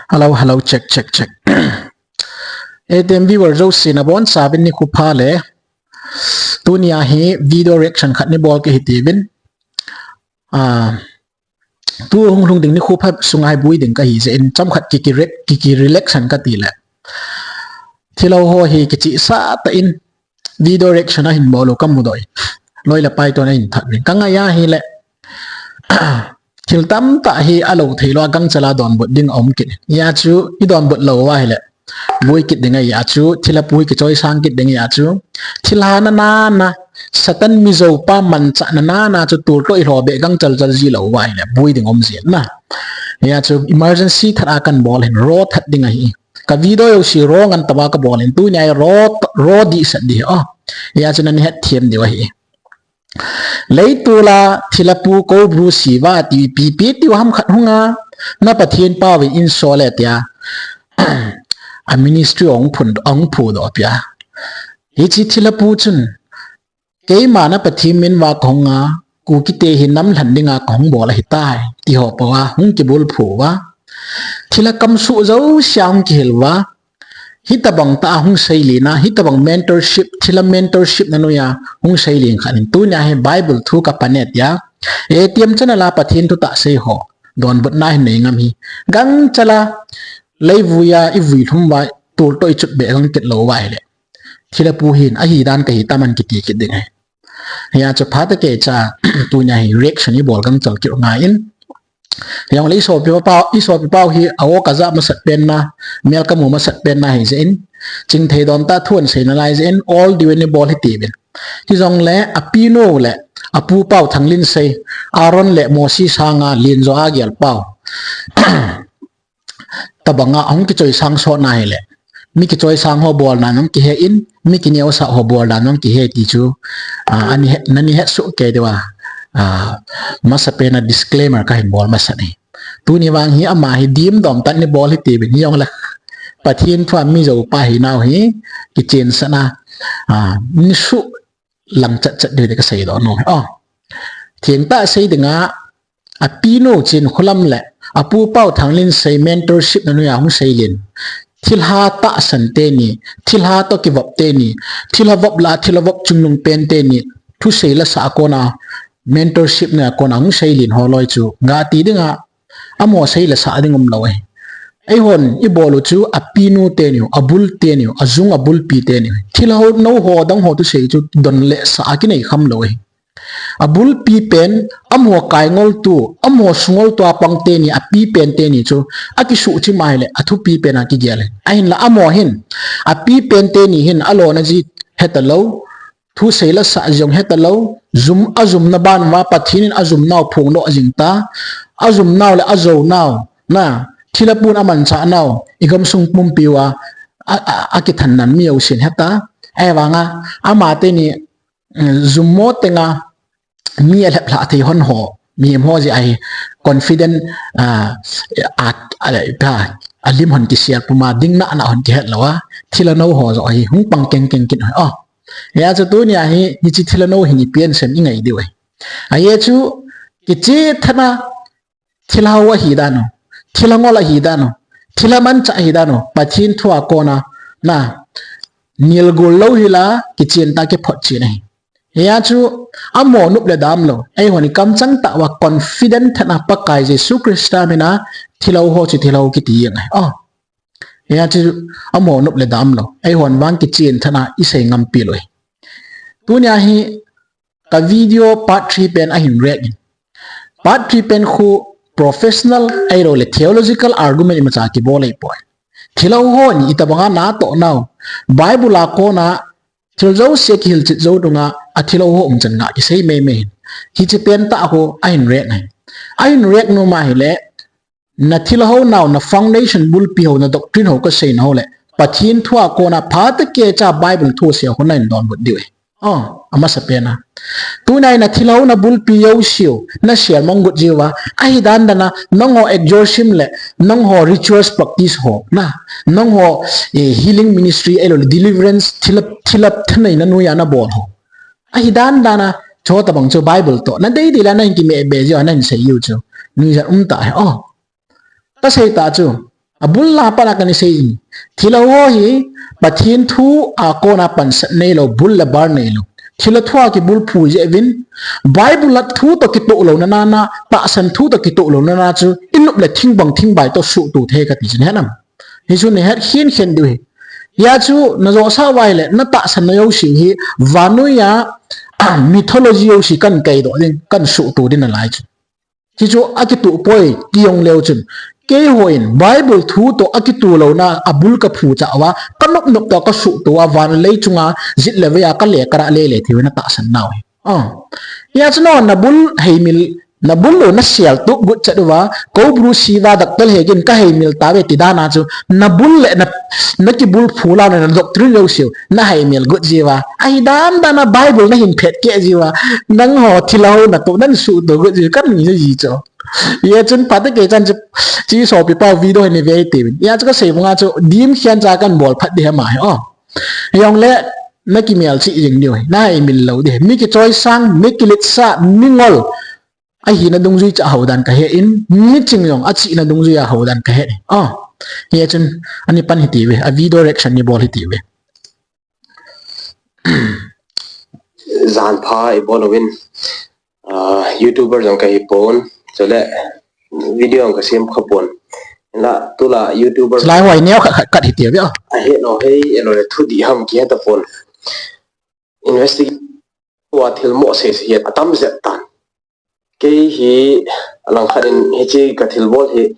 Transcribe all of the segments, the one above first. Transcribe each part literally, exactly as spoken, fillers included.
Hello, hello, check, check, check. Atm viewer jouse nabonchauvin nikho pha le. Tunia hi video reaction khat nibol kahi tiuvin. Ah, tu hunglhung ding nikho pha sunga hi bui ding kahi jeh in chomkhat kiki re-, kiki relaxation kati le. Thilha ho hi kichehsah tah in video reaction ahin bol u kamu doh in. Loi le pai toh ahin that uvin. Kangai ahile, thil tamtah hi alou theilou a gangchal a donbut ding aum kit. Hijeh chun idonbut lou uva ahile, bui kit ding ahi jeh chun, thilha pu hi kichoisang kit ding ahi jeh chun, thilha nana, Satan mijoupa manchahna nana chu toltoh ilhoh beh gangchal chal ji lou uva ahile, bui ding aum jin na. Hijeh chun emergency that a kanbol hin, raw that ding ahi. Ka video jouse raw ngan tah uva kabol in, tunia hi raw, raw dehset ding ahi. Oh, hijeh chun nani hetthem diu ahi. Leitol a thilha pu Koubru Shiva ti ipi ipi tiu ham khat hunga, na Pathen paovin insol e tia, a ministry ahung phun, ahung phudoh pia. Hiche thilha pu chun, keima na Pathen min uva kahunga, Kukite hi namlhen dinga kahung bol ahitai, ti ho pouva hung kibulphu uva, thilha kamsuh jousea hung kihil uva, hitobang tah a hung seilen a, hitobang mentorship, thilha mentorship na noiya hung seilen khat in, tunia hi Bible thu kapan e tia, Atm channel a Pathen thutah sei ho donbutna hin nei ngam hi, gangchal a leivui a ivui lhum uva toltoh ichut beh gang kit lou uva ahile, thilha pu hin ahidan kahi tam an kiti kit ding ahi. Hijeh chun phatah keicha, tunia hi reaction ibol gangchal kit u ngai in. Hijongle isopi pau, isopi pau hi a-o kaja masat pen na, mel kamu masat pen na ahi jeh in, chingthei don tah thu ahin sei nalai jeh in, ol diuvin ibol hitiuvin. Hijongle apinu le apu pau Thanglinsei, Aaron le Mosi sanga lenjo a gel pau, tobanga ahung kichoisang sot na ahile, mi kichoisang ho bolna jong kihe in, mi kineosah ho bolna jong kihe ti chu, ah, ani he, nani hesoh kei diuva, ah, masapen a disclaimer kahin bol masat ahi. Tuni vang hi ama hi dimdom tah in ibol hitiuvin, hijongle Pathen thua mijoupa hinau hi kichensahna, ah, nisuh lang chatchat diu ti kaseidoh nom ahi. Oh, thengtah sei dinga, apinu Chinkholam le apu pau Thanglinsei mentorship na noiya hung seilen, thilha tahsan teni, thilha toh kivop teni, thilha vop lah a thilha vop chungnung pen teni thusei lasah a kona, mentorship na kona hung seilen ho loi chu, gati dinga, amaho sei lasah ding umlou ahi. Eihon ibol u chu apinu teniu, abul teniu, ajung abulpi teniu, thilha nou ho dang ho thusei chu don le sah a kinei khamlou ahi. Abulpi pen, amaho kaingoltu, amaho sungoltu a pang teni, api pen teni chu akisuhchim ahile athupi pen a kigel ahi. Ahinla amaho hin, api pen teni hin alona ji hetalou, thusei lasah jong hetalou, jum, ajumna ban uva Pathen in ajumnau phongdoh jing ta, ajumnau le ajounau, na, thilha pun amanchahnau igamsung pumpi uva a, a, akithannan mi jousen heta. Ahivanga ama teni, mm, jummo tenga mi alheplhah thei hon ho, mihem ho jeh a hi confident, ah, a, a, a, alim hon kisel puma, ding nana hon kihet louva, thilha nou ho joh hi hung pang kengkeng kit u ahi. Oh, hijeh chun tunia hi hiche thilha nou hin ipi asei em ingai diu ahi. Ajeh chu kicheh tah a thilha hou ahidan u, thilha ngol ahidan u, thilha manchah ahidan u, Pathen thua kona, na, nilgol lou hila kichen tah a kiphotchen ahi. Hijeh chun amaho nop le dam lou, eihon ikamchang tah uva confident tah a Pakai Jesu Christa mina thilha hou chu thilha hou kiti jeng ahi. Oh, hijeh chun amaho nop le dam lou, eihon vang kichen tah a isei ngampi lou ahi. Tunia hi ka video part three pen ahin react in. Part three pen khu professional ahilouleh theological argument imacha kibol ahipoi. Thilha hou hon itobanga natoh nau, Bible a kona thil jouse kihilchet jou nunga athilha hou umchan nga kisei meimei hin, hiche pen tah khu ahin react in. Ahin react nom ahile, na thilha hou nau, na foundation bulpi hou, na doctrine hou kasei nau le, Pathen thua kona phatah keicha Bible thusei hou nahin donbut diu ahi. Oh, amasapen a, tunia hi na thilha hou na bulpi jouseu na sermon got jiuva, ahidan dan a nangho exorcism le nangho rituals practice ho, na, nangho, eh, healing ministry ahilouleh deliverance, thilha, thilha thaneina noiya nabol ho, ahidan dan a chutobang chu Bible toh nadei dei la nahin kimeh be jiuva nahin sei jiu chu nuijat umtah ahi. Oh, kasei tah chu, Abul la pana kana sei in. Thilou ho hi, Pathen thu a kona pansat neilou, bul le bar neilou. Thilou thu a kibulphu jeh uvin, Bible a thu toh kitoh louna na, tahsan thu toh kitoh louna na chu, i nop le thingbang thingbai toh suhtoh thei kati chu nahet nam. Hichu nahet khen khen diu ahi. Hijeh chun najosah uva ahile, natahsan na jouse hi, vannoi a, mythology jouse kahin kaidoh ding, kahin suhtoh ding nalai chu. Hichu akitoh poi ti jong leu chun, keihon Bible thu toh akitoh louna abul kaphu chah uva, kanop nop toh kasuhtoh uva, van le lei chunga jet le vai a kale karah lele thei uva natahsan nau ahi. Ah. Hijeh chun nabul heimil, nabul lou nasel tup got chet uva, kou Bruce Lee va doctor hegin kaheimil tauve ti dan a chu, nabul le na, nakibulphu lou na, na doctrine lou seiu, naheimil got jiuva. Ahi dan dan a Bible nahin phet keh jiuva. Nangho thilou ho natoh nan suhtoh got jiu, kahin sei ji chu. Hijeh chun phat kei chan chu, chi sopi pa video hi nave tiuvin. Hijeh chun kasei banga chu, dim khen cha kahin bol phat ding ahi ma hi, oh. Hijongle, nakimelchih jing diu ahi, naheimil lou ding ahi. Mi kichoisang, mi kiletsah, mi ngol. Ahina dungjui chu aho dan kahe in, miching jong achihna dungjui a aho dan kahe in. Ah, hijeh chun, ani pan hitiuve, a video reaction ni bol hitiuve. Jan pha ibol uvin, ah, YouTuber jong kahi pon, chule video jong kasem kha pon. La, tula YouTuber. Lai hoi neo khat khat khat hitiuve, ah. Ahe no hei, elo le thu di ham kihe tapon. Investigate uva thil mo sei sei atam jep tan. Kei hi alangkhat in hiche kathilbol hi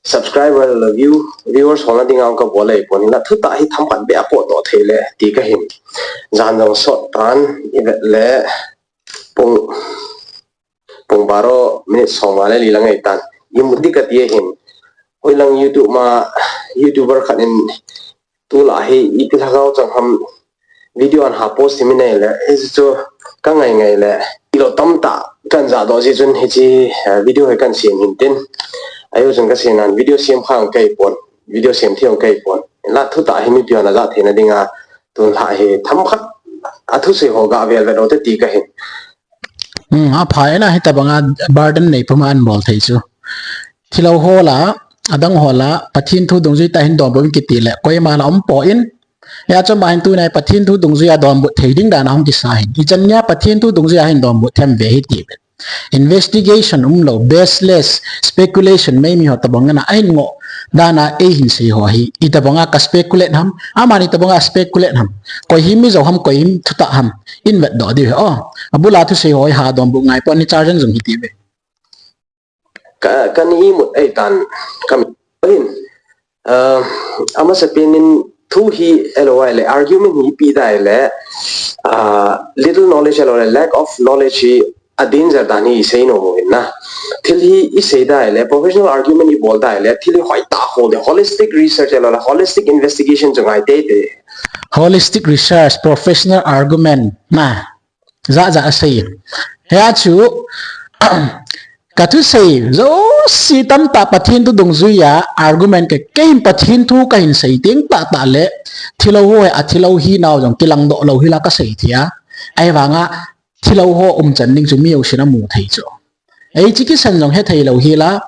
subscriber le view, viewers hol na dinga kabol ahipon, hinla thutah hi themkhat beh a potdoh thei le ti kahin. Jan jong sot tan, ivet le pung, pung baro minute som nga le li lang ahitan. Imut ding kati ahin. Hoilang YouTube ma, YouTuber khat in Tulai hi iti lhagao chang ham video ahin post thei mi nei le, hichu kangai ngai le, ilo tamtah kahin jahdoh jeh chun hiche, eh, video hi kahin sem hin tin. Ahi chun kasei nan video sem kha kahi pon, video sem thei kahi pon. La thutah hi mipi hon ajah theina dinga, tulai hi themkhat a thusei ho ga vel vet u te ti kahin. Hmm, apha e na, hitabanga burden nei puma ahin bol thei chu. Thilou ho la, adang ho la, Pathen thu dungjui tah a hin donbut in kiti le, koima la umpoi. Hijeh chun ama hin tuni a Pathen thu dungjui a donbut thei ding dan a hung kisa ahin. Ichan nia Pathen thu dungjui a hin donbut them ve hiti ve. Investigation umlou, baseless, speculation, meimi ho tabang ana ahin ngoh dan a eihin sei ho hi. Itabanga ka speculate ham, amani tabanga speculate ham. Koi hi mi jou ham, koi hi thutah ham. Ihin vetdoh diu ahi. Oh, abul a thusei ho hi ha donbut ngai pon, ni charge jong hiti ve. Ka, kana imut ahitan, kami hin, ah, amasapen in thu hi elo ahile, argument hi ipi da ahile, ah, little knowledge elo le, lack of knowledge hi a danger dan hi isei nom u ahin na. Thil hi isei da ahile, professional argument ibol da ahile, thil hi hoitah a khol ding, holistic research elo le, holistic investigation chu ngai teitei. Holistic research, professional argument, na. Jat jat asei. Hijeh chun, ka thusei jouse tamtah Pathen thu dungjui a argument ka, kei hin Pathen thu kahin sei teng tahtah le, thilou ho hi, athilou hinau jong kilangdoh lou hi la kasei thei a. Ahivanga, thilou ho umchan ding chu mi jousen amu thei chu. Ei, hiche kisan jong hethei lou hi la,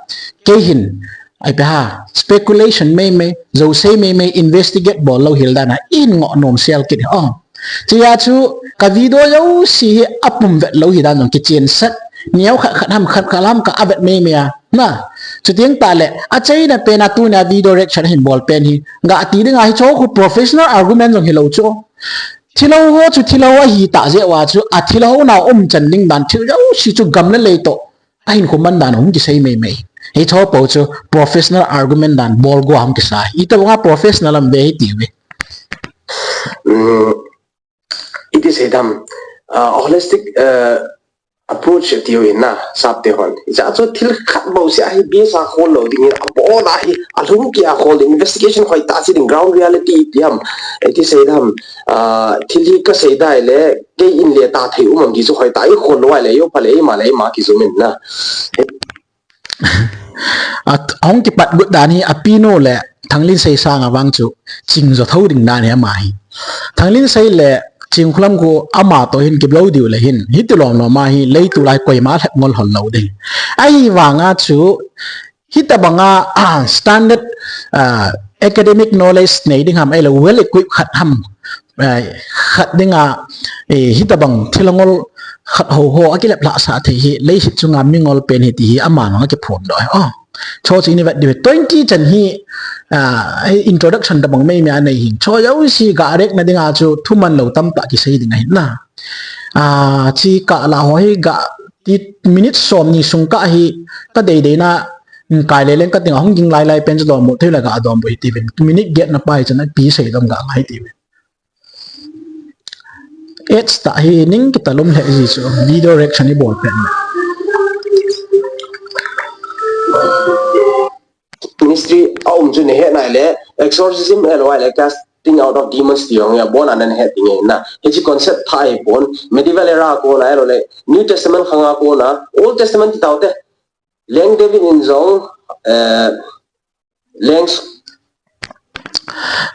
kei hin, ipi ham, speculation meimei, jouse meimei, investigate bol lou hi la dan a, ihin ngoh nom sel kit hi. Oh. Hijeh chun, ka video jouse hi apum vet lou hi dan jong kichen sat, neo khat khat ham, khat khat ham ka avet meimei a. Na, chuteng tah le, achaina pen a tuni a video reaction hin bol pen hi, ga ti ding ahi chu khu professional argument jong hilou chu. Thilou ho chu thilou ahi tah jeh uva chu, athilou nau umchan ding dan thil jouse chu gam le lei toh ahin khuman dan hung kisei meimei. Hiche ho po chu professional argument dan bol go hung kisa. Itabanga professional ham ve hiti ve. Hmm, iti sei dam, ah, holistic, ah, approach tiu ahin na, sap te hon. Hijeh chun thil khat bou seh a hi base a khol lou ding ahin, abon a hi, alhum kit a khol ding, investigation hoitah a che ding, ground reality ipi ham. Iti sei dam, ah, thil hi kasei da ahile, kei in le ta thei um am ti chu hoitah a ikhol lou ahile, eiho pha le eima le eima kijum in na. A, ahung kipat got dan hi, apinu le Thanglinsei sanga vang chu ching jo tho ding dan hi ama hi. Thanglinsei le Chingkhulam khu ama toh hin kiblou diu le hin, hiti lom lom a hi, lei tulai koima lhep ngol hol lou ding. Ahivanga chu, Hitabanga standard academic knowledge nei ding ham, ahilou well equipped khat ham, khat dinga hitabang thil angol khat ho ho akilep lhah sah thei hi leiset chunga mingol pen hi ti hi amavang akiphondoh hi. Chuche chu ivet diu hi, twenty chan hi introduction tabang meimei anei hin. Chujouse gah react na dinga chu thuman lou tamtah kisei ding ahin na. Chi kah lah ho hi gah ti minute somni sung kah hi kadeideina kai leleng kating a hung ging lailai pen chu donbut thei le gah donbut hitiuvin. Minute get na pai chan ipi seidam gah ngai tiuvin. Ads tah hi ning kitalum lheh ji chu video reaction ibol pen. Ministry aum chu nahet nai le exorcism ahilou le casting out of demons ti jong abona nahet ding ahi na. Hiche concept thah ahipon, medieval era a kona ahilou le New Testament khanga kona, Old Testament ti taute. Leng David in jong Leng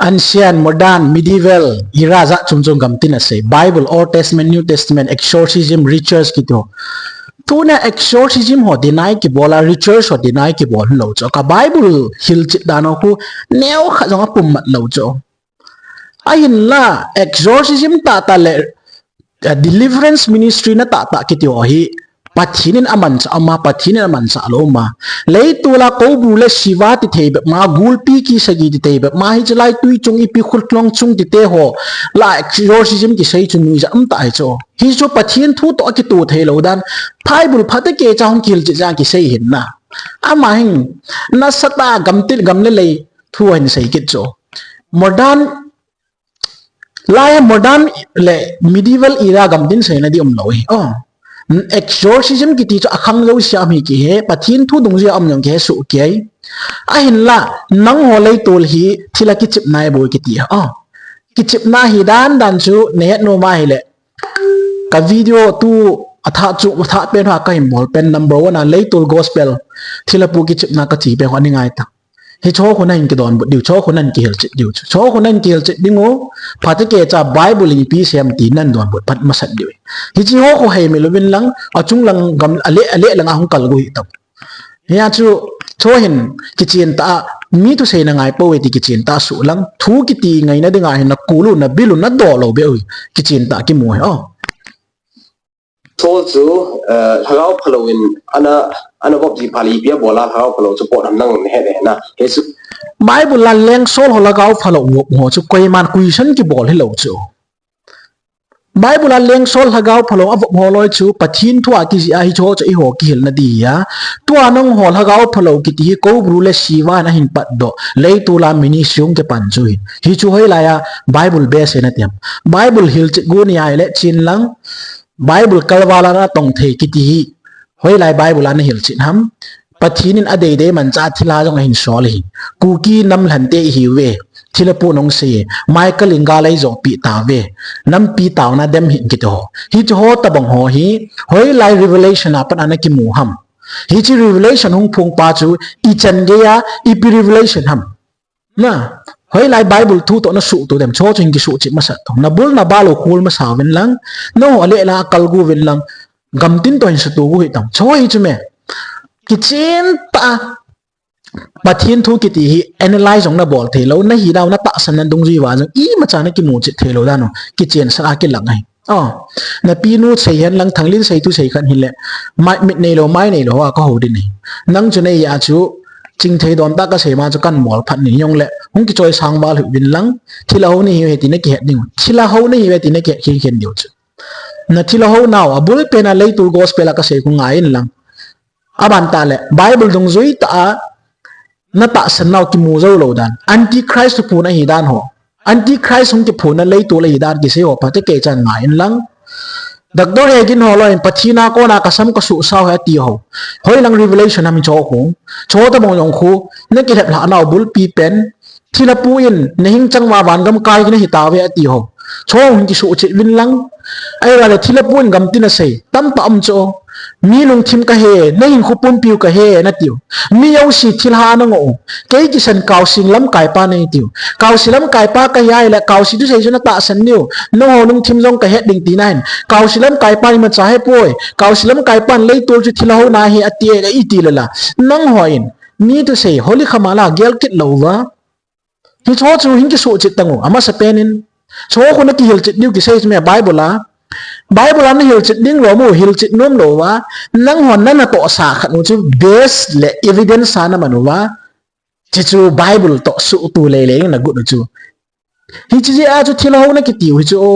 Ancient, modern, medieval era jat chom chom gamtin asei. Bible, Old Testament, New Testament, exorcism, rituals kiti ho. Tuna exorcism ho deny kibol a, rituals ho deny kibol lou chu. Ka Bible hilchet dan ho khu neokhat jong apum mat lou chu. Ahinla exorcism tahtah le deliverance ministry na tahtah kiti ho hi Pathen in amanchah uma, Pathen in amanchah lou uma. Leitol a Koubru le Shiva ti thei bep ma, gulpi ki sagi ti thei bep ma, hiche lai twi chung ipi khultlong chung tite ho lah exorcism kisei chu nuijat umtah ahi chu. Hichu Pathen thu toh akitoh thei lou dan, Bible phatah keicha hung kihilchet jeh a kisei ahin na. Ama hin nasatah a gamtin gam le lei thu ahin sei kit chu. Modern Lai modern le medieval era gamtin seina di umlou hi. Exorcism kiti chu akhang jouse a um hi kihe, Pathen thu dungjuia um jong kihe soh kei. Ahinla nangho leitol hi thil a kichepna ibol kiti a, kichepna hi dan dan chu nahet nom ahile, ka video tu athah chu athah pen ho kahin bol pen number one a leitol gospel thilha pu kichepna kache pen ho nei ngai ta. Hiche ho khu nahin kidonbut diu, hiche ho khu nahin kihilchet diu chu. Hiche ho khu nahin kihilchet diu, phatah keicha Bible in ipi asei ham ti nahin donbut pat masat diu. Hiche ho khu heimil uvin lang, achung lang gam, ale, ale lang a hung kalgu hih tan. Hia chu, hiche ho hin kichen tah a, mi thuseina ngai pouve ti kichen tah a suh lang, thu kiti ngaina dinga hin nakul u, nabil u, nadoh lou beh u, kichen tah a kimu hi. Saul chu lhagao phalou in ana, ana vop ji phat le ipi abol a lhagao phalou chu pot ham nang nahet e na. Hichu Bible a leng Saul ho lhagao phalou vop ho chu koiman question kibol hilou chu. Bible a leng Saul lhagao phalou avop ho loi chu Pathen thu a kijih a hiche ho chu eiho kihilna di a. Tua nangho lhagao phalou kiti hi Koubru le Shiva in ahin patdoh, leitol a ministry hung kipan chu hin. Hichu hoilai a Bible base in ati ham. Bible hilchet gu ni ahile chen lang, Bible kalval a natong thei kiti hi hoilai Bible a nahilchet ham. Pathen in adeidei manchah thilha jong ahin sol hi. Kuki nam lhante ihiuve. Thilha pu nahung sei. Michael in gal eijohpeh tauve. Nampi taona dem hih in kiti ho. Hiche ho tabang ho hi hoilai Revelation a pat a nakimu ham. Hiche Revelation hung phong pa chu ichan gei a ipi Revelation ham. Na, hoilai Bible thu toh nasuhtoh dem, hiche ho chu hin kisuhchet masat tau. Nabul nabal u khol masa uvin lang, nangho le la kalgu uvin lang, gamtin toh hin suhtoh u hih tan. Hiche ho hi chu me, kichen tah a Pathen thu kiti hi analyze jong nabol thei lou, nahi dau natahsan na dungjui uva jong imacha nakimu chet thei lou dan u, kichen sah a kilang ahi. Napinu sei hen lang, Thanglin sei thu sei khat hile, mit neilou mai neilou a kahou ding ahi. Nang chu nei a chu, chingthei don tah kasei ma chu kan mol phat ni jongle, hung kichoisang val hih uvin lang, thilha hou nahiuve ti nakihet ding u. Thilha hou nahiuve ti nakihet khen khen diu chu. Nathilha hou nau, abul pen a leitol gospel a kasei khu ngai in lang. Aban tah le, Bible dungjui tah a, natahsan nau kimu jou lou dan. Antichrist thuphon ahi dan ho. Antichrist hung kiphonna leitol ahi dan kisei ho phatah keicha ngai in lang. Doctor Hagin ho loi in Pathen a kona kasam kasuhsau ahi ati ho. Hoilang Revelation ham hiche ho khu. Hiche ho tabang jong khu. Nakilhep lhah nau bulpi pen. Thilha pu in nahing chang uva vangam kai nahi tauve ati ho. Hiche ho hin kisuhchet uvin lang. Ahivang le thilha pu in gamtin asei. Tamtah um chu. Mi lungthim kahe, nahinkho pumpiu kahe, natiu. Mi jouse thilha nangoh u. Kei kisan Kaosing lamkaipa neitiu. Kaosi lamkaipa kahi ahile, Kaosi thusei chu natahsan diu. Nangho lungthim jong kahet ding tina hin. Kaosi lamkaipa imacha hepoi. Kaosi lamkaipan leitol chu thilha houna ahi ati e, iti le la. Nangho in. Mean to say, holy khamala gel kit lou va. Hicho chu hin kisuhchet tang u, amasa pen in. Cho khu nakihilchet diu kisei chu me Bible a. Bible a nahilchet ding lou mu, hilchet nom lou va. Nangho nana tohsa khat u chu base le evidence a naman u va. Hichu Bible toh suhtu lele in nagot u chu. Hiche jeh a chu thilha hou nakiti u hichu o.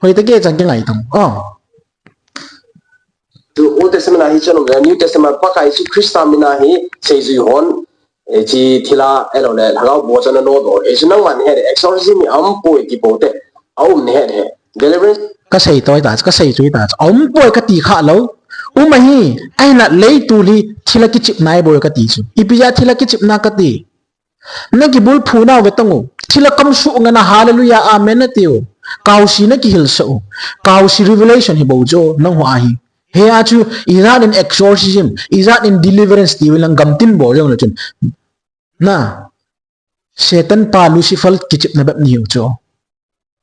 Hoitah kei chang kingai tang. Oh. Tu Old Testament a hi chang le New Testament Pakai Jesu Christa mina hi seijui hon, eh, chi thilha, eh, lou le, lhagao boh chana no do. Eh, chu nangman he, exorcism hi aum poi ti pou te. Aum nahe de. Deliverance. Kasei toi ta, kasei chui ta. Aum poi kati kha lou. Um ahi, ahinla leitul hi thilha kichepna ahi bou kati chu. Ipi jeh a thilha kichepna kati. Nakibulphu nau ve tang u. Thilha kamsuh ngana hallelujah, amen nati u. Kaosi nakihilsah u. Kaosi revelation hi bou chu nangho ahi. Hia chu, ijat in exorcism, ijat in deliverance ti u lang gamtin bol jong le chun. Na. Satan pa Lucifer kichepna bep nahiu chu.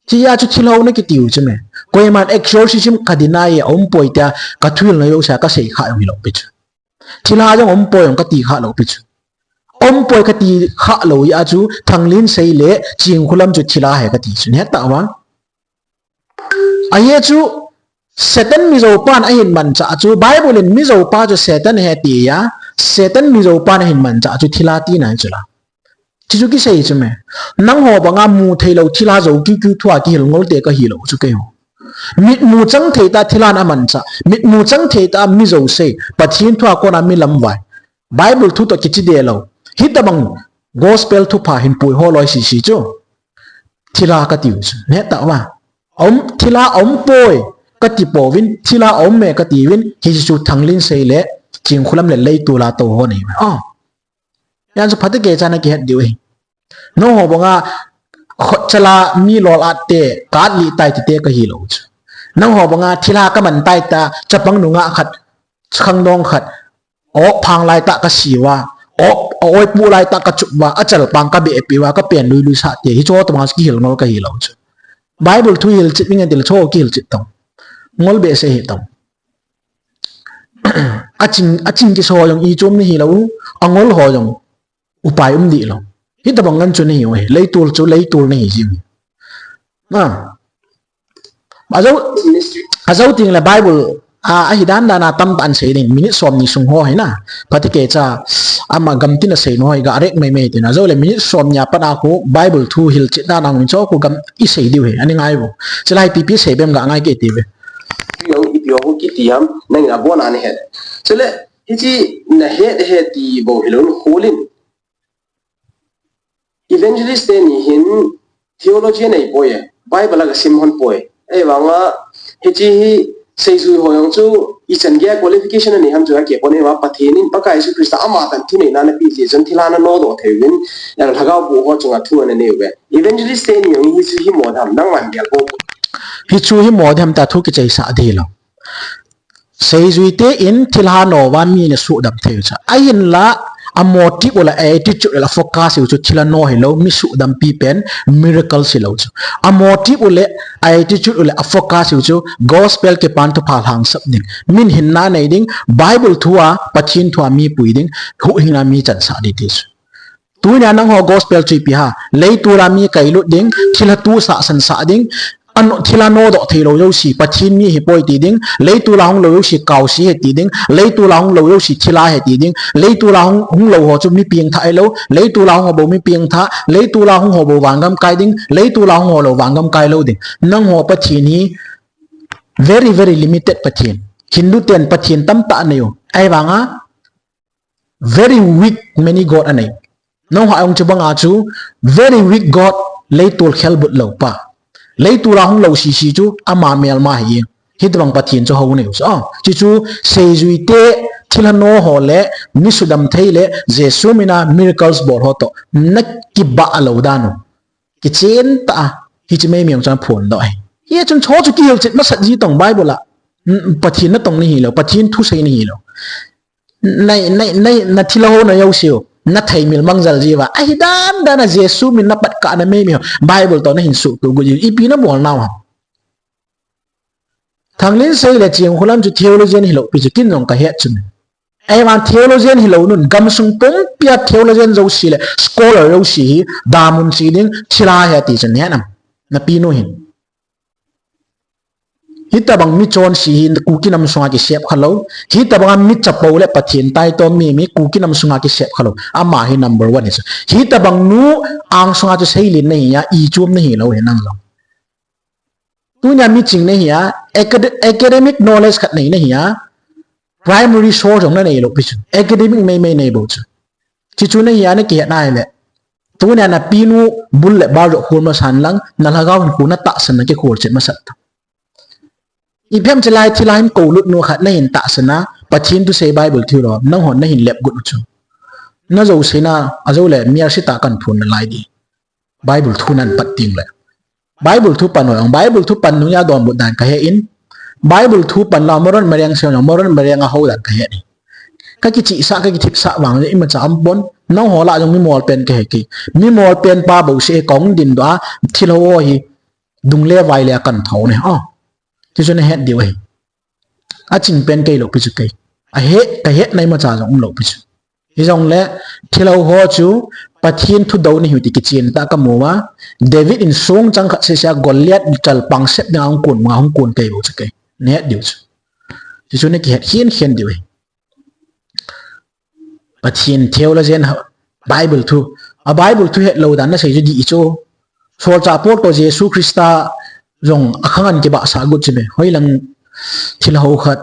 Hiche jeh a chu thilha hou nakiti u chu me. Koiman exorcism ka deny e, aum poi tia, ka thuhilna jouse a kasei kha jong hilou pi chu. Thilha jong aum poi jong kati kha lou pi chu. Aum poi kati kha lou jeh a chu, Thanglinsei le Chingkholam chu thilha ahi kati chu. Nahet tauva. Ahi chu, Satan mijoupan ahin manchah chu, Bible in mijoupa chu Satan ahi ati a, Satan mijoupan ahin manchah chu thilha tina ahi chu la. Hichu kisei chu me. Nangho banga mu theilou thilha jou kiu kiu thua kihil ngol te kahi lou chu keiho. Mitmu chang thei tah thilha in amanchah. Mitmu chang thei tah mi jouse. Pathen thua kona mi lamvai. Bible thu toh kichi de lou. Hitobang gospel thupha hin puiho loi sisi chu. Thilha kati u chu. Nahet tauva. Aum, thilha aum poi kati pouvin, thilha aum e kati uvin, hichu Thanglinsei le Chingkholam le leitul a tou ho nei. Ah. Jan chu phatah kei chana kihet diu ahi. Nangho banga khotchal a mi lol at te, ka at lih tai ti te kahi lou chu. Nangho banga thilha kaman tai ta, chapang nungah khat, khangdong khat, op phang lai tah kasiu a, op, a oipu lai tah kachup uva, achalpang kabehpi uva, kapen lui lui sah te, hicho tobang chu kihil ngol kahi lou chu. Bible thu hilchet ning e ti le cho kihilchet tong. Ngol behseh hi tong. Aching, aching kiso jong ichom nahi lou, angol ho jong upai um dih lou. Hitobang ngen chu nahiu ahi. Leitul chu leitul nahi jing. Na. Ajou, ajou teng le Bible a, ahi dan dan a tamtah in sei ding. Minute somni sung ho hi na. Phatah kei cha ama gamtin a sei nau hi ga rek mai mai tin. Ajou le minute somni a pat a khu Bible thu hilchet dan a hung cho khu gam i sei diu hi. Ani ngai vo. Chulai pipi sei bem ga ngai kei ti ve. Ipi jong, ipi jong kiti ham, nangin abon a nahet. Chule, hiche nahet he ti bou hilou in, Evangelist teni hin theology nei poi e, Bible a gasim hon poi. Ahivanga, hiche hi seijui ho jong chu ichan geiya qualification anei ham chu akipon e, ahivanga Pathen in Pakai Jesu Christa amatah in thuneina anapeh jeh chun thilha ana nodoh thei uvin, lhagao boh ho chunga thu ananei uve. Evangelist teni jong hichu hi mo dem, nangman gel bou. Hichu hi mo dem ta thu kicheisah ding lou. Seijui te in thilha no uva mi ana sudam thei u chu. Ahinla, a motive u le a attitude u le a focus u chu thilha no hilou, mi sudampi pen, miracles hilou chu. A motive u le a attitude u le a focus u chu gospel kipan thupha lhangsap ding. Min hinna nei ding, Bible thua, Pathen thua mi pui ding, huhhingna mi chansah ding ti chu. Tunia nangho gospel chu ipi ham, leitul a mi kailut ding, thilha tu sah san sah ding, ano, thilha nodoh theilou jouse, Pathen mi hipoi ti ding, leitul a hunglou jouse, kaosi ahi ti ding, leitul a hunglou jouse, thilha ahi ti ding, leitul a hung, hunglou ho chu mi pengthah hilou, leitul a hung ho bou mi pengthah, leitul a hung ho bou vangam kai ding, leitul a hung ho lou vangam kai lou ding. Nangho Pathen hi very, very limited Pathen. Hindu ten Pathen tamtah anei u. Ahivanga, very weak many god anei. Nangho a hung chu banga chu very weak god, leitul khelbut lou pa. Leitul a hunglou sisi chu ama melma hi. Hitobang Pathen chu hou nei u chu. Ah, hichu seijui te thilha no ho le mi sudam thei le Jesu mina miracles bol ho toh nakibah lou dan u. Kichen tah a, hiche meimei jong chun aphondoh ahi. Hichun cho chu kihilchet masat ji tong Bible a. N-, Pathen natong nahi lou, Pathen thusei nahi lou. Nai, nai, nai, nathilha ho na jouse u, nathei mil mangjal ji uva. Ahi dan dan a Jesu min napat kah na meimei ho. Bible toh nahin suhtuh got ji. Ipi nabol nau ham. Thanglinsei le Chingkholam chu theologian hilou pi chu kin jong kahet chu. Ahivang theologian hilou nun, gamsung pumpia theologian jouse le scholar jouse hi damun che ding thilha ahi ti chu nahet nam? Napinu hin. Hitobang mi chonse hi Kuki nam sunga kisep khalou. Hitobang a mi chapo le Pathen taitom mi, mi Kuki nam sunga kisep khalou. Ama hi number one hi chu. Hitobang nu angsunga chu seilen nahi a, ichum nahilou hi nang jong. Tunia miching nahi a, acad-, academic knowledge khat nei nahi a, primary source jong naneilou pi chu. Academic meimei nei bou chu. Chuchu nahi a nakihet nai le. Tunia napinu bul le bar joh khol masan lang, nalhagao hinkho natahsan a kikhol chet masat ta. Ipi ham itileh thilha hin koulut nu khat nahin tahsan a, Pathen thusei Bible thu lou, nanghon nahin lep got u chu. Najouse na, ajou le, mi asei ta kan phun nalai di. Bible thu nahin pat ding le. Bible thu pan ho, Bible thu pan nu a donbut dan kahe in. Bible thu pan lou, Maron Mareng seiho, Maron Mareng a hou dan kahe in. Kakichihsah, kakithipsah vang, imacha aumpon, nangho lah jong mi molpen kahi kei. Mi molpen pa bouseh kahung dindoh a, thilha ho hi, dung le vai le a kan thou ne. Oh. Chuchu nahet diu ahi. Achingpen kei lou pi chu kei. Ahe, kahetna imacha jong umlou pi chu. Hijongle, thilha ho chu, Pathen thu douna ahiu ti kichen tah kamu a, David in songchang khat seisea Goliath chalpang sep dinga hung kon, ma hung kon kei bou chu kei. Nahet diu chu. Chuchu nakihet khen khen diu ahi. Pathen theologian ha, Bible thu. A Bible thu hetlou dan nasei chu dih chu. Solchah Paul toh Jesu Christa jong akhang ahin kibahsah got chu me. Hoilang thilha ho khat.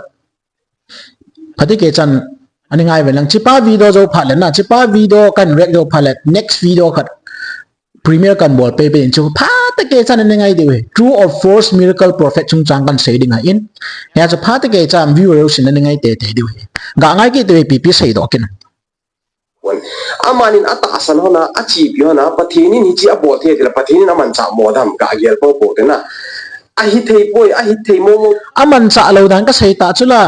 Phatecha chan ani ngai ven lang. Chupa video jou phat le na. Chupa video kahin react jou phat le. Next video khat. Premiere kahin bol pehpeh in chu phatecha chan ani ngai diu ahi. True or false miracle prophet chungchang kahin sei ding ahin. Hia chu phatecha chan view reusen ani ngai teitei diu ahi. Ga ngai kit teu ipi ipi seidoh kit in. Amanin atahsan hon a, achepi hon a, Pathen in hiche abol thei tile, Pathen in amanchah mo dam, ga gel popo te na. Ahithei poi, ahithei mo mo. Amanchah lou dan kasei ta chu la.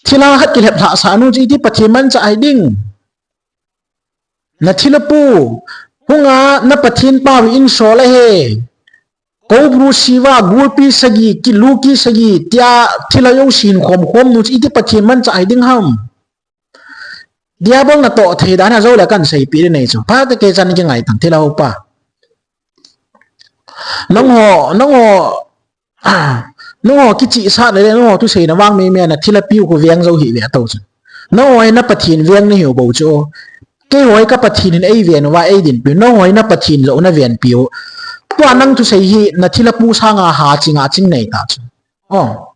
Thilha khat kilhep lhahsah nu chu iti Pathen manchah ahi ding. Na thilha pu, hunga na Pathen pau hi insol ahi. Cobra Shiva, gulpi sagi, kiluki sagi, tia thilha jouse hin khom khom nu chu iti Pathen manchah ahi ding ham. Diabol natoh thei dan a jou le kahin seipeh ding nei chu. Phatecha chan kingai tan thilha ho pa. Nangho, nangho, nangho kichihsah le, nangho thusei na vang meimei na thilha piu khu veng jou hih ve tou chu. Nangho hi na Pathen veng nahiu bou chu. Keiho hi ka Pathen in eiven uva eidinpiu. Nangho hi na Pathen joh navenpiu. Tua nang thusei hi na thilha pu sanga ha ching a ching nei ta chu. Oh.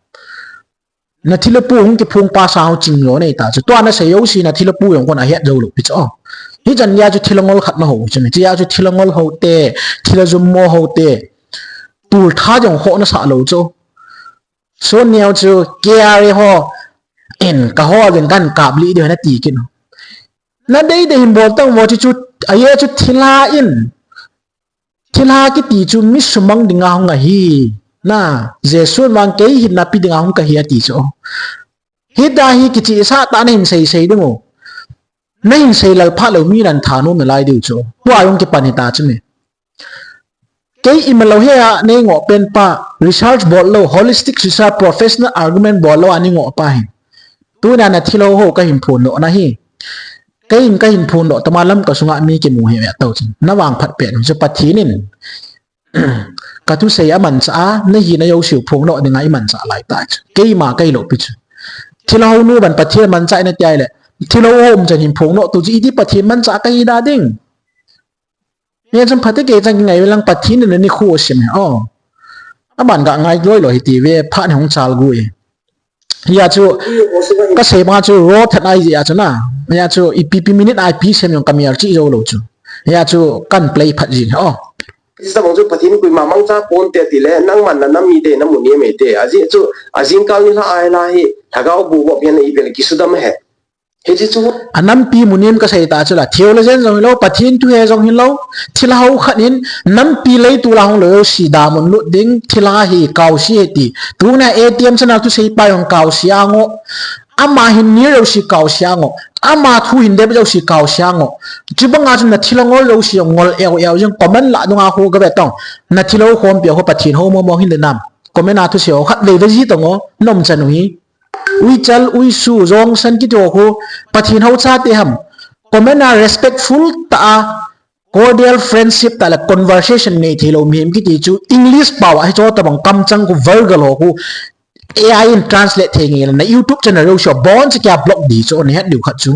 Na thilha pu hung kiphong pa sang ho ching jo nei ta chu. Tua nasei jouse na thilha pu jong kon ahet jou lou pi chu. Oh. Hichan geiya chu thilha ngol khat nahou chu me. Chia chu thilha ngol ho te, thilha jummo ho te. Tul tha jong ho nasah lou chu. Sun Neo chu K R A ho in kahol uvin kahin kap lih diu ahi nati kit u. Nadei dei hin bol tang vo chu chu, ahi chu thilha in. Thilha kiti chu mi sumang dinga hung ahi. Na, Jesu vang kei hinna pe dinga hung kahi ati chu. Hita hi kichihsah tah nahin sei sei ding u. Nahin sei lel phat lou mi nan thanom nalai diu chu. Tua jong kipan hita chu me. Kei imalou hea nei ngoh pen pa, research bol lou, holistic research, professional argument bol lou a nei ngoh pa hi. Tuna na thilha ho kahin phondoh na hi. Kei in kahin phondoh tama Lamka sunga mi kimu hi ve tou chu. Na vang phat pen chu Pathen in. Ka thusei amanchah a, nahina jouseu phongdoh dinga imanchah lai ta chu. Keima kahilou pi chu. Thilha ho nu ban Pathen manchah in ati le. Thilha ho um chan hin phongdoh tu chu iti Pathen manchah kahi da ding. Hia chun phatecha chan kingai ve lang Pathen in nikho asim e. Oh. Aban ga ngai loi loi hiti ve phat ni hung chal gu e. Hia chu kasei banga chu ro that ai jeh a chu na. Hia chu ipi pi minute a ipi sem jong kamel chih jou lou chu. Hia chu kan play phat jing e. Oh. Hitabang chu Pathen koima mangcha ponte tile nangman na nam mite namu nem e te. Ajeh chu ajingkal nilhah a hi lhagao bu bo pian na ipi le kisudam e. Hiche chu. Anampi munem kasei ta chu la, theologian jong hilou, Pathen thu he jong hilou, thilha ho khat in, nampi leitol a hung lou jouse damun lut ding, thilha hi kaose ahi ti. Tuna A T M channel thusei pa jong kaose a ngoh. Ama hin nil jouse kaose a ngoh. Ama thu hin dep jouse kaose a ngoh. Chubanga chun na thilha ngol jouse jong ngol eu eu jong comment lah dunga khu gave tong. Na thilha ho khompi ho Pathen ho mo mo hin le nam. Comment a thusei ho khatvei ve ji tong o, nom chan u hi. Uichal, Uisu, Jongsan kiti ho khu Pathen hou chate ham. Comment a respectful tah a, cordial friendship tah le conversation nei thei lou mihem kiti chu English pao a hiche tabang kamchang khu vulgar ho khu A I in translate thei nge le na YouTube channel jouse a boncha kia block ding chu nahet diu khat chu.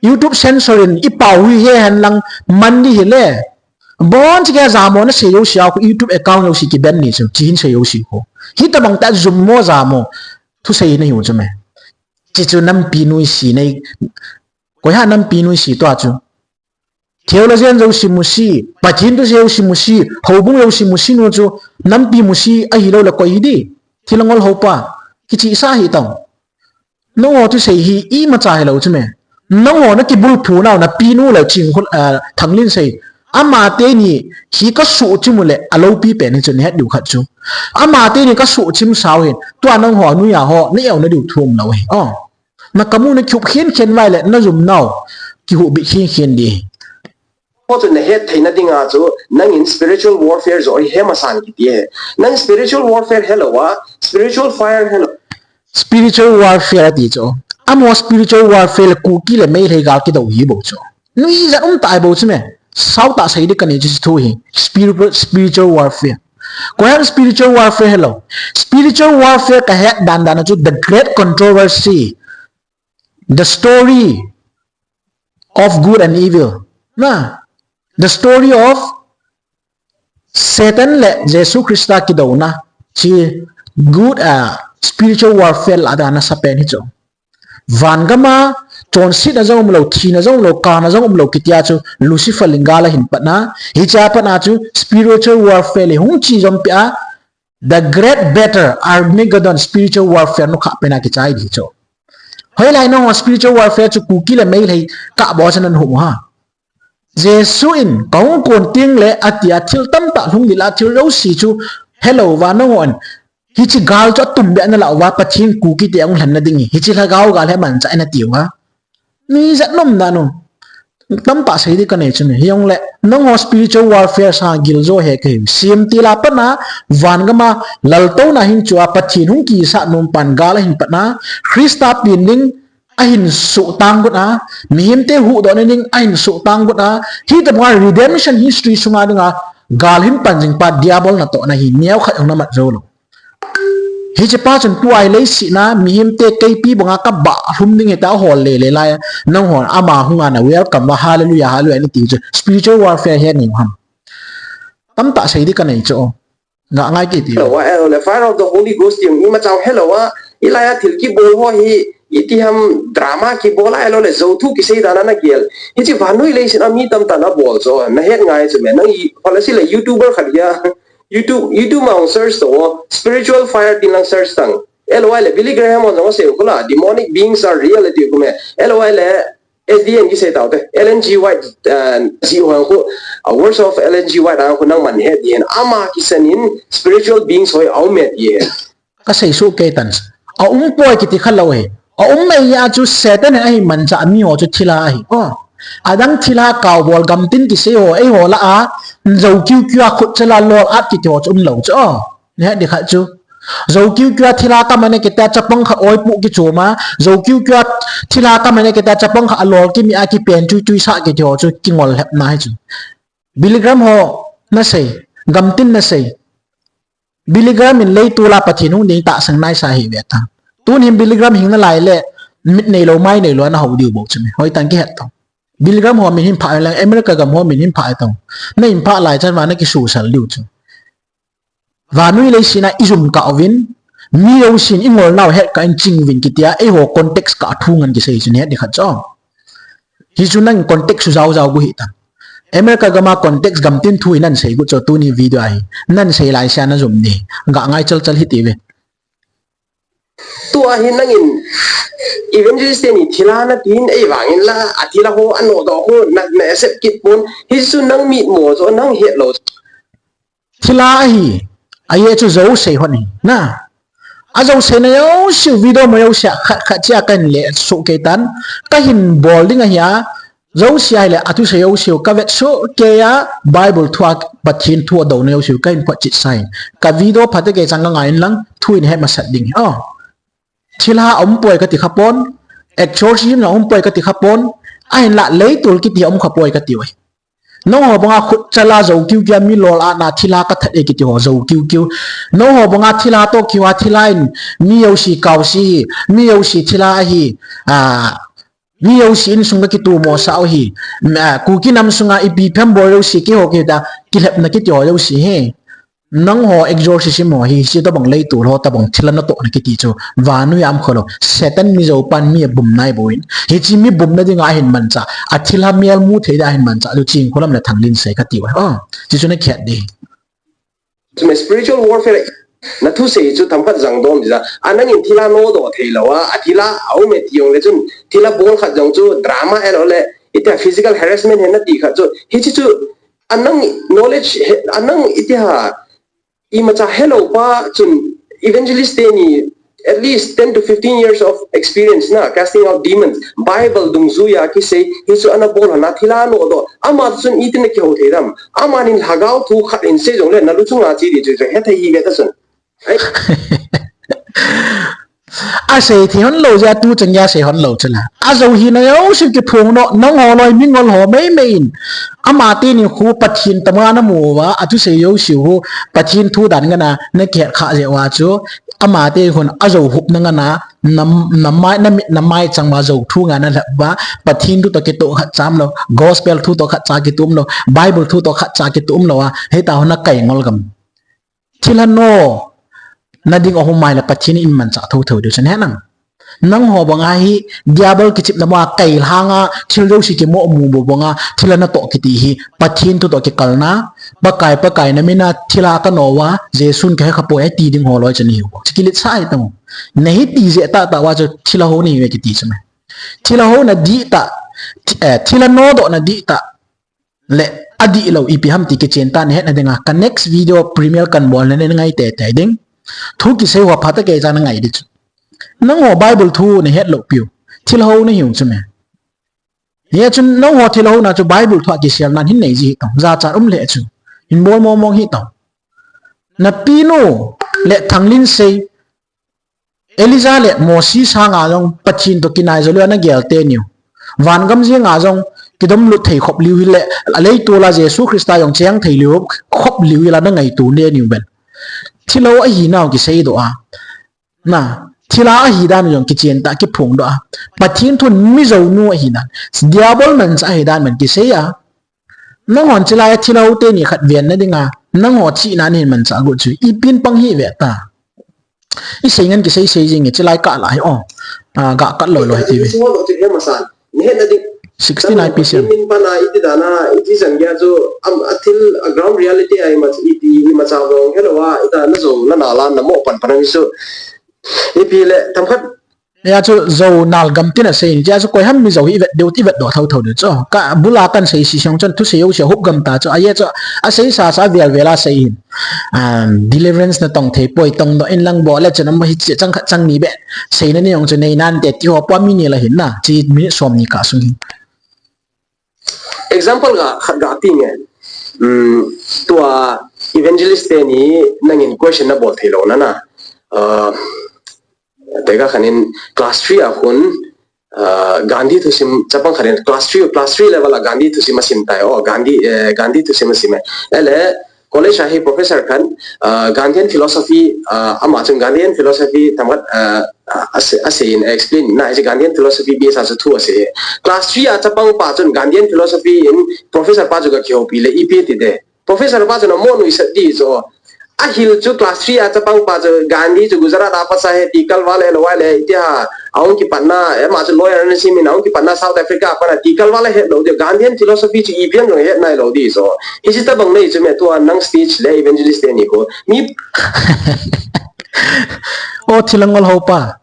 YouTube censor in i pao hui he hen lang man ding hile. Boncha kia jamo nasei jouse a khu YouTube account jouse kiban ding chu. Chuhin sei jouse khu. Hitabang tah jummo jamo. Thusei nahiu chu me. Chuchu nampi nuisat nei. Koi ham nampi nuisat tua chu. Theologian jouse musit, Pathen thusei jouse musit, houbung jouse musit nu chu, nampi musit ahilou le koi hi ding. Thil angol hou pa. Kichihsa hi tao. Nangho thusei hi imacha hilou chu me. Nangho nakibulphu nau napi nu le ching khun, ah, Thanglinsei. Ama teni hi kasuhchim u le aloupi pen hi chu nahet diu khat chu. Ama teni kasuhchim sau hin. Tua nangho nuiya ho, na euna diu thum lou hi. Oh. Na kamu na kihup khen khen vai le na jum nau kihup bit khen khen ding. Ho chu nahet theina dinga chu nangin spiritual warfare joh hi he masan kiti he. Nang spiritual warfare helou a, spiritual fire helou. Spiritual warfare ati chu. Amaho spiritual warfare le Kuki le Meitei gal kidou hi bou chu. Nuijat um tah bou chu me. Sao tah sei ding kanei chu thu hi. Spiritual, spiritual warfare. Koi ham spiritual warfare helou. Spiritual warfare kahet dan dan chu the great controversy. The story of good and evil. Na, the story of Satan le Jesu Christa kidouna. Chi good, ah, spiritual warfare lah a dan a sapen hi chu. Van gam a chonsetna jong umlou, thina jong umlou, kana jong umlou kitia chu Lucifer in gal ahin patna. Hichea patna chu spiritual warfare le hung chi jom pia. The great battle, Armageddon, spiritual warfare nukha pena kichai ding chu. Hoilai nangho spiritual warfare chu Kuki le Meitei kah bou chan nan hum u ham. Jesu in kahung kon teng le atia thil tamtah lhung ding la thil jouse chu helou va nangho in. Hiche gal chu atumbeh a nalah uva Pathen Kuki te ahung lhenna ding hi. Hiche lhagao gal hi manchah e nati uva. Nuijat nom dan u. Tamtah sei ding kanei chu me. Hijongle, nangho spiritual warfare sa giljo he kahi. Sim tila patna, van gam a, laltouna hing chua, Pathen hung kisah nom pan gal ahin patna, Christa pen ding ahin suhtang got a, mihemte huhdoh na ding ahin suhtang got a, hitabanga redemption history sunga dinga, gal hin pan jing pa Diabol natohna hi, neokhat jong namat jou lou. Hiche pa chun tua hi leiset a, mihemte keipi banga kabah lhum ding hita hol le le lai. Nanghon ama hunga na welcome va hallelujah, hallelujah nati chu. Spiritual warfare hi neiu ham. Tamtah sei ding kanei chu. Ngah ngai kei ti. Helou a, helou le, fire of the Holy Ghost ti imacha helou a, hilai a thil kibol ho hi, iti ham drama kibol a helou le, jou thu kisei dan a nagel. Hiche vannoi leiset a mi tamtah nabol chu, nahet ngai chu me, nang i, hola sile YouTuber khat hia, YouTube, YouTube ma hung search to, spiritual fire tin lang search tang. L Y le, Billy Graham hon jong asei u kula, demonic beings are real ati u kume. L Y le, S D N kisei taute. Ellen G White, uh, ji hon khu, uh, words of Ellen G White ang khu nangman het ding. Ama kisan in spiritual beings hoi aume ti he. Kasei soh kei tan. Aum poi kiti khalou he. Aum mai a chu Satan he ahi manchah mi ho chu thilha ahi. Oh. Adang thilha kaobol gamtin kisei ho, eiho lah a, jou kiu kiu a khut chala lol at kiti ho chu umlou chu. Oh. Nahet ding khat chu. Jou kiu kiu a thilha kamane kiti a chapang khat oipu kichom a. Jou kiu kiu a thilha kamane kiti a chapang khat alol kimi a kipen tui tui sa kiti ho chu kingol lhepna hi chu. Billy Graham ho nasei. Gamtin nasei. Billy Graham in leitol a Pathen hung ding tahsan naisa hi ve ta. Tun hin Billy Graham hing nalai le mit neilou mai neilou ana hou diu bou chu me. Hoitah kihet tong. Billy Graham ho min hin phah le America gam ho min hin phah tong. Na hin phah lai chan va nakisosal diu chu. Vannoi leiset a ijum kah uvin, mi jousen ingol nau het kah in ching uvin kitia, eiho context kah thu ngan kisei chu nahet ding khat chu. Hichu nang context chu jao jao gu hita. America gam a context gamtin thu hi nan sei gu chu tuni video a hi. Nan sei lai sia najum ding. Ngah ngai chal chal hiti ve. Tua hi nangin evangelist teni thilha natin, ei vangin la, athilha ho, anodoh ho, na, na accept kit pon, hichu nang mitmo chu, nang hetlou. Thilha ahi, ahi chu jouse hon hi, na. Ajouse na jouse, video ma jouse, khat, khat chia kahin le, soh kei tan, kahin bol ding ahi a, Jouse ahile, athusei jouse u kavet soh kei a, Bible thu a Pathen thu adouna jouse u kahin photchet sa in. Ka video phatecha kei chang kangai in lang, thu in he masat ding. Oh. Thilha aumpoi kati khapon, exorcism aumpoi kati khapon, ahinla leitol kiti aum khapoi kati uve. Nangho banga khutchal a jou kiu kiu a mi lol a na thilha kathat e kiti ho jou kiu kiu. Nangho banga thilha toh kiu a thilha in mi jouse kaose hi, mi jouse thilha ahi, a, mi jouse insung kakitomo sa u hi, a, Kuki nam sunga ipi phem bol jouse keiho kiti a, kilhepna kiti ho jouse hi. Nangho exorcism ho hi, hiche tobang leitol ho tobang thilha natohna kiti chu, vannoi a um khalou, Satan mijoupan mi abum nai bou in. Hiche mi bumna dinga ahin manchah, athilha mel mu thei dia ahin manchah, chu Chinkholam le Thanglinsei kati uve. Oh, hiche chu nakhet ding. Chumi spiritual warfare, nathusei chu themkhat jangdom ding a, a nangin thilha nodoh thei lou a, athilha aume ti jongle chun, thilha bol khat jong chu drama ahilou le, itia physical harassment hi nati khat chu, hiche chu, a nang knowledge, he, a nang itia, imacha helou pa chun evangelist teni at least ten to fifteen years of experience na casting out demons, Bible dungjuiya kisei, hichu ana bol hon a thilha nodoh, ama chun itin akihou thei dem, amanin lhagao thu khat ahin sei jongle nalu chunga che ding chu hethei hi ve ta chun. Asei thei hon lou jeh a tuchan gei asei hon lou chu la. Ajou hina jouse kiphong doh, nangho loi mingol ho meimei in. Amateni khu Pathen tama namu uva, athusei jouse u, Pathen thu dan ngana, nakihet kha jeh uva chu. Amateni khun ajou hupna ngana, nam, namai, namit, namai chang uva jou thu ngana lhep uva, Pathen thu toh kitoh khatcha umlou, gospel thu toh khatcha kitoh umlou, Bible thu toh khatcha kitoh umlou a, hita hon akai ngol gam. Thilha nona ding ahung um le Pathen in manchah thotho diu chu nahe nam. Nangho banga hi Diabol kichepna ma kailhanga thil jouse kimo mu bou banga thilha natoh kiti hi Pathen thu toh kikalna, Pakai, Pakai namin a thilha kano uva, Jesun kahe khapoi ati ding ho loi chu nahiu. Chu kiletsah ahi tong. Nahiti jeh tah tah uva chu thilha hou nahiuve kiti chu me. Thilha houna dihtah, thi-, eh, thilha nodohna dihtah. Le adihlou ipi ham ti kichen tah nahetna dinga, ka next video premiere kabolna nangai teitei ding. Thu kisei ho phatecha kei cha nangai ding chu. Nangho Bible thu nahet lou piu. Thilha hou nahiu chu me. Hia chun nangho thilha houna chu Bible thu a kiselna hin nei ji hitong. Jachat um le chu. Hin bol mong mong hitong. Napinu le Thanglinsei Elijah le Moses sanga jong Pathen toh kinai jou lou ana gel teniu. Vangam jenga jong kidom lut thei khop liu hile, aleitol a Jesu Christa jong cheng thei liu khop liu hila nangaito neniu ben. Thilha hou ahinau kisei doh a. Na, thilha ahi dan jong kichen tah kiphong doh a. Pathen thun mi jou nu ahi dan. Diabol manchah ahi dan man kisei a. Nanghon chilai a thilha hou teni khat venna dinga, nangho chihna nahin manchah got chu, ipin pang hih ve ta. Isei ngen kisei sei jing e, chilai kah lai o. Ah, ga kat loi loi ti ve. Sixty-nine P C M. Min pana iti dana, iti jang gei chu, am, athil, a ground reality a ima, iti, imacha vang helou a, ita na jou, na nal a, namo pan pan a mi chu. Ipi le, themkhat Hia chu jou nal gam tin asei in, hia chu koi ham mi jou hi ivet diu, ivet doh thotho diu chu. Ka bul a kan sei sisong chun thusei jouse hup gam ta chu. Ahia chu asei sasa vel vel a sei in. Um, deliverance natong thei poi, tong doh in lang bol le chun ama hiche chang khat chang ni be. Seina ni jong chu nei nante ti ho pa mi ni la hin na. Chi minute som ni kah sung hin. Example ga, khat ga ti nge. Um, tua evangelist teni nangin question nabol thei lou na na. Uh, Tega khanin class three a khun, uh, Gandhi thusim chapang khanin class three, class three level a Gandhi thusim asim tai. Oh, Gandhi, eh, Gandhi thusim asim e. Ele, college a hi professor khan, uh, Gandhian philosophy, uh, ama chun Gandhian philosophy themkhat, uh, uh, ase, ase in explain. Na, ase Gandhian philosophy base a chu thu ase. Class three a chapang pa chun Gandhian philosophy in professor pa chu ga kihoupi le ipi ti de. Professor pa chun amo nuisat di chu. Ahil chu class three a chapang pa chu Gandhi chu Gujarat a pasa he ti kalval e lo le iti ha. Ahung kipatna, ema chu lawyer na simin ahung kipatna South Africa a pana ti kalval a het lou di. Gandhian philosophy chu ipi ham jong het nai lou di chu. Hichi tabang nei chu me tua nang speech le evangelist teni ko. Mi O thilha ngol hou pa.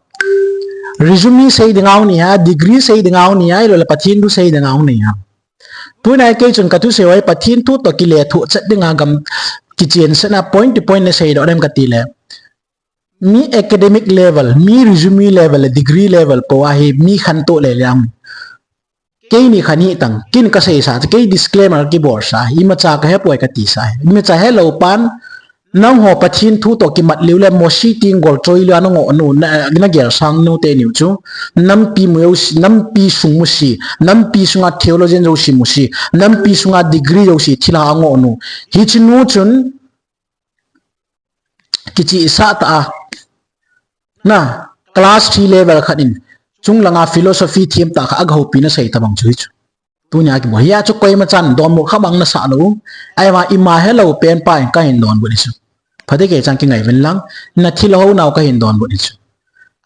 Resume sei ding ahi a, degree sei ding ahi a, lo le Pathen thu sei ding ahi a. Tuna kei chun ka thusei ho hi Pathen thu toh kile thu chet dinga gam kichen sena point to point na seidoh dem kati le. Mi academic level, mi resume level, degree level po a hi mi khantou le le ang. Keini khat hitang, kin kasei sa, kei disclaimer kibol sa, imacha kahepoi kati sa, imacha helou pan, nangho Pathen thu toh kimat leu le, Mosi tenggol choi leu a nangoh nu, na, nagel sang nu teniu chu, nampi mu jouse, nampi sung musi, nampi sunga theologian jouse musi, nampi sunga degree jouse thilha angoh nu. Hiche nu chun, kichehsah tah a, na, class three level khat in, chunglanga philosophy themtah khat agahoupi nasei tobang chu hichu. Tunia kibol hia chu koimachan donbut khabang nasah lou. Ahivang ima helou pen pa in kahin donbut hichu. Phatecha chan kingai uvin lang, nathilha hou nau kahin donbut hichu.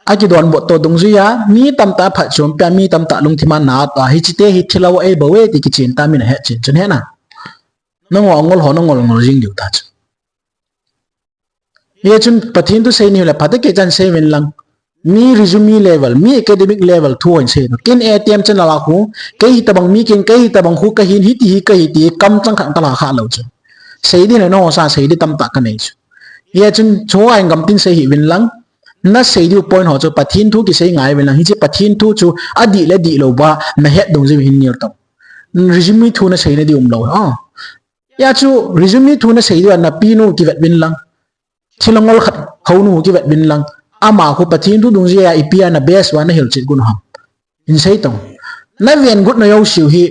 Akidonbut toh dungjuia, mi tamtah phatchompi a, mi tamtah lungthim a natoh a, hiche te hi thilha hou eibou e ti kichen ta min ahet chen chun hena. Nangho angol ho nangol ngol jing diu ta chu. Hichun Pathen thu sei nile phatecha chan sei uvin lang. Mi resume level, mi academic level thu hon sei. Kin A T M channel a khu, kei hitobang mi kin, kei hitobang khu kahin, hiti hi kahi ti, kamchang khat kalha kha lou chu. Sei ding le nangho sa sei ding tamtah kanei chu. Hichun chua in gamtin sei hih uvin lang. Nasei diu point ho chu Pathen thu kisei ngai uvin lang. Hiche Pathen thu chu adih le dihlou ba nahet dungjuiyin hin nil tau. Resume thu nasei nadiu umlou. Ah. Hia chu resume thu nasei diu a napinu kivet uvin lang. Thilha ngol khat hounu kivet uvin lang. Ama khu Pathen thu dungjuia ipi a na best uva nahilchet got u ham. Hin sei tong. Naven got na jouseu hi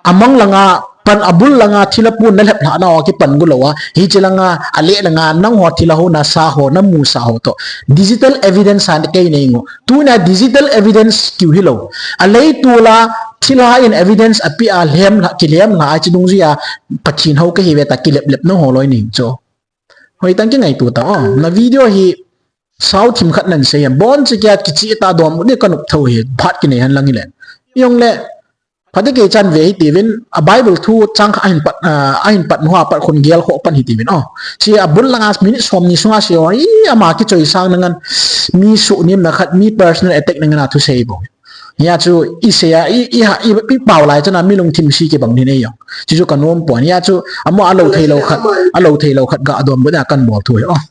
amang langa pan abul langa thilha pun nalhep lhah nauva kipan got lou a. Hiche langa, aleh langa, nangho thilha houna sa ho, namusa ho toh. Digital evidence a kei nei ngo. Tunia digital evidence kiu hilou. Aleitol a thilha in evidence apeh a lhem lha, kilhem lha a hiche dungjuia Pathen hou kahiuve tia kilep lep nangho loi nei chu. Hoitah in kingaito tao. Na video hi sao thim khat nan sei a. Boncha kia kicheh tah donbut ding kanop thou hi. Phat kinei hen lang hile. Jongle, phatecha chan ve hitiuvin, a Bible thu chang khat ahin pat, ah, ahin pat nu a pat khun gel khoh pan hitiuvin. Oh, hiche abul langa minute somni sunga sei ho, i ama kichoisang nangan mi suhnem na khat, mi personal attack nangan a thu sei bou. Hia chu isei a, i, i ha, i, i pao lai chana mi lungthim se kibang ding ahi jong. Hiche chu kanom pon. Hia chu amaho alou theilou khat, alou theilou khat ga donbut a kanbol thu hi. Oh.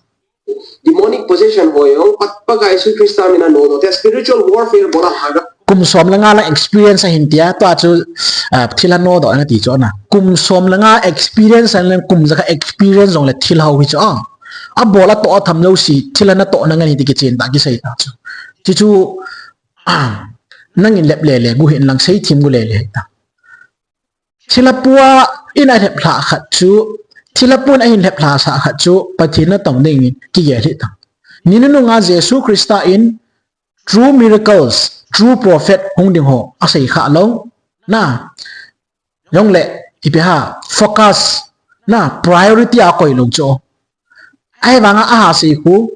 Demonic possession ho jong, Pat, Pakai Jesu Christa min a nodoh te, spiritual warfare bol a haga. Kum som le nga lang experience ahin tia, tua chu, ah, thilha nodoh nati chu na. Kum som le nga experience ahin le kum jakhat experience jongle thilha hou hi chu a. Abol atoh atham jouse, thilha natoh nangan hi ti kichen tah kisei tah chu. Hiche chu, ah, nangin lep lele got hih in lang sei thim got lele hih ta. Thilha pua in alhep lhah khat chu, thilha pun ahin lhep lhasah khat chu, Pathen natong dingin kigel hih tang. Ni nunung a Jesu Christa in true miracles, true prophet hung ding ho asei kha lou. Na, jongle, ipi ham, focus, na, priority akoi lou chu. Ahivanga aha sei khu,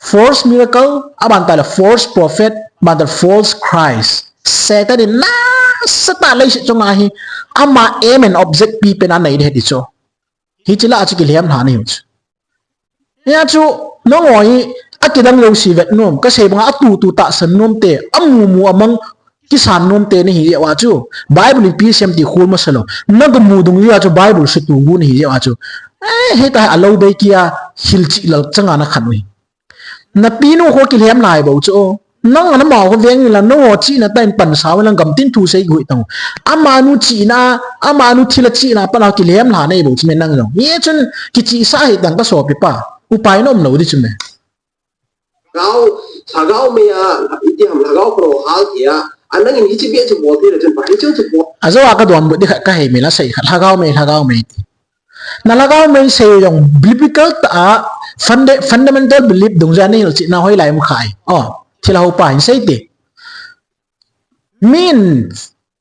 false miracle, aban tah le false prophet, aban tah le false Christ. Satan in nasatah leiset chunga hi ama aim and object pi pen anei ding ahi ti chu. Hiche lah a chu kilhem lha nahiu chu. Hia chu nangho hi akidang jouse vet nom, kasei banga atutu tahsan nom te, amumu amang kisan nom te nahi jeh uva chu. Bible ipi asei em ti khol masa lou. Naga mu dungjuia chu Bible sutu got nahi jeh uva chu. Eh, hitia hi alou bei kia hilchet lal changa nakhan u hi. Napinu khu kilhem lha bou chu. Nang ana mau khu veng in lang nangho chihna tah in pansa uvin lang gamtin thu sei got tang. Amanu chihna, amanu thilha chihna pan a kilhem lha nahi bou chu me nang jong. Hichun kichehsah hih tang kasopi pa. Upai nom lou ding chu me. Lhagao, lhagao mei a, iti ham lhagao paro hal thei a. Anangin hiche bia chu bol thei le chun pa, hiche chu bol. Ajou a kadonbut ding khat kahei mei la sei khat, lhagao mei, lhagao mei ti. Na lhagao mei sei jong biblical tah a funda-, fundamental belief dungjuia nahilchet na hoilai um kha e. Oh, thilha hou pa hin sei te. Min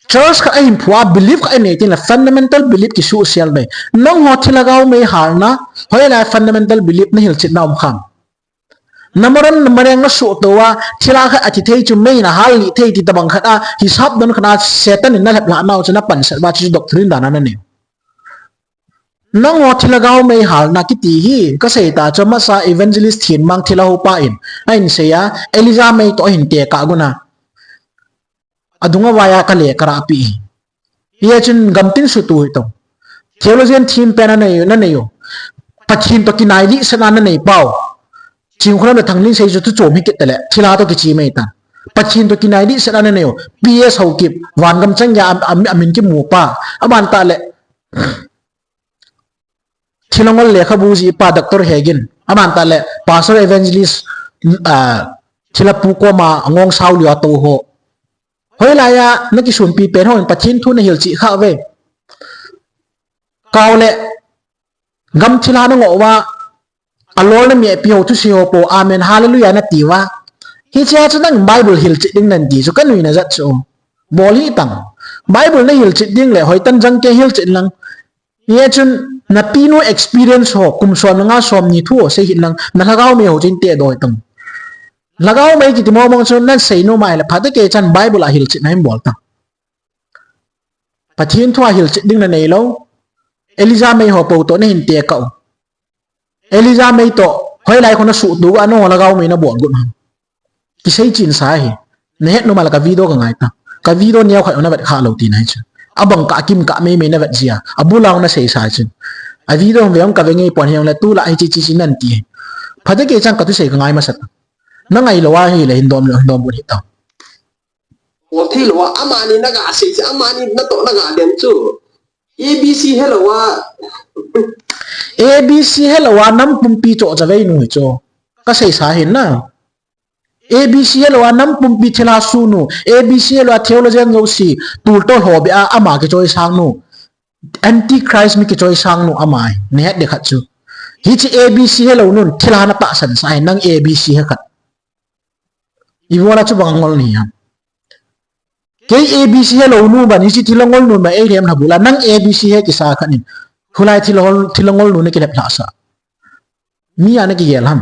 church khat ahin phu a belief khat anei tin la fundamental belief kisuhsel mei. Nangho thilha lhagao mei halna, hoilai fundamental belief nahilchet na um kham. Namaron namareng nasuh tou a, thilha khat athi thei chu mei in ahal lih thei ti tobang khat a, hisap don khat a, Satan in nalhep lhah nau chu napansan uva chu doctrine dan a nanei. Nangho thilha lhagao mei halna kiti hi, kasei ta chu masa evangelist Thinmang thilha hou pa in, ahin sei a, Elijah mei toh ahin tekah got na. Adung avai a kale karahpi. Hia chun gamtin sutu hi tong. Theologian theme pen nanei u, nanei u. Pathen toh kinai lih sena nanei pau. Chingkhulam le Thanglinsei chu tuchom hi kit tale. Thilha toh kichi mei tan. Pathen toh kinai dehset ana nei u. P S Haokip, vangam chang geiya am, am, amin kimu pa. Aban tah le, thilha ngol lekhabu jih pa Doctor Hegin. Aban tah le, Pastor Evangelist, ah, thilha pu koma ngong sao liu a tou ho. Hoilai a, na kisunpi pen hon Pathen thu na hilchet kha uve. Kau le, gam thilha na ngoh uva, alol na mi api ho thusei ho po, amen, hallelujah na ti uva. Hichea chu nang Bible hilchet ding nan ti chu ka nuina jat chu. Bol hih tang. Bible na hilchet ding le, hoitah in jangkei hilchet lang. Hichun na pinu experience ho, kum som le nga som ni thu ho sei hih lang, na lhagao mei ho chun te doi tang. Lhagao mei kiti mong mong chu na sei nom ahile, phatecha chan Bible a hilchet na hin bol tang. Pathen thu a hilchet ding na nei lou. Elijah mei ho po toh na hin tekah u. Elijah mei toh, hoilai kho na suhtuh uva, nangho lhagao mei na bol got ham. Kisei chen sa hi. Na het nom a le ka video ka ngai ta. Ka video neo khat na vet kha lou tina hi chu. Abang kah kim kah mei mei na vet jia. Abul a na sei sa chu. A video hung ve hung ka ve ngei pon hi hung le tulai hiche hiche hiche nan ti. Phatecha chan ka thusei ka ngai masa ta. Na ngai lou ahile hin dom le hin dom but hih ta. Bol thei lou a, amani na ga sei chu, amani natoh na ga den chu. A B C helou a. A B C helou a nam pumpi choh chavei nu hi chu. Ka sei sa hin na. A B C helou a nam pumpi thilha su nu. A B C helou a theologian jouse. Tultol ho beh a ama kichoisang nu. Antichrist mi kichoisang nu ama hi. Na het ding khat chu. Hiche A B C helou nun thilha na tahsan sa hi nang A B C he khat. Ibola chu bang ngol nahi ham. Kei A B C helou nu ban, hiche thilha ngol nu ban, ei lhem na bula, nang A B C he kisa khat in. Hulai thilha ngol, thilha ngol nu na kilep lhah sa. Mi a na kigel ham.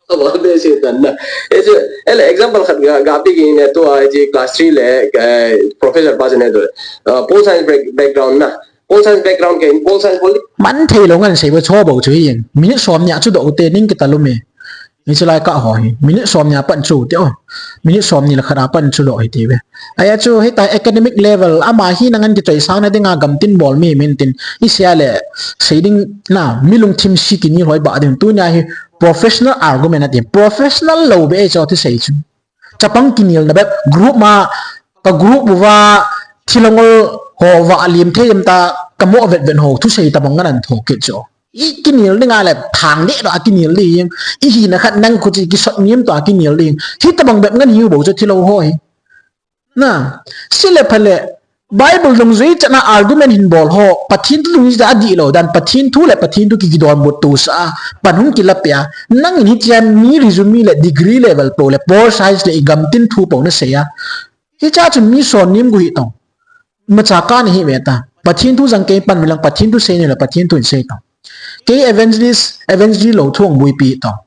Aba, be se tan na. Hiche, ele example khat ga, ga pe kit inge tua, hiche class three le, eh, professor pa chu ne tu. Uh, Pol Science back-, background na. Pol Science background kei, Pol Science bol. Man thei lou ngan sei bou cho bou chu hi. Minute som ni a chu doh u te ning kita lou me. Hiche lai ka ho hi. Minute som ni a pan chu te o. Minute som ni le khat a pan chu doh hi ti ve. Ahi chu hitia academic level ama hi nang an kichoisang na dinga gamtin bol mi min tin. Isia le sei ding na mi lungthim si kini hoi ba ding tunia hi professional argument ati. Professional lou be cho ti sei chu. Chapang kinelna bep group ma ka group uva thilha ngol ho va alim thei em ta ka mo vet vet ho thusei tabang ngan an thou kit chu. I kinel ding a le thang deh doh a kinel ding. I hina khat nang khu chu kisot ngim toh a kinel ding. Hitabang bep ngan hiu bou chu thilha ho hi. Na, sile phale Bible dungjui chan a argument hin bol ho, Pathen thu dungjui a dih lou dan, Pathen thu le Pathen thu ki, kidonbut tu sa a, pan hung kila pia, nang in hitia mi resume le degree level po le pol science le i gamtin thu po na sei a. Hicha chu mi son nim gu hi tong. Macha ka ni hi ve ta. Pathen thu jang kei pan mi lang, Pathen thu sei ni le Pathen thu in sei tong. Kei evangelist, evangelist lou thu ong buipi tong.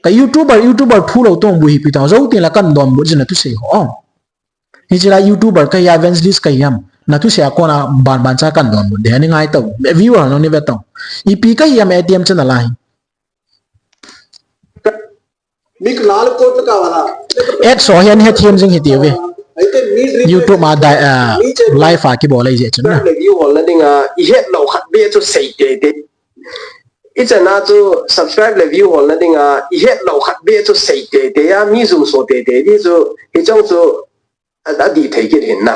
Ka YouTuber, YouTuber thu lou thu ong buipi tong. Jou tin la kan donbut jin na thusei ho. Hiche la YouTuber ka hi a evangelist ka hi ham. Na thusei a kona ban ban cha kan donbut de. Ani ngai tau. Viewer nong ni ve tong. Ipi ka hi ham A T M channel a hi. Mik lal kot ka wala. Ad so hian hethiam jing hi ti ve. Aite mi YouTube ma dai, ah, mi che live a kibol a i je chun na. Subscribe le view hol na dinga, i het lou khat be chu sei te te. I chana chu subscribe le view hol na dinga, i het lou khat be chu sei te te a, mi zum so te te di chu, hi chong chu, a, a di thei kit hin na.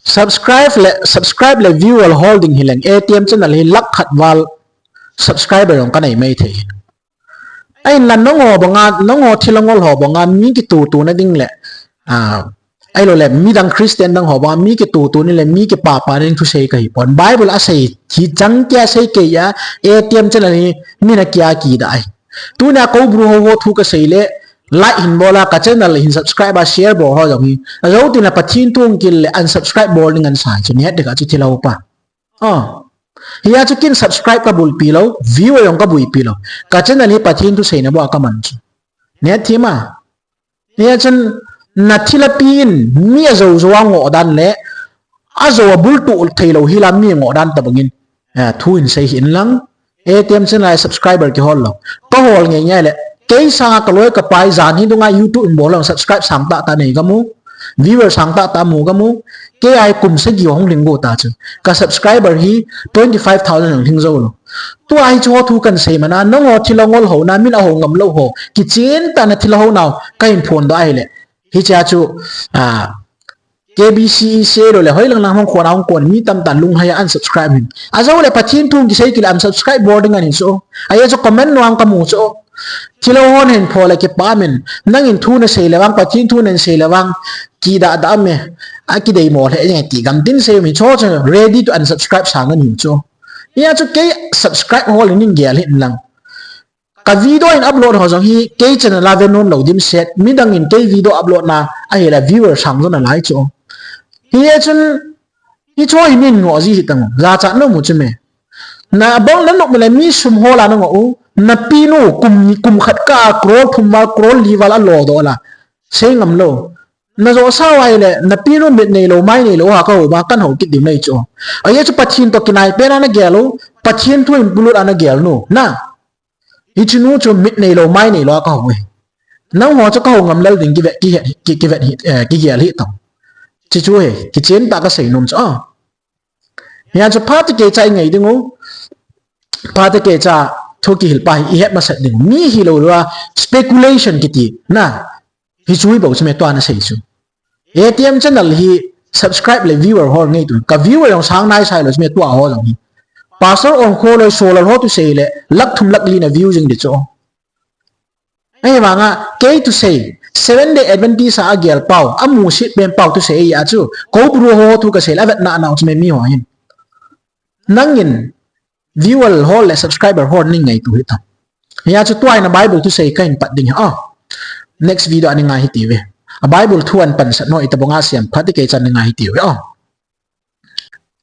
Subscribe le, subscribe le view hol ding hi leng, A T M channel hi lakh khat val subscriber jong ka nei mai thei hin. Ahin la nangho banga, nangho thilha ngol ho banga, mi kitutu na ding le, ah, ahilou le, midang Christian dang ho banga, mi kitutu ni le, mi kipapa na ding thusei ka hi pon. Bible a sei, hi chang kia sei kei a, A T M channel hi, mi na kia ki da ai. Tunia Koubru ho ho thu ka sei le, like hin bol a, ka channel hin subscribe a, share bol ho jong hi. Ajou tin la Pathen thu ong kil le, unsubscribe bol ding an sai, chu ni het ding a chu thilha upa. Ah. Hia chu kin subscribe ka bulpi lou, view jong ka buipi lou. Ka channel hi Pathen thu seina bou a ka man chu. Neh thim a. Hia chun na thilha pi in mi ajou jou a ngoh dan le, ajou a bultuh thei lou hi la mi ngoh dan tabang in. Eh, thu in sei hin lang. A T M channel a subscriber kihol lou. Ka hol ngei ngei le. Kei sanga ka loi ka pai jan hi dunga YouTube in bol lou subscribe sang tah tah nei ka mu. Viewer sang tah tah mu ka mu. Kei a hi kum sagi hung lhing go ta chu. Ka subscriber hi twenty five thousand hung lhing jou lou. Tua hi chu ho thu kan sei mana, nangho thil a ngol ho na, min a ho ngam lou ho, kichen tah na thil a ho nau ka hin phondoh ahile, hichea chu, ah, K B C E C lou le, hoilang lang hung khon a hung kon, mi tamtah lunghai a unsubscribe hin. Ajou le Pathen thu kisei kit le unsubscribe bol ding ahi chu. Ajeh chu comment nung ka mu chu. Thil a ho hin pho le kipah min, nangin thu na sei le vang, Pathen thu na sei le vang, kidah dah me, akideimo le nge ti gam tin sei mi chu chu ready to unsubscribe sang ahi chu. Hia chu kei subscribe ho le ning gel hin lang. Ka video in upload ho jong hi kei channel a ve nom lou dimset, midang in kei video upload na ahile viewer sang jong na lai chu. Hia chun, hichu hi min ngo ji hi tang, jachat nom u chu me. Na bol na nop le mi sum ho la na ngo u, na pinu kum ni kum khat ka crore thum val crore li val a lo doh la. Sei ngam lou. Na jo sa vai le, na pinu mit nei lou, mai nei lou, ha ka ho ba kan ho kit ding nei chu. Ajeh chu Pathen to kinai pen a na gel u, Pathen thu in bulut a na gel nu. Na. Hiche nu chu mit nei lou, mai nei lou a ka ho e. Nangho chu ka ho ngam lel ding kivet, kihet, ki, kivet hi, eh, kigel hi tong. Hiche chu hi, kichen tah ka sei nom chu. Ah. Hia chu phat kei cha i ngai ding u. Phat kei cha thu kihil pa hi i het masat ding u. Mi hi lou lou a speculation kiti. Na. Hichu hi bou chu me tua na sei chu. A T M channel hi subscribe le viewer ho ngei tu. Ka viewer jong sang nai sai lou chu me tua ho jong hi. Pastor Ongkholoi Solal ho thusei le lakh thum lakh li na view jing di chu. Ahivanga kei thusei, Seven Day Adventist a agel pau, amusit pen pau thusei ahi a chu. Kou bru ho thu ka sei le avet na nau chu me mi ho hin. Nangin viewer ho le subscriber ho ning ngai tu hi ta. Hia chu tua hi na Bible thusei ka hin pat ding hi. Ah. Next video a nei ngai hi ti ve. A Bible thu an pan sat no i ta bong a siam phat kei cha nei ngai hi ti ve. Ah.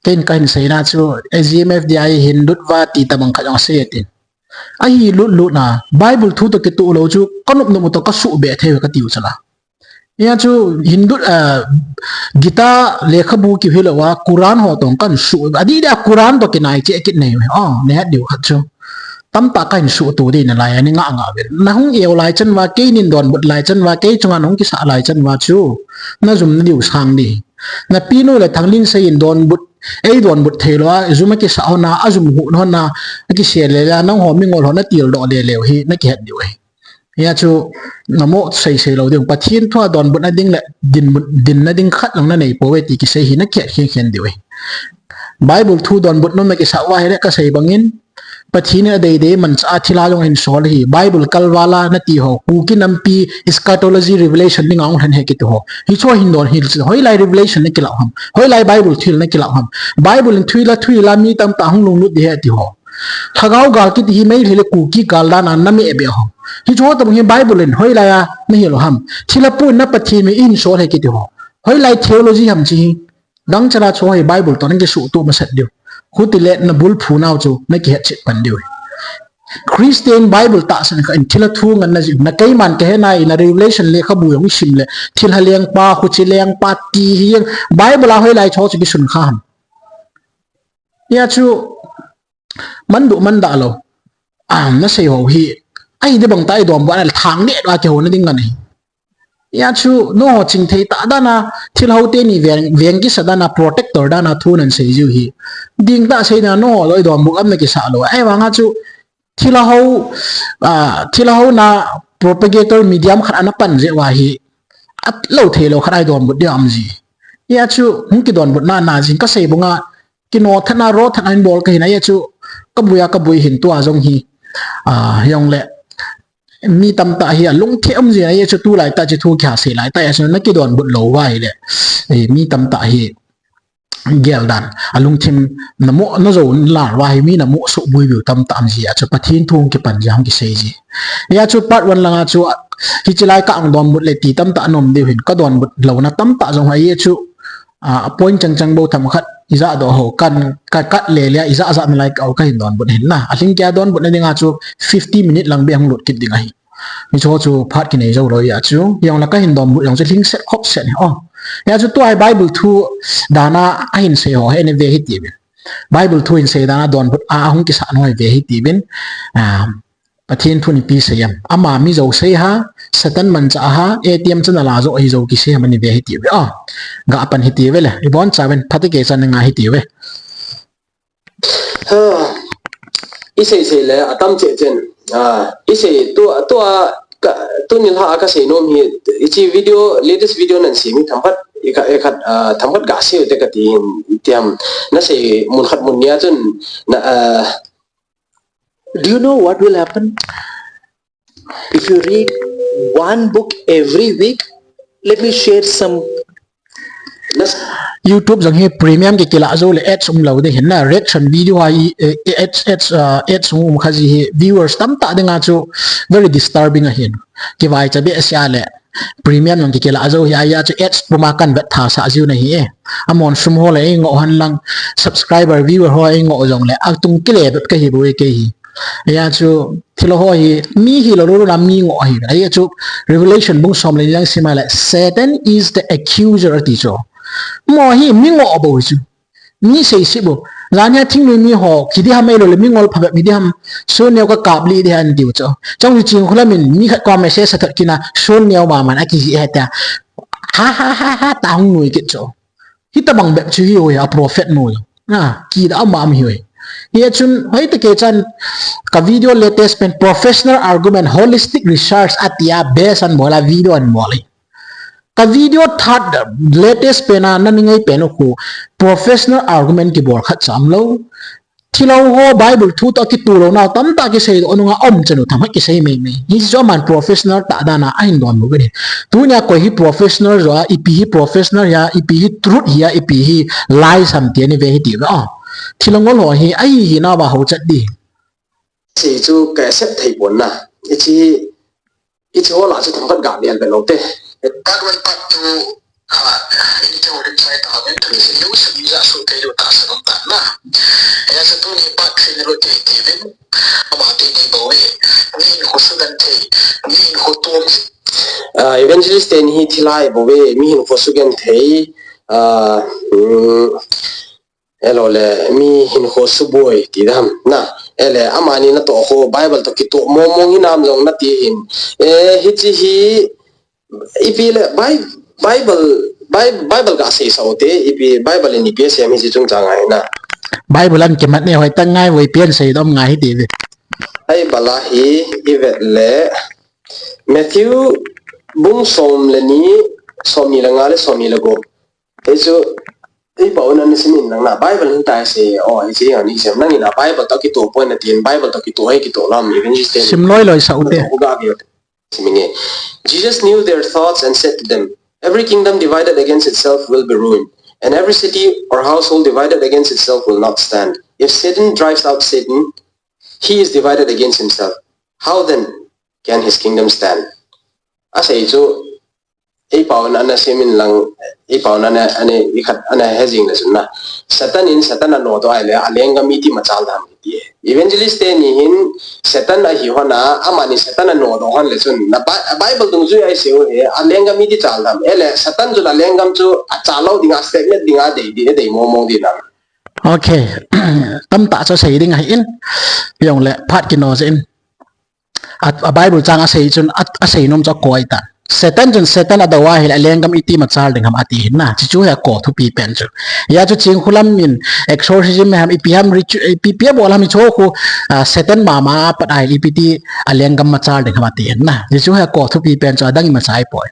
Ken ka hin sei na chu A G M F D I hin lut va ti ta bang khat jong sei tin. Ahi lut lut na Bible thu to kitu lou chu ka nop nop to ka su be thei ka tiu chala. Hia chu Hindu, ah, Gita lekhabu kihi lou a Quran ho tong kan su. Adi dia Quran to kinai che kit nei. Oh, ne hat diu khat chu. Tamtah ka hin suhto ding nalai, ani nga nga vel. Na hung eu lai chan va, kei nin donbut lai chan va, kei chunga na hung kisah lai chan va chu. Na jum na diu sang ding. Na pinu le Thanglinsei in donbut, ei donbut thei lou a, jum a kisah hon a, a jum hu hon a, a kisel le la, nangho mingol hon a tildoh le leu hi, na kihet diu ahi. Hia chu, na mo sei sei lou ding, Pathen thu a donbut na ding le, din, din na ding khat lang na nei pouve ti kisei hi, na kihet khen khen diu ahi. Bible thu donbut nom na kisah uva ahile ka sei bangin, Pathen in adei dei manchah a thilha jong ahin sol ahi. Bible kalval a nati ho, Kuki nampi eschatology revelation dinga hung lhen ahi kiti ho. Hichu ahin don hih chu, hoilai revelation na kilah u ham. Hoilai Bible thu hil na kilah u ham. Bible in thu hil a, thu hil a mi tamtah hung lunglut ding ahi ti ho. Lhagao gal kiti hi Meitei le Kuki gal dan a na me be ho. Hichu ho tabang hi Bible in hoilai a na hil u ham. Thilha pu in na Pathen min ahin sol ahi kiti ho. Hoilai theology ham hiche hi. Gangchela chu hi Bible to na kisuhto masat diu. Hutile na bulphu nau chu na kihet chet pan diu. Christian Bible tahsan kha in thilha thu ngan na jih, na keiman ka he nai, na Revelation lekhabu jong i sim le, thilha lengpa, huchi lengpa ti hi jeng, Bible a hoilai chu chu kisun kha ham. Hia chu, man duh man dah lou. Ah, na sei ho hi, ahi de bang ta i donbut a na le thang de a kiho na ding ngan ahi. Hia chu, nangho chingthei tah dan a, thilha ho teni veng, veng kisa dan a, protector dan a thu nan sei jiu hi. Ding tah sei na nangho loi donbut am na kisah lou. Ahivanga chu, thilha ho, ah, thilha ho na propagator medium khat ana pan jeh uva hi. Atlou thei lou khat a i donbut diu am ji. Hia chu, hung kidonbut na na jing ka sei banga, kino than a, ro than a in bol ka hin a, hia chu, ka bui a, ka bui hin tua jong hi. Ah, jong le, mi tamtah hi alungthim um jin ahi chu tulai tah chu thu kihasei lai tah a chu na kidonbut lou uva ahile. Eh, mi tamtah hi gel dan. Alungthim na mo, na jo lar uva hi mi na mo suboi beu tamtah um ji a chu Pathen thu hung kipan ji hung kisei ji. Hia chu part one langa chu hiche lai ka hung donbut le ti tamtah na um diu hin ka donbut louna tamtah jong ahi chu. Ah, a point chang chang bou themkhat ija doh ho kan ka kat le le ija ja nalai ka, ka hin donbut hin na. Alhingkei a donbut na dinga chu fifty minute lang beh hung lut kit ding ahi. Hichu chu phat kinei jou lou ahi chu. Jong la ka hin donbut jong chu lhingset khopset ahi. Oh. Hia chu tua hi Bible thu dan a ahin sei ho hi nei ve hiti uvin. Bible thu hin sei dan a donbut a hung kisah ho hi ve hiti uvin. Ah, Pathen thu nipi sei em. Ama mi jou sei ha, Satan manchah ha, A T M channel a jou ahi jou kisei ham ani ve hiti ve. Ah, ga pan hiti ve le. Ibon chaven, phatecha chan nga hiti ve. Ha, isei sei le, atam cheh chen. Ah, isei tu, tu a, ka, tuni lha a kasei nom hi, hiche video, latest video nan sem hi themkhat, ikhat, ikhat, ah, themkhat gasei u te kati hin, tiam, nasei mun khat mun ni a chun, na, ah, Do you know what will happen? If you read one book every week, let me share some. YouTube jong hi premium ki kila jou le ads um lou ding hin na, reaction video a hi, eh, ads, ads, ah, ads um kha ji hi viewers tamtah dinga chu very disturbing ahin. Kivaicha behseh le premium jong ki kila jou hi, ahi a chu ads puma kan vet tha sa jiu na hi e. Amahon sum ho le ei ngoh hen lang, subscriber viewer ho ei ngoh jong le, atung kile bep kahi bou e kei hi. Ahi a chu thilha ho hi, mi hilou lou na mi ngoh ahi. Ahi a chu Revelation bung som le ni lang sim a le, Satan is the accuser ati chu. Mo hi mi ngoh bou chu. Mi seisih bou. Jan hi a thingnoi mi ho, kiti ham eilou le mi ngol phabep mi di ham. Sun neo ka kap lih di han tiu chu. Chong hi Chingkhulam in mi khat koma message sa thot kit na, sun neo mama na kiji he ta. Ha ha ha ha, ta hung nui kit chu. Hitabang bep chu hi oi, a prophet noi. Na, kida ama am hi oi. Hi a chun, hoi te kei chan, ka video latest pen professional argument, holistic research ati a best an bol a video an bol e. Ka video third latest pen a na ni ngai pen u khu professional argument kibol khat cha um lou. Thilha ho Bible thu toh kitoh lou nau tamtah kisei doh nunga um chan u themkhat kisei mei mei. Hiche chu aman professional tah dan a ahin don lou ve. Tunia koi hi professional jo a, ipi hi professional hi a, ipi hi truth hi a, ipi hi lies ham ti ani ve hiti ve a. Thilha ngol ho hi, ahi hi na va ho chat di. Hiche chu ka accept thei pon na. Hiche, hiche ho la chu themkhat ga bel bel lou te. Part one, part two, ah, in ke ho rim sai ta, men tu se yo se ni ja su te yo ta sa nom ta na. Ya sa tuni part three ni lo te te vin. Ama te ni bou e. Ni ko su dan te. Ni ko tom. Ah, evangelist te ni hi thilha e bou e. Mi hin ko su gen te. Ah, mm. Ahilou le, mi hinkho suboi ti dam na. Ahile, amani natoh ho, Bible toh kitoh mong mong hinam jong nati hin. Eh, hiche hi, ipi le, Bi-, Bible, Bi-, Bible ga seisah u te, ipi Bible in ipi asei ham hiche chungchang a hi na. Bible an kimat ne hoi tah ngai voi pian sei dom ngai hi ti ve. Bible a hi, i vet le, Matthew bung som le ni, som ni le nga le som ni le gup. Hichu, i pao na ni sim in lang na, Bible hin tai se, oh, hiche hi ani sim, nangin a Bible toh kitoh poi natin, Bible toh kitoh hi kitoh lam, evangelist te. Sim loi loi sa u te. Kitoh ga ge. Sim nge. Jesus knew their thoughts and said to them, "Every kingdom divided against itself will be ruined, and every city or household divided against itself will not stand. If Satan drives out Satan, he is divided against himself. How then can his kingdom stand?" Asei chu, i pao na ana sim in lang, i pao na ana, ana, i khat ana he jing le chun na. Satan in Satan anodoh a ahile, alenggam iti machal dam kiti e. Evangelist te ni hin Satan ahi hon a, amani Satan anodoh hon le chun. Na Bi-, Bible dungjui a i sei u hi, alenggam iti chal dam. Ahile, Satan chun alenggam chu achal lou ding a, stagnant ding a, dei, dei, dei mong mong ding a. Okay. Tamtah chu sei ding ahi in. Jong le, phat kino jeh in. A, a Bible chang asei chun, a, asei nom chu akoi ta. Satan chun Satan adou a ahile, alenggam iti machal ding ham ati hin na. Hichu hi ako thupi pen chu. Hia chu Chingkhulam in exorcism ham, ipi ham, ritu-, ipi, ipi abol ham hichu khu, ah, Satan mama apat a ahile, ipi ti alenggam machal ding ham ati hin na. Hichu hi ako thupi pen chu, adang imacha ahipoi.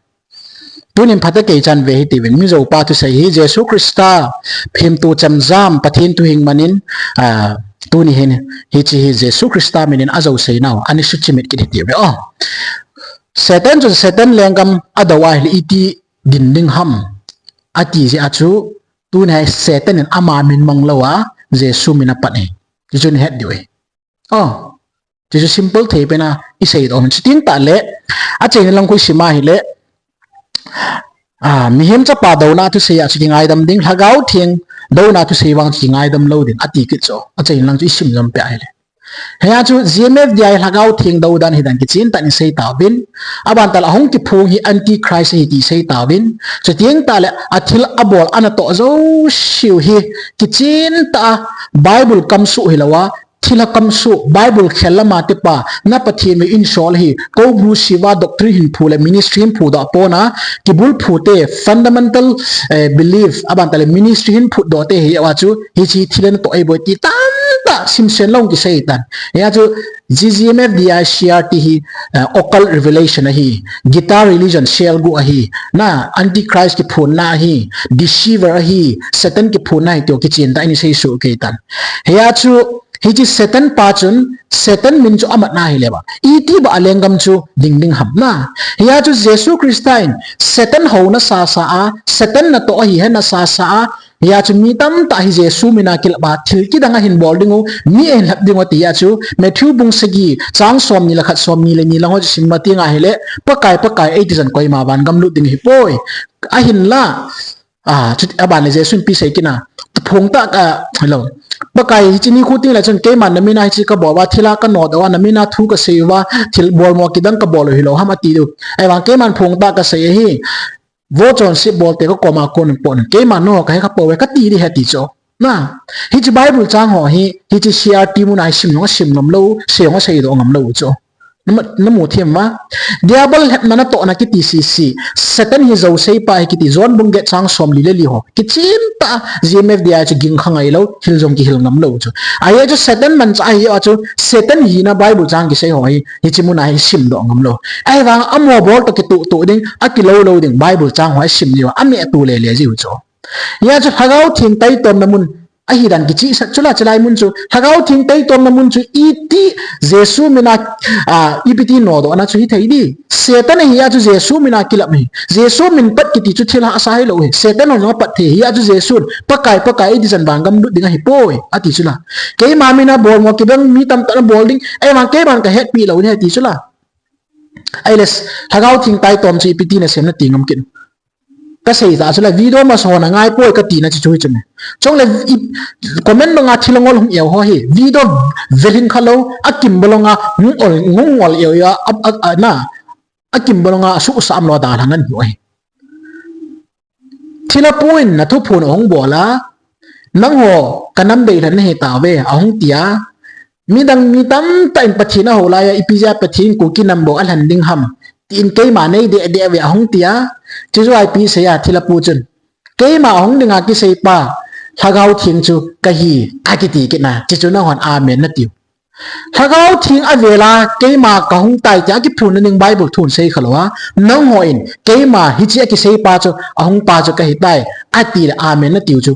Tunin phatecha chan ve hiti uvin, Mizo pa thusei hi Jesu Christa, phimtu chemjam, Pathen thu hing manin, ah, tuni hin, hiche hi Jesu Christa minin ajou seinau, ani suchimit kit hiti uve. Oh. Satan chun Satan lenggam adou a ahile iti din ding ham. Ati jeh a chu, tuni hi Satan in ama min mang lou a, Jesu min apan e. Hichun het diu e. Oh. Hichu simple thei pen a, i sei doh hin. Chuteng tah le, achaina lang khu i sim a ahile, ah, mihem chapa douna thusei a chu kingaidam ding, Lhagao Theng douna thusei vang chu kingaidam lou ding, ati kit chu. Achaina lang chu i sim jom peh ahile. Hia chu G M F D I Lhagao Theng dou dan hi dan kichen tah in i sei tauvin. Aban tah le ahung kiphong hi Antichrist ahi ti i sei tauvin. Chuteng tah le athil abol anatoh jouseu hi kichen tah a Bible kamsuh hilou a, thilha kamsuh, Bible khel lama tepa, na Pathen vei in sol hi, Kou Bru Siva doctrine hin phu le ministry hin phu doh pona, kibulphu te, fundamental, eh, belief, aban tale ministry hin phu doh te hi, awa chu, hichi thilha natoh ei boi ti tamtah simsen lou kisei tan. Hia chu, G G M F D I C R T hi, eh, occult revelation ahi, guitar religion, selgu ahi, na, antichrist kiphunna ahi, deceiver ahi, Satan kiphunna ahi, tio kichen ta ini sei su kei tan. Hia chu, hichi Satan pa chun, Satan min chu amat na hi le ba. Iti ba a lenggam chu ding ding ham na. Hia chu Jesu Christa in, Satan ho na sa sa a, Satan natoh ahi he na sa sa a, hia chu mi tamtah hi Jesu mina kilap a, thil kidang ahin bol ding u, mi ahin lhap ding u ti hia chu, Matthew bung sagi, chang som ni le khat som ni le ni lang ho chu sim mati nga hi le, Pakai, Pakai, ei ti jan koima van gam lut ding hi poi. Ahin la, a, chu, aban le Jesu in pi sei kina, phung ta ka, hello. Pakai, hichi ni khu ting le chun, keiman na mina hichi ka bol va, thilha ka nodoh va, na mina thu ka sei va, thil bol mo kidang ka bol u hi lou, ham ati diu. Ei vang keiman phung ta ka sei hi, Vo chonse bol te ka koma kon pon. Keima no ka he ka po ve ka ti di he ti cho. Na. Hichi Bible chang ho hi, hichi C R T mun a hi sim nung a sim ngam lou, sei nung a sei doh ngam lou cho. Na mu, na mu thim ma. Diabol hepna natohna kiti sisi. Satan hi Joseph pa hi kiti John bung get chang som li le li ho. Kichim ta G M F D I chu ging kha ngai lou, hil jong kihil ngam lou cho. Ahi chu Satan manchah ahi a chu Satan hina Bible chang kisei ho hi, hichi mun a hi sim doh ngam lou. Ahivang a mo bol to kituh tuh ding, a kilou lou ding, Bible chang ho a sim jiu, a meh tu le le jiu chu. Hia chu Lhagao Theng taitomna mun, ahi dan kichihsah chu la, chulai mun chu, Lhagao Theng taitomna mun chu, iti Jesu mina, a, ipi ti nodohna chu hithei di. Satan ahi a chu Jesu mina kilap hi. Jesu min pat kiti chu thilha asa hilou hi. Satan ho jong a pat thei hi a chu Jesu, Pakai, Pakai, ei ti jan van gam lut ding ahi poi, ati chu la. Keima mina bol mo kibang mi tamtah na bol ding, ahivang keiman ka hetpi lou ni ati chu la. Ai le, Lhagao Theng taitom chu ipi ti na sem na ti ngam kit. Ka sei ta chu la video ma so na ngai poi ka ti na chu chu chu me. Chong le i, comment banga thil ngol hung eu ho hi. Video velin kha lou, a kim bolonga ngol, ngol eu ya, a, a, a, na. A kim bolonga a su sam lo da hlangan hi oi. Thilha pu in na thuphon ahung bol a, nangho ka nam dei lhan na hi tauve, ahung ti a. Midang mi tamtah in Pathen a ho lai a, ipi jeh a Pathen Kuki nam bou a lhan ding ham, tin keima nei deh deh ve ahung ti a. Chu chu ipi sei a thilha pu chun. Keima ahung ding a kisei pa, Lhagao Theng chu ka hi, a kiti kit na, chu chu nahon amen na tiu. Lhagao Theng a vel a, keima ka hung tai tia kiphun na ning Bible thun sei kha lou a. Nangho in, keima hichi a kisei pa chu, ahung pa chu ka hi tai, a ti le amen na tiu chu.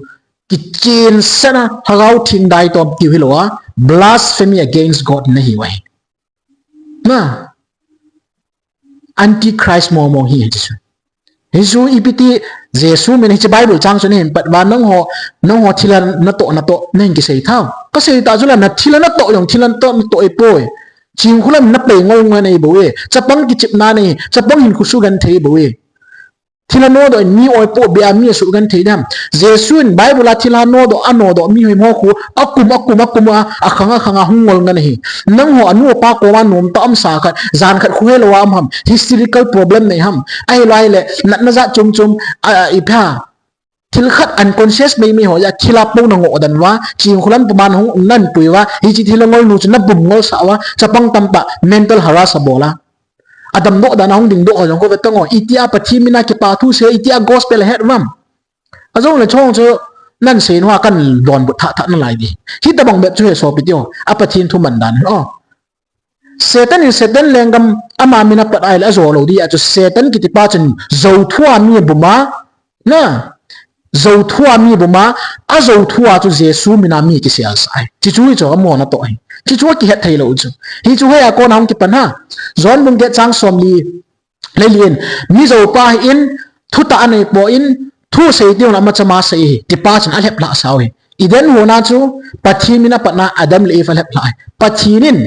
Kichen sena, Lhagao Theng daitom tiu hi lou a, blasphemy against God na hi uve. Na. Antichrist momo hi, hi Jesu. Hi Jesu ipi ti Jesu min hichi Bible chang chu na hin pat va nangho, nangho thilha natoh, natoh, na hin kisei thau. Ka sei ta chu la na thilha natoh jong, thilha natoh, natoh e poi. Chingkhulam na pei ngol ngol nei bou e. Chapang kichipna nei, chapang hin khusu gan thei bou e. Thilha nodoh in mi oi po bia mi a su gan thei dam. Jesu in Bible a thilha nodoh, a nodoh mi hoi mo khu, a kum, a kum, a kum a, a khang, a khang a hung ngol ngan ahi. Nangho a nu a pa koma nom ta um sa khat, jan khat khu helou a um ham, hysterical problem nei ham. Ahilou ahile, natna jat chom chom, a, a, ipi ha. Thil khat unconscious mei mei ho ja, thilha po na ngoh dan uva, Chingkhulam puma na hung nan pui uva, hichi thilha ngol nu chu na bum ngol sa uva, chapang tamtah mental harass a bol a. A damdoh dan a hung dingdoh ho jong khu ve tang o. Itia Pathen mina kipa thu sei, itia gospel a het uvam. A jong le chong chu nan sei nua kan donbut thah thah nalai di. Hitabang bep chu he sopi tio. A Pathen thu man dan o. Satan in Satan lenggam ama mina pat ahile a jo lou di a chu Satan kiti pa chun Jou thua mi a bum a. Na, Jou thua mi bum a, a Jou thua chu Jesu mina mi kisel sa ai. Chi chu hi chu a mo natoh hi. Chi chu a kihet thei lou chu. Hi chu hei a kona hung kipan ha. John bung get chang som li le li in. Mi Jou pa hi in, thutah a nei po in, thu sei ti hon ama chama sei hi. Ti pa chun a lhep lah sau hi. Eden huna chu, Pathen mina patna Adam le Eve a lhep lah hi. Pathen in,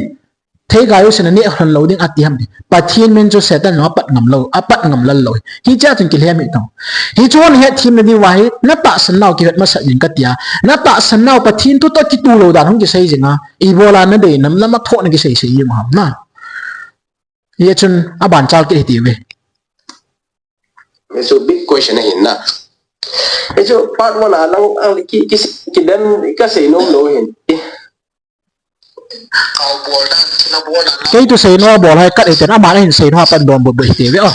Theiga u sena neh lhon lou ding ati ham ti. Pathen min chu Satan jong a pat ngam lou, a pat ngam lal lou. Hichea chun kilhem hi tong. Hichu hon het thim na diu ahi, na tahsan nau kihet masat jing ka tia. Na tahsan nau Pathen thu toh kitu lou dan hung kisei jing a. Ibola na dei nam lam a thoh na kisei sei jing ham na. Hichun a ban chal kit hi ti ve. It's a big question ahin na. Hichu part one a lang ang ki, ki, kidem ka sei nom lou hin. Kei tu seino bol hai kat iten ama na hin seino pan don bol bol te ve o.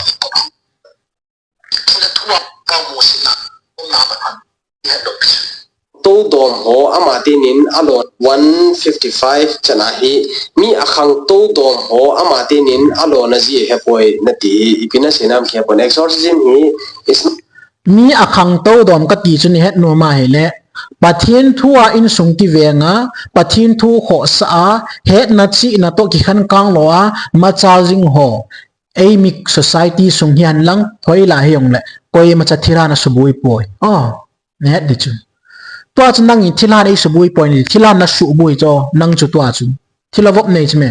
Tou dom ho ama tinin alon one fifty five chana hi mi akhang tou dom ho ama tinin alon aji hepoi nati ipi na seinam kihepon exorcism hi is Mi akhang tou dom kati chu ni het nom a hile Pathen thu a insung kivenga Pathen thu khohsa a hetna chihna to kikhan kang lo a machal jing ho. Ei mi society sung hi an lang thoi la hi ong le koima cha thilha na subui poi. Oh, ne di chu. Tua chu nang in thilha nei subui poi ni thilha na subui cho nang chu tua chu. Thilha vop nei chu me.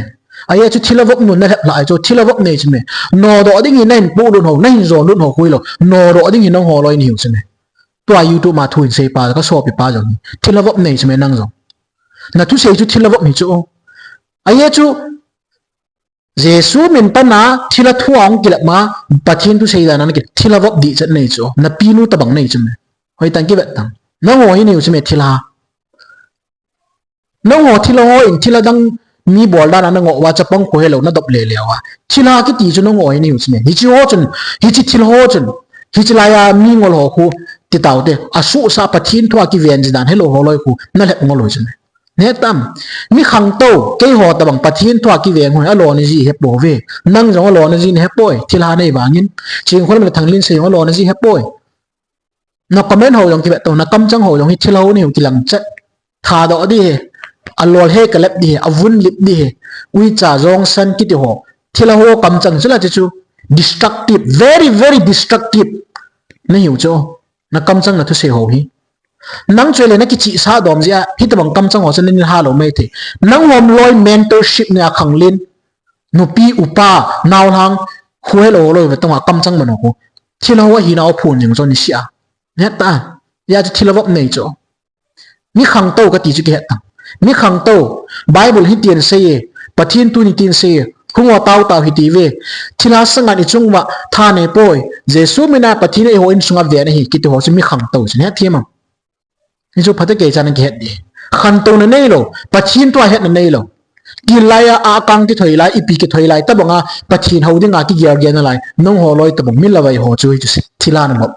Aye chu thilha vop nun na lhep lai chu thilha vop nei chu me. No do ding hi na hin pu lun ho na hin zon lun ho hui lo. No do ding hi nang ho loi ni hu chu me. Tua YouTube ma thu in sei pa ka sopi pa jong. Thilha vop nei chu me nang jong. Na thu sei chu thilha vop ni chu. Aye chu Jesu min pana thilha thu a hung kilep ma Pathen thu sei dan a na ki thilha vop di chat nei chu na pinu tabang nei chu me. Hoi tang kivet tang. Nang ho hi nei chu me thilha. Nang ho thilha ho in thilha dang mi bol dan a na ngo wa chapang ko helo na dop le le wa. Thilha kiti chu nang ho hi nei chu me. Hichi ho chun hichi thilha ho chun hichi laya mi ngol ho khu ti tau te. Asu sa Pathen thu a kiven ji dan helo ho loi khu na lep ngol ho chu me. Ne tam, mi khangtou, kei ho tabang Pathen thu a kiveng hoi, alon aji hepoi ve. Nang jong alon aji na hepoi, thilha nei vangin. Chingkhol me thanglin se jong alon aji hepoi. Na comment ho jong kivet to, na kamchang ho jong hi thilha ho ni ho kilang chat. Tha do di he, alol he kalep di he, avun lip di he. Uicha jong san kiti ho. Thilha ho kamchang chu la chu chu destructive, very, very destructive. Na hiu chu, na kamchang na thu sei ho hi. Nang chu le na kichi sa dom jia, hitabang kamchang ho chu na ni ha lo mai the. Nang hom loi mentorship ni a khanglen, nupi upa, naolhang, khu helo loi ve tonga kamchang man ho. Thilha ho hi na o phun jing chu ni sia. Ne ta, ya chu thilha vop nei chu. Mi khangtou kati chu kihet tang. Mi khangtou, Bible hi tin sei e, Pathen thu ni tin sei e, hung o tau tau hi ti ve. Thilha sangan i chung va, tha nei poi. Jesu mina Pathen ei ho insunga ve na hi, kiti ho chu mi khangtou chu ne thiam am. Ni chu phate kei chan kihet di. Khantou na nei lo, Pathen thu a het na nei lo. Kilai a, a kang kithoi lai, ipi kithoi lai, tabanga Pathen ho dinga kigel gel na lai, nang ho loi tabang mi lavai ho chu hi chu si, thilha na vop.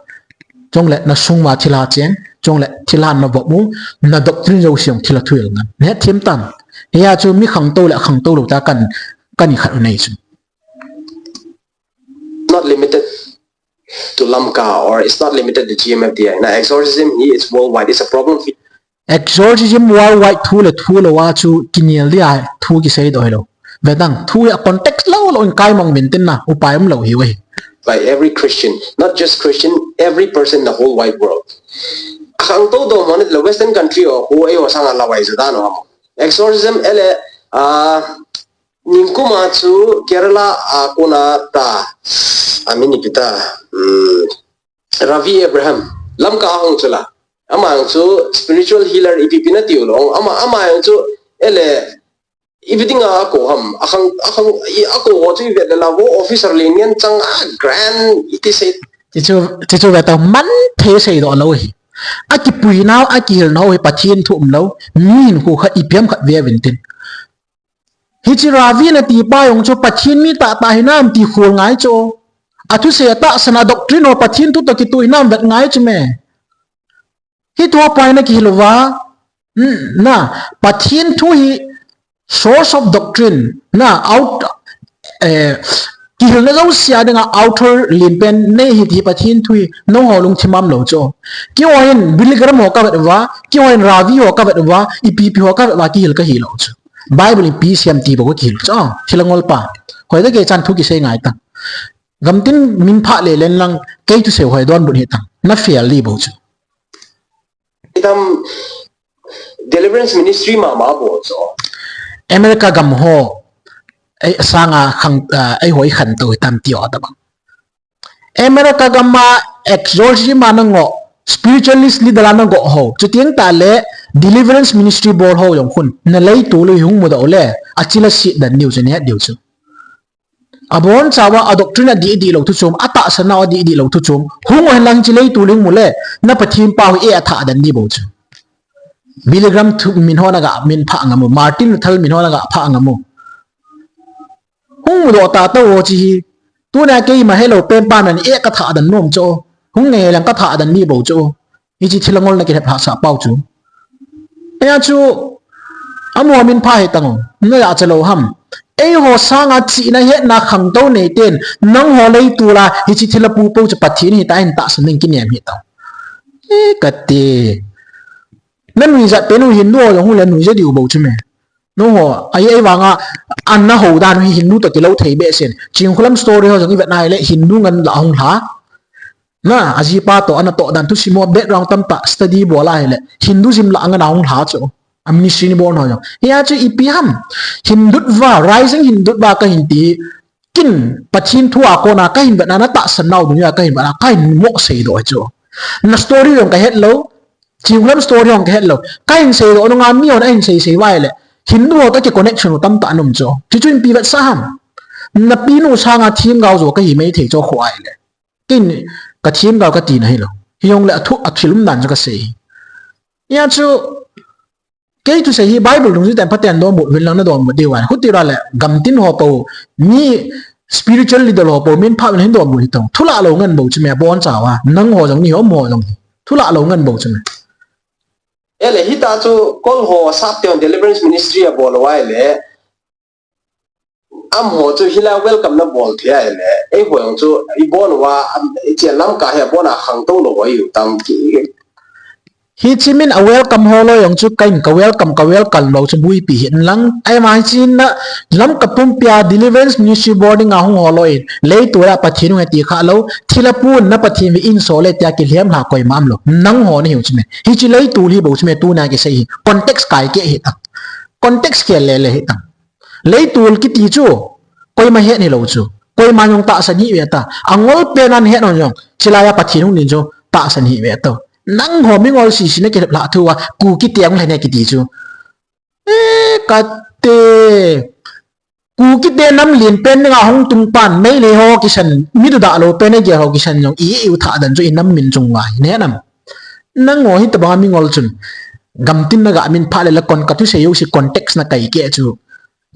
Chong le na sung va thilha cheng, chong le thilha na vop mu, na doctrine jo siang thilha thuil ngan. Ne thiam tam. Hia chu mi khangtou le khangtou lo ta kan, kan i khat u nei chu. Not limited to Lamka or it's not limited to G M F D I. Na exorcism hi it's worldwide. It's a problem. Exorcism worldwide thu le thu lo a chu kinel dia thu kisei do helo. Ve tang thu a context lo lo in kai mang min tin na upai um lo hi we. By every Christian, not just Christian, every person in the whole wide world. Khangtou do mo ni le Western country o khu ei o sanga lawai za da no mo. Exorcism ele a Ningkuma chu Kerala a kona ta, a min ipi ta, um, Ravi Abraham, Lamka a hung chu la. Ama ang chu spiritual healer ipi pi na tiu lo. Ama, ama ang chu ele ipi dinga a ko ham, a khang, a khang, i a ko ho chu i vet le la vo officer le nian chang a grand iti sei. Ti chu, ti chu ve ta man thei sei do lo hi. A kipui nau, a kihil nau hi Pathen thu um lo. Min khu kha ipiam khat ve vin tin. Hichi Ravi na ti pa jong chu Pathen mi tah tah hinam ti khol ngai chu. A thusei a tahsan a doctrine ho Pathen thu to kitu hinam vet ngai chu me. Hi thu a pai na kihil uva. Hmm, na, Pathen thu hi source of doctrine. Na, out, eh, kihilna jouse a dinga author len pen nei hi ti Pathen thu hi nang ho lungthim am lo chu. Kei ho hin Billy Graham ho ka vet uva, kei ho hin Ravi ho ka vet uva, ipi ipi ho ka vet uva kihil ka hi lo chu. Bible in P C M T bou ka kihil chu. Ah, thilha ngol pa. Hoi da kei chan thu kisei ngai ta. Gamtin min pha le len lang kei thusei hoi don bun hi ta. Na fail li bou chu. Itam deliverance ministry ma ma bol chu. America gam ho. Ei sanga khang, ah, ei hoi khan to tam ti o ta bang. America gam ma exorcism a na ngo, spiritualist leader a na ngo ho. Chutiang ta le deliverance ministry bol ho jong khun. Na lei tu lui hung mu do le. A chila si dan diu chu ne diu chu. Abon chawa a doctrine a di di lo thu chom, a tahsan a di di lo thu chom. Hung hen lang chi lei tu ling mu le, na Pathen pa hu e a tha dan di bou chu. Billy Graham thu min ho na ga min pha ngam u, Martin Luther min ho na ga pha ngam u. Hung mudoh ta tau ho chi hi. Tuna keima helou pen pa nan e ka tha dan nom chu. Hung nge lang ka tha dan ni bo chu. Hichi thil angol na kilhep lhah sah pau chu. Eia chu, amaho min pha hi tang u. Na ya cha lou ham. Eiho sanga chihna hetna khangtou nei ten, nangho leitol a, hichi thil a pu pou chu Pathen hi ta in tahsan ding kinem hi tau. E kati. Na nuijat pen u Hindu ho jong hu le nuijat diu bou chu me. Nangho, ahi, ahivanga, an na ho dan u hi Hindu toh kilou thei behseh in. Chingkhulam story ho jong i vet na hile Hindu ngen la hung lha. Na, ajipa toh, ana toh dan thusim ho background tamtah study bol a hile Hinduism la ngen a hung lha chu. A ministry ni bol ho jong. Hia chu ipi ham. Hindutva, rising Hindutva ka hin ti. Kin, Pathen thu a kona ka hin vet na, na tahsan nau dunia ka hin vet na, ka hin mo seidoh chu. Na story jong ka het lou. Chingkhulam story jong ka het lou. Ka hin seidoh nunga mi hon a hin sei sei uva ahile. Hindu ho toh ki connection u tamtah nom chu. Chuchu ipi vetsah ham. Na pinu sanga themgao jo ka hi mai thei chu khu ahile. Kin ka themgao ka tina hilou. Hijongle athu, athil um dan chu ka sei. Hia chu, kei thusei hi Bible dungjui ten phaten donbut uvin lang na donbut diu ahi. Huti ra le gamtin ho pou, mi spiritual leader ho pou min pha uvin hin donbut hi tong. Thulah lou ngen bou chu me abon chauva. Nangho jong ni ho mo jong hi. Thulah lou ngen bou chu me. Ele hita chu kol ho sap te hon deliverance ministry abol uva ahile. Amaho chu hilai welcome na bol thei ahile. Eiho jong chu i bon uva, am, i che lam ka hi abon a khangtou lou ho i u tam ki. Hichi min a welcome ho lou jong chu ka in ka welcome, ka welcome lou chu buipi hin lang. Ahivang hichi na Lamka pumpi a deliverance ministry boarding a hung ho lou in. Leitol a Pathen hung e ti kha lou. Thil a pu na Pathen ve in so le tia kilhem lha koima um lou. Nangho na hiu chu me. Hichi leitol hi bou chu me tuna kisei hi. Context kai kei hi tang. Context kei le le hi tang. Leitol kiti chu, koima het hilou chu. Koima jong tahsan hi ve ta. Angol pen an het hon jong. Chilai a Pathen hung ding chu tahsan hi ve ta. Nangho mingol sisi na kilhep lha thu a, Kuki te hung lhene kiti chu. E, kati. Kuki te nam lien pen dinga hung tung pan, Meitei ho kisan, mi dudah lou pen a gel ho kisan jong, i, i u tha dan chu i nam min chung uva hi ne nam. Nangho hitabang a mingol chun. Gamtin na ga min pha le la kon ka thusei u si context na kai kei chu.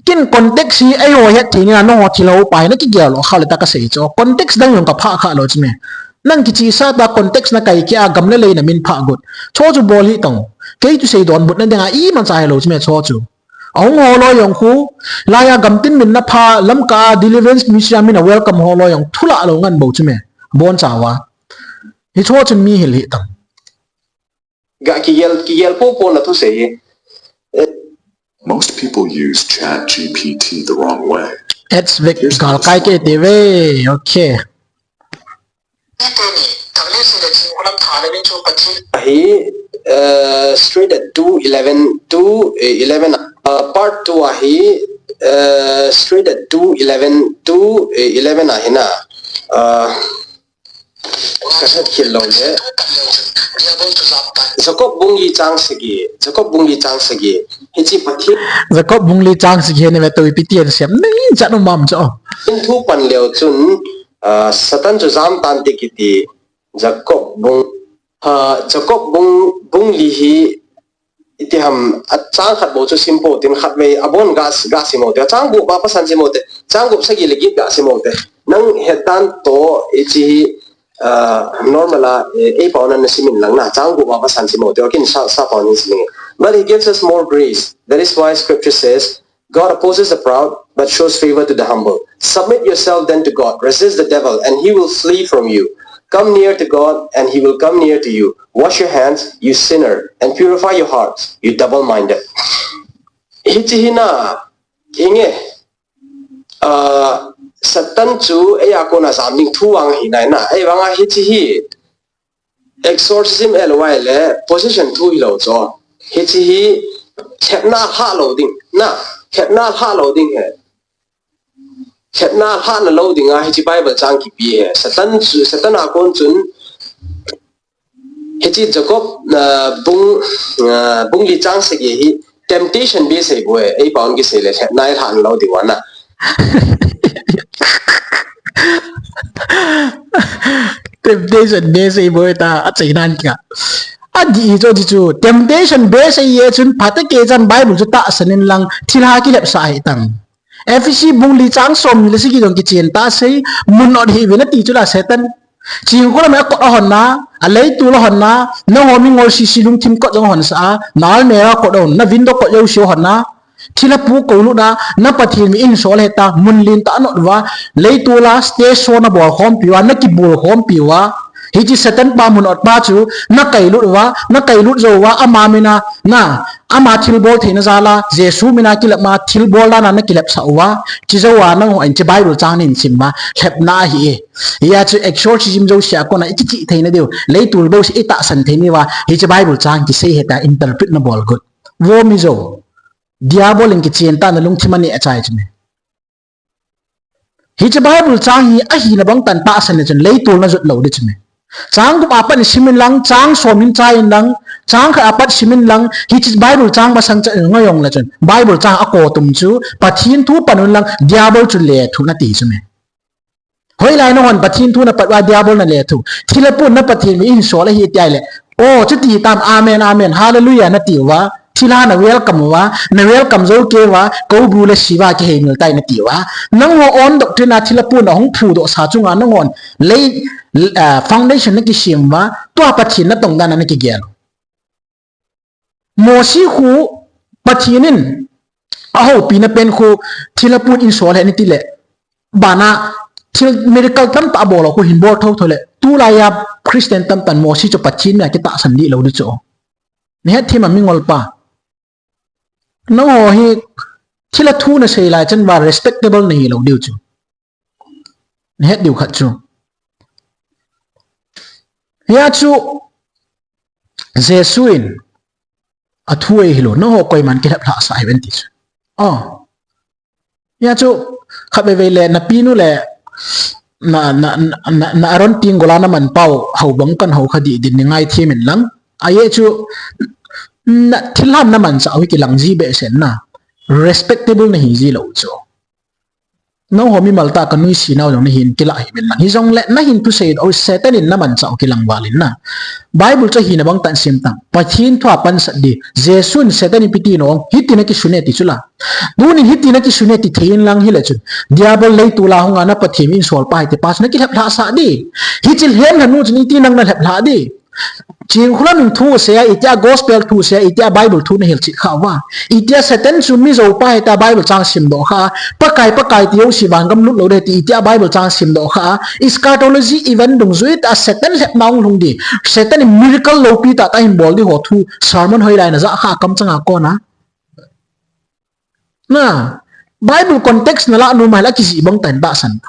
Kin context hi eiho het thei ni na nangho thil ho pa hi na kigel lou kha le ta ka sei chu. Context dang jong ka pha kha lou chu me. Nang kichi sa ta context na kai kei a gam le lei na min pha got. Chu chu bol hi tong. Kei thusei donbut na dinga imacha hilou chu me chu chu. Ahung ho lou jong khu, laiya gamtin min na pha, Lamka deliverance ministry a min a welcome ho lou jong, thulah lou ngen bou chu me. Bon chauva. Hichu chun mi hil hi tam. Ga kigel, kigel popo na thusei hi. Eh. Most people use Chat G P T the wrong way. It's big. Here's how to spot. Gal kai ke te ve. Okay. Ahi, uh, straight at two eleven, two, eh, eleven, uh, part two ahi, uh, straight at two eleven, two, eh, eleven ahi na. Uh, ka het khel lou le. Jacob bung li chang sagi, Jacob bung li chang sagi. Hichi Pathen. Jacob bung li chang sagi ni ve tu ipi ti an siam nei chan um am cho. In thu pan leu chun, Ah, Satan chu jam tante kiti Jacob bung, ah, Jacob bung, bung li hi iti ham, a chang khat bou chu sim pou tin khatvei abon ga, ga sim u te, chang gup a pasan sim u te, chang gup sagi le get ga sim u te. Nang het dan toh, hichi hi, ah, normal a, eh, ei pao nan na sim in lang na, chang gup a pasan sim u te, okay, sa, sa pao nan sim in. But he gives us more grace. That is why scripture says, God opposes the proud, but shows favor to the humble. Submit yourself then to God. Resist the devil, and he will flee from you. Come near to God, and he will come near to you. Wash your hands, you sinner, and purify your hearts, you double-minded. Hichi hi na, inge, ah, Satan chu, eia kona jam ding thu vang hi nai na, ei vang a hichi hi, Exorcism el uva le possession thu hilou cho. Hichi hi lhepna lha lou ding. Na, lhepna lha lou ding he. Lhepna lha na lou ding a hichi Bible chang kipe he. Satan chu, Satan a kon chun hichi Jacob, ah, bung, ah, bung li chang sagi hi temptation behseh bou e. Ei pao in kisei le lhepna lha na lou ding uva na. Temptation behseh bou e ta, a chei nan ka. Adih chu, chu, chu. Temptation base ahi e chun, phat a kei chan Bible chu tahsan in lang, thilha kilhepsah ahi tang. Ephesi bung li chang som ni le sagi jong kichen tah sei, mun ot hih uvin ati chu la Satan. Chingkhu lam a kot ahon na, a leitul ahon na, nangho mingol sisi lungthim kot jong ahon sah a, na almirah kot ahon, na window kot jouse ahon na, thilha pu koulut na, na Pathen min insol ahi ta, mun lentah a na ot uva, leitul a station a bol khompi uva, na kibol khompi uva. Hiche Satan pa mun ot pa chu, na kailut uva, na kailut jou uva, ama min a, na, ama thilbol theina jal a, Jesu min a kilep ma, thilbol dan a na kilhepsah uva. Chujou a nangho in hiche Bible chang nahin sim uva, lhepna ahi e. Hia chu exorcism jouse a kona i kichih theina diu, leitul bouseh i tahsan thei nauva, hiche Bible chang kisei ahi ta interpret na bol got. Vo mi jou. Diabol in kichen tah na lungthim a neh achai chu me. Hiche Bible chang hi ahina bang tah in tahsan le chun leitul na jot lou di chu me. Chang gup a pat in sim in lang, chang som in chai in lang, chang khat a pat sim in lang, hiche Bible chang masang cha ngai jong le chun. Bible chang a kotum chu, Pathen thu pan un lang, Diabol chu lethuh na ti chu me. Hoilai nahon Pathen thu na pat uva Diabol na lethuh. Thilha pun na Pathen min insol ahi tia le. O, chuti tam, amen, amen, hallelujah na ti uva. Thilha na welcome uva, na welcome jou kei uva, kou bu le siva kihei mil tai na ti uva. Nangho own doctrine a thilha pun a hung phudoh sa chunga nanghon lei, ah, foundation na kisem uva, tua Pathen na tong dan a na kigel. Mosi khu Pathen in ahoupina pen khu thilha pun insol ahi nati le. Bana thil miracle tamtah abol u khu hin bol thotho le. Tulai a Christian tamtah in Mosi chu Pathen mi a kitahsan di lou di chu. Nahet thei ma mingol pa. Nangho hi thilha thu na sei lai chan uva respectable nahi lou diu chu. Nahet diu khat chu. Hia chu Jesu in athu ahi lou, nangho koiman kilheplhah sah ahi ven ti chu. O. Hia chu khatvei vei le na pinu le na, na, na, na, na aron ting gola na man pau, hou bang kan hou kha di din ni ngai thim in lang. Ahi chu na thilhan na man sah u hi kilang ji behseh na. Respectable nahi ji lou chu. Nangho mimal tah ka nuisat nau jong nahin kilah hih uvin lang. Hijongle nahin thusei doh u Satan in na manchah u kilang val in na. Bible chu ahina bang tah in sim tang. Pathen thu a pansat di. Jesu in Satan ipi ti nom, hiti na kisun e ti chu la. Tunin hiti na kisun e ti thei in lang hile chun. Diabol leitul a hung a na Pathen insol pa hi ti pa chu na kilheplhah sah di. Hichi lhem lhanu chun iti nang na lheplhah di. Chingkhulam in thu sei a, itia gospel thu sei a, itia Bible thu na hilchet kha uva. Itia Satan chu mi jou pa ahi tia Bible chang simdoh kha. Pakai, Pakai ti jouse vangam lut lou ding ti itia Bible chang simdoh kha. Eschatology event dungjui tah a Satan lhepna hung lhung di. Satan in miracle loupi tah tah hin bol di ho thu sermon hoilai na ja kha kamchang a kona. Na, Bible context na la nom a la kijih bang tah in tahsan.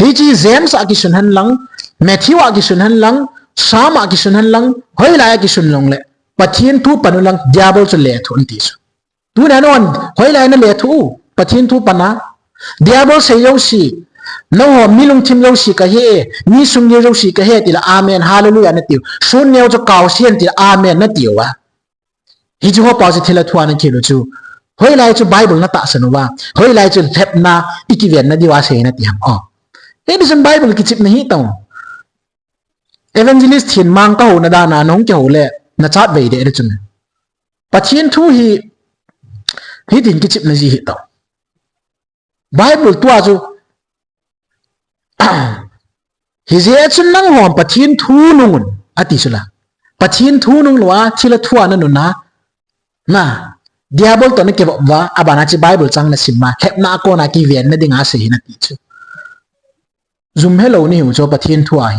Hichi James a kisun hen lang, Matthew a kisun hen lang, Psalm a kisun hen lang, hoilai a kisun jongle. Pathen thu pan un lang, Diabol chu lethuh un ti chu. Tuna non, hoilai na lethuh u, Pathen thu pan a. Diabol sei jouse, nangho mi lungthim jouse kahe, mi sungneo jouse kahe ti la, amen, hallelujah na tiu. Sun neo chu kaose hen ti la, amen na tiu a. Hichi ho pa chu thilha thu a na khel u chu. Hoilai chu Bible na tahsan uva. Hoilai chu lhepna i kiven na diu a sei na ti ham. O. Hiti chun Bible kichep na hi tong. Evangelist hin mang ka ho na dan a nong kihou le na chat vei de re chun. Pathen thu hi, hitin kichep na ji hi tong. Bible tua chu, hijeh chun nanghon Pathen thu nung un, ati chu la. Pathen thu nung lou a, thilha thu a na nun a, na, Diabol toh na kivop uva, abana chu Bible chang na sim a, lhepna a kona kiven na ding a sei hi na ti chu. Jum helou ni hiu chu Pathen thu ahi.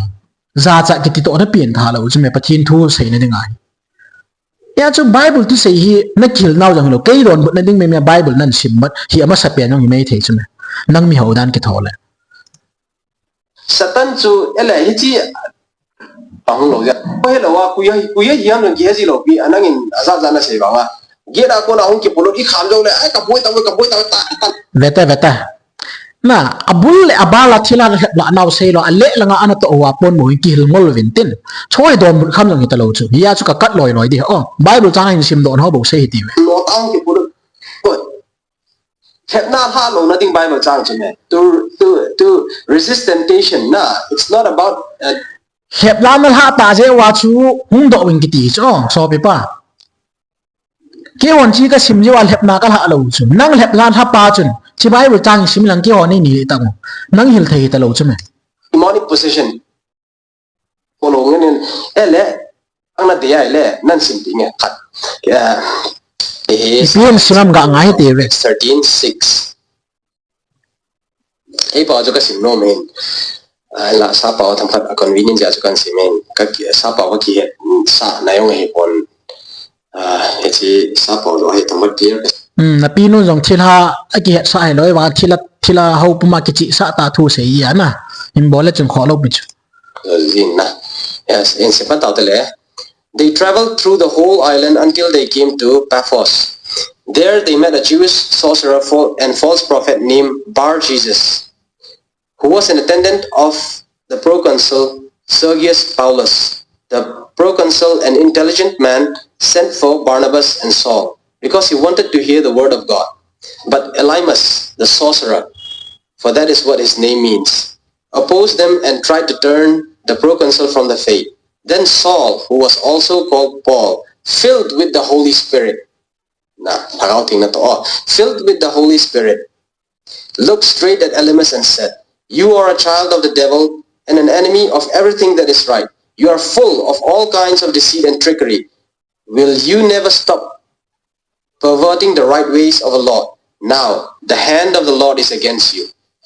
Jachat kiti toh na pen tha lou chu me Pathen thu sei na ding ahi. Hia chu Bible thusei hi na kihil nau jong hilou. Kei donbut na ding me me Bible nan sim mat hi amasapen jong hi mai thei chu me. Nang mi hou dan kitho le. Satan chu ele hichi pang lou ya. Ko helou a kuya, kuya hiam jong kihe ji lou pi anang in aja ja na sei vang a. Gate a kona hung kipolut i kham jongle, ai ka boi ta, ka boi ta, ta, ta. Vete, vete. Na, abul le abal a thilha lhep la nau sei lou, ale langa ana toh uva pon mo kihil ngol uvin tin. Choi donbut kham jong hita lou chu. Hia chu ka kat loi loi di. O, Bible chang hin simdoh nau bou sei hiti ve. Lo ta hung kipolut. Ko. Lhepna lha lou na ding Bible chang chu me. To, to, to resist temptation na. It's not about, uh, Lhepla nalhah tah jeh uva chu hung doh uvin kiti chu, sopipa. Keihon chi kasim jeh uva lhepna kalhah lou chu. Nang lhepla lhah pa chun, chi Bible chang sim lang keihon nei ni le tang. Nang hil thei talou chu me. Demonic possession. Kolo ngen in, eh le, ang na dia le, nan sim ti nge khat. Eh, eh, Ipi hin sim am ga ngai te ve. Thirteen six. Ei pao chu kasim nom in. Ah, la sa pao themkhat a convenient jeh chu kasim in. Ka ki, sa pao ka kihet, sa na jong hi pon. Ah, hiche sa pao chu hi themkhat clear. Hmm, na pi nu jong thilha, akihet sa hi lou, va thilha, thilha ho puma kichih sa ta thu sei ya na. In bol le chun kho lou pi chu. Jin na. Yes, in se pan tao te le. They traveled through the whole island until they came to Paphos. There they met a Jewish sorcerer fal-, and false prophet named Bar Jesus, who was an attendant of the proconsul Sergius Paulus. The proconsul, an intelligent man, sent for Barnabas and Saul because he wanted to hear the word of God. But Elymas, the sorcerer, for that is what his name means, opposed them and tried to turn the proconsul from the faith. Then Saul, who was also called Paul, filled with the Holy Spirit. Na, Lhagao Theng na to, oh, filled with the Holy Spirit, looked straight at Elymas and said, "You are a child of the devil and an enemy of everything that is right. You are full of all kinds of deceit and trickery. Will you never stop perverting the right ways of the Lord? Now, the hand of the Lord is against you."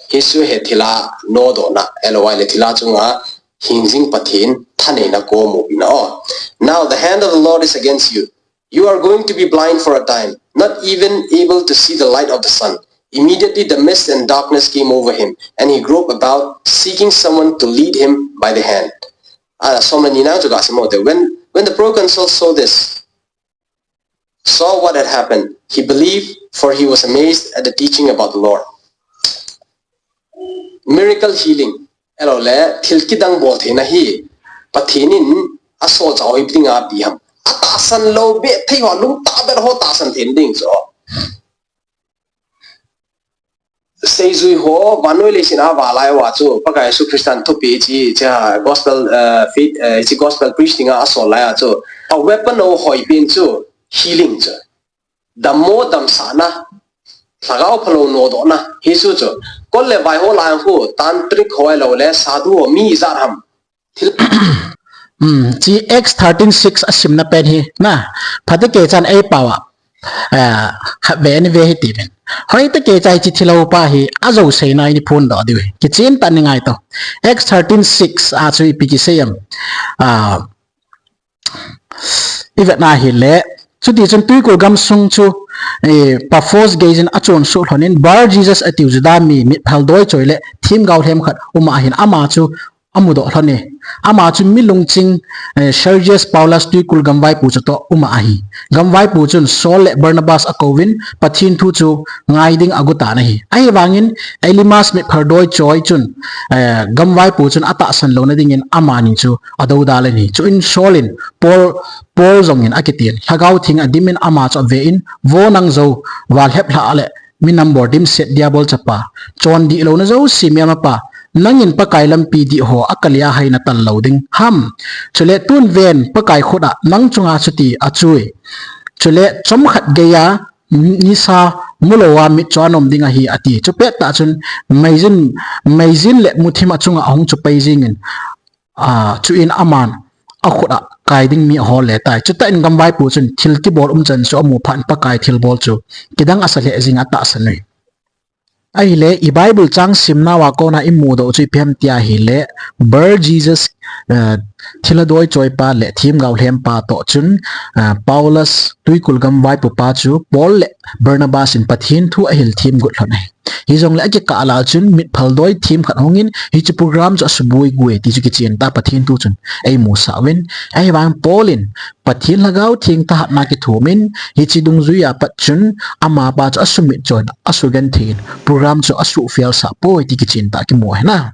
Hiche hi thilha nodohna, L O I le thilha chunga hingjing Pathen thaneina kom u na, oh. "Now, the hand of the Lord is against you. You are going to be blind for a time, not even able to see the light of the sun." Immediately the mist and darkness came over him, and he groped about, seeking someone to lead him by the hand. Ah, som le ni na chu ga sim u te. When, when the proconsul saw this, saw what had happened, he believed, for he was amazed at the teaching about the Lord. Miracle healing. Ahilou le, thil kidang bol theina hi Pathen in asol chauh hi ipi dinga api ham. Atahsan lou be thei ho, lungtah be ho tahsan thei ding chu. Seijui ho, vannoi leiset a va lai uva chu, Pakai Jesu Christan thupeh chi, cha gospel, eh, faith, eh, chi gospel preach dinga asol lai a chu, a weapon o hoi pen chu, healing chu. Dammo damsahna, lhagao phalou nodohna, hichu chu. Kol le vai ho lai khu, tantric ho ahilou le, sadhu ho mi ijat ham. Thil- Hmm, chi Acts thirteen six a simna pen hi, na, phatah kei chan ei pao a. Ah, ha ve ni ve hi ti ven. Hoi tah kei chai chi thilha pa hi, ajo seina ini phondoh diu hi. Kichen tah in ngai to. Acts thirteen six a chu ipi kisei em. Ah, I vetna hile, chuti chun Tuikul gamsung chu, eh, Paphos geiyin achonsuh lhonin, Bar Jesus atiu Juda mi mitphal doi choi le themgao lhem khat um ahin, ama chu amudoh lhon e. Ama chu mi lungching, eh, Sergius Paulus Tuikul gamvaipo chu toh um ahi. Gamvaipo chun Saul le Barnabas akouvin, Pathen thu chu ngai ding agot tan ahi. Ahivangin, Elymas mitphal doi choi chun, eh, gamvaipo chun atahsan louna dingin amani chu adoudal in ahi. Chuin Saul in Paul, Paul jongin akitin, Lhagao Theng adimin ama chu avein, Vo nang jo, valhep lhah le minam bor dimset Diabol chapa, chondih louna jouse melmapa, nangin Pakai lampi dih ho akal a hai natal lou ding ham. Chule tun ven Pakai khut a nang chunga chuti achui. Chule chomkhat geiya nisa mulouva mitcho anom ding ahi, ati. Chupet tah chun meijin, meijin le muthim achunga ahung chupai jingin, ah, chuin aman akhut a kai ding mi ahol le tai. Chutah in gamvaipo chun thil kibol umchan chu amu phat in Pakai thilbol chu kidang asa lheh jing atahsan e. Ahile, i Bible chang simnauva kona imudoh chu ipi ham tia ahile, Bar Jesus, eh, thilha doi choipa le themgao lhempa toh chun, eh, Paulus Tuikul gamvaipopa chu Paul le Barnabas in Pathen thu ahil them got lhon ahi. Hijongle akikah lah chun mitphal doi themkhat hungin hiche program chu asuboi got e ti chu kichen tah Pathen thu chun eimusah uvin. Ahivang Paul in Pathen Lhagao Theng thahatna kithomin, hiche dungjuiya pat chun amapa chu asumitcho in, asugenthei in, program chu asuhfelsah poi ti kichen tah kimu ahi na.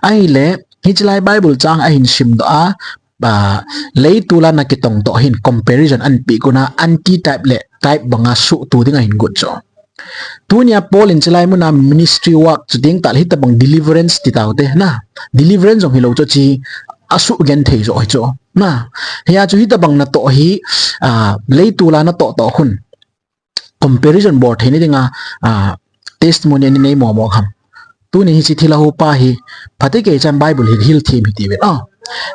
Ahile, hiche lai Bible chang ahin simdoh a, ah, leitol a nakitongdoh hin comparison anapeh gon a, anti type le type banga suhto ding ahin got chu. Tunia Paul in chulai muna ministry work chu ding tah le hitobang deliverance ti taute na. Deliverance jong hilou chu chi asuh genthei jo hi chu. Na, hia chu hitabang natoh hi, ah, leitula natoh toh khun comparison bol theina dinga, ah, testimony ani nei momo ham. Tuni hiche thilha hopa hi, phatecha Bible hi hil thim hiti uvin. Ah,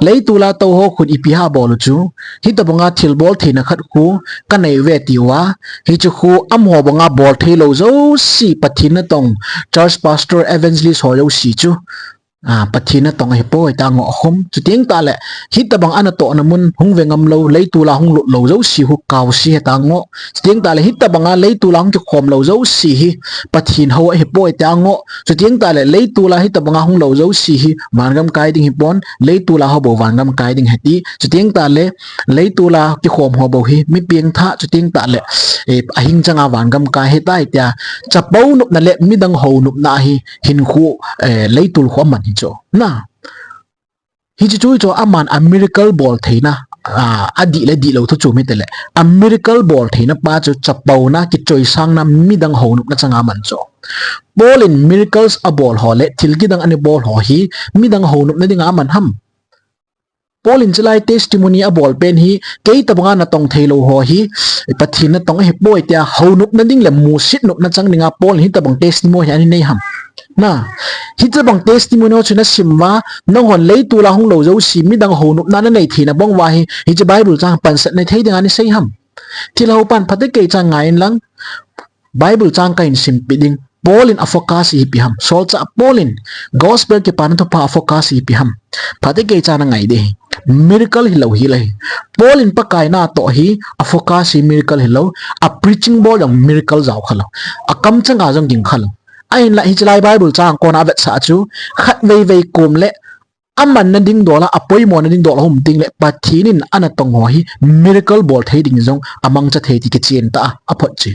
leitula tou ho khun ipi ha bol u chu, hitabanga thil bol theina khat khu kanei uve tiu a, hichu khu amaho banga bol thei lou jouse Pathen natong, church pastor, evangelist ho jouse chu, ah, Pathen natong ahipoi tia ngoh khum. Chuteng tahle, hitabang anatohna mun hung ve ngam lou, leitula hung lut lou jouse khu kaose hita ngoh. Chuteng tahle, hitabanga leitula hung kikhom lou jouse hi Pathen hou ahipoi tia ngoh. Chuteng tahle, leitula hitabanga hung lou jouse hi vangam kai ding hipon, leitula ho bou vangam kai ding ahi ti. Chuteng tahle, leitula kikhom ho bou hi mi pengtha, chuteng tahle, eh, ahing changa vangam kai ahitai tia, chapou nopna le midang hou nopna hi hinkho, eh, leitul khu aman hi chu. Na, hiche chu chu aman a miracle bol theina, ah, adih le dihlou thu chu mi tile, a miracle bol theina pa chu chapouna, kichoisangna, midang hou nopna changa aman chu. Paul in miracles abol ho le thil kidang ana bol ho hi midang hou nopna dinga aman ham? Paul in chulai testimony abol pen hi, kei tabanga natong thei lou ho hi, Pathen natong ahipoi tia hou nopna ding le musit nopna chang dinga Paul in hitabang testimony hi ana nei ham? Na, hitabang testimony ho chu nasim uva, nanghon leitula hung lou jouse midang hou nopna nanei theina bang uva hi, hiche Bible chang pansatna thei dinga nasei ham? Thilha hopan phatecha ngai in lang, Bible chang kahin simpi ding. Paul in a focus hi ipi ham? Solchah Paul in gospel kipana thupha a focus hi ipi ham? Phatecha nangai ding ahi. Miracle hilou hel ahi. Paul in Pakai natoh hi a focus hi miracle hilou, a preaching bol jong miracle jao khalou, a kamchanga jong ging khalou. Ahinla hiche lai Bible chang kona avetsah chu, khatvei vei kom le amanna ding dol a, apoimona ding dol a hung um teng le Pathen in anatong ho hi miracle bol thei ding jong amangcha thei ti kichen tah a aphotchen.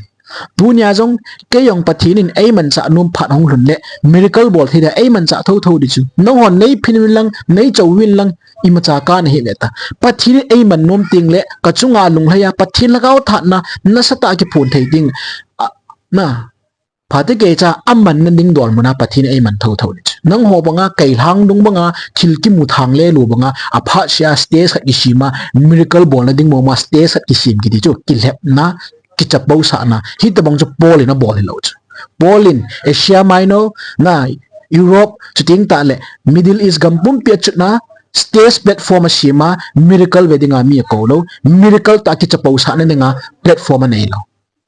Tunia jong kei jong Pathen in eimanchah nom phat hung lhun le miracle bol thei dia eimanchah thotho ding chu. Nanghon neiphin uvin lang, neichou uvin lang, imacha kana hi ve ta. Pathen in eiman nom teng le kachunga lunglhai a Pathen lhagao thatna nasatah a kiphon thei teng le, a, na, phatecha amanna ding dol muna Pathen in eiman thotho ding chu. Nangho banga, kei lhang dung banga, thil kimu thang lelou banga, aphat sea stage khat kisem a, miracle bolna ding mong ma stage khat kisem kiti chu, kilhepna, kichapousahna, hitabang chu Paul in abol hilou chu. Paul in Asia Minor, na, Europe, chuteng tahle Middle East gam pumpi a chutna, stage platform asem a, miracle ve dinga mi akou lou, miracle tah kichapousahna dinga platform anei lou.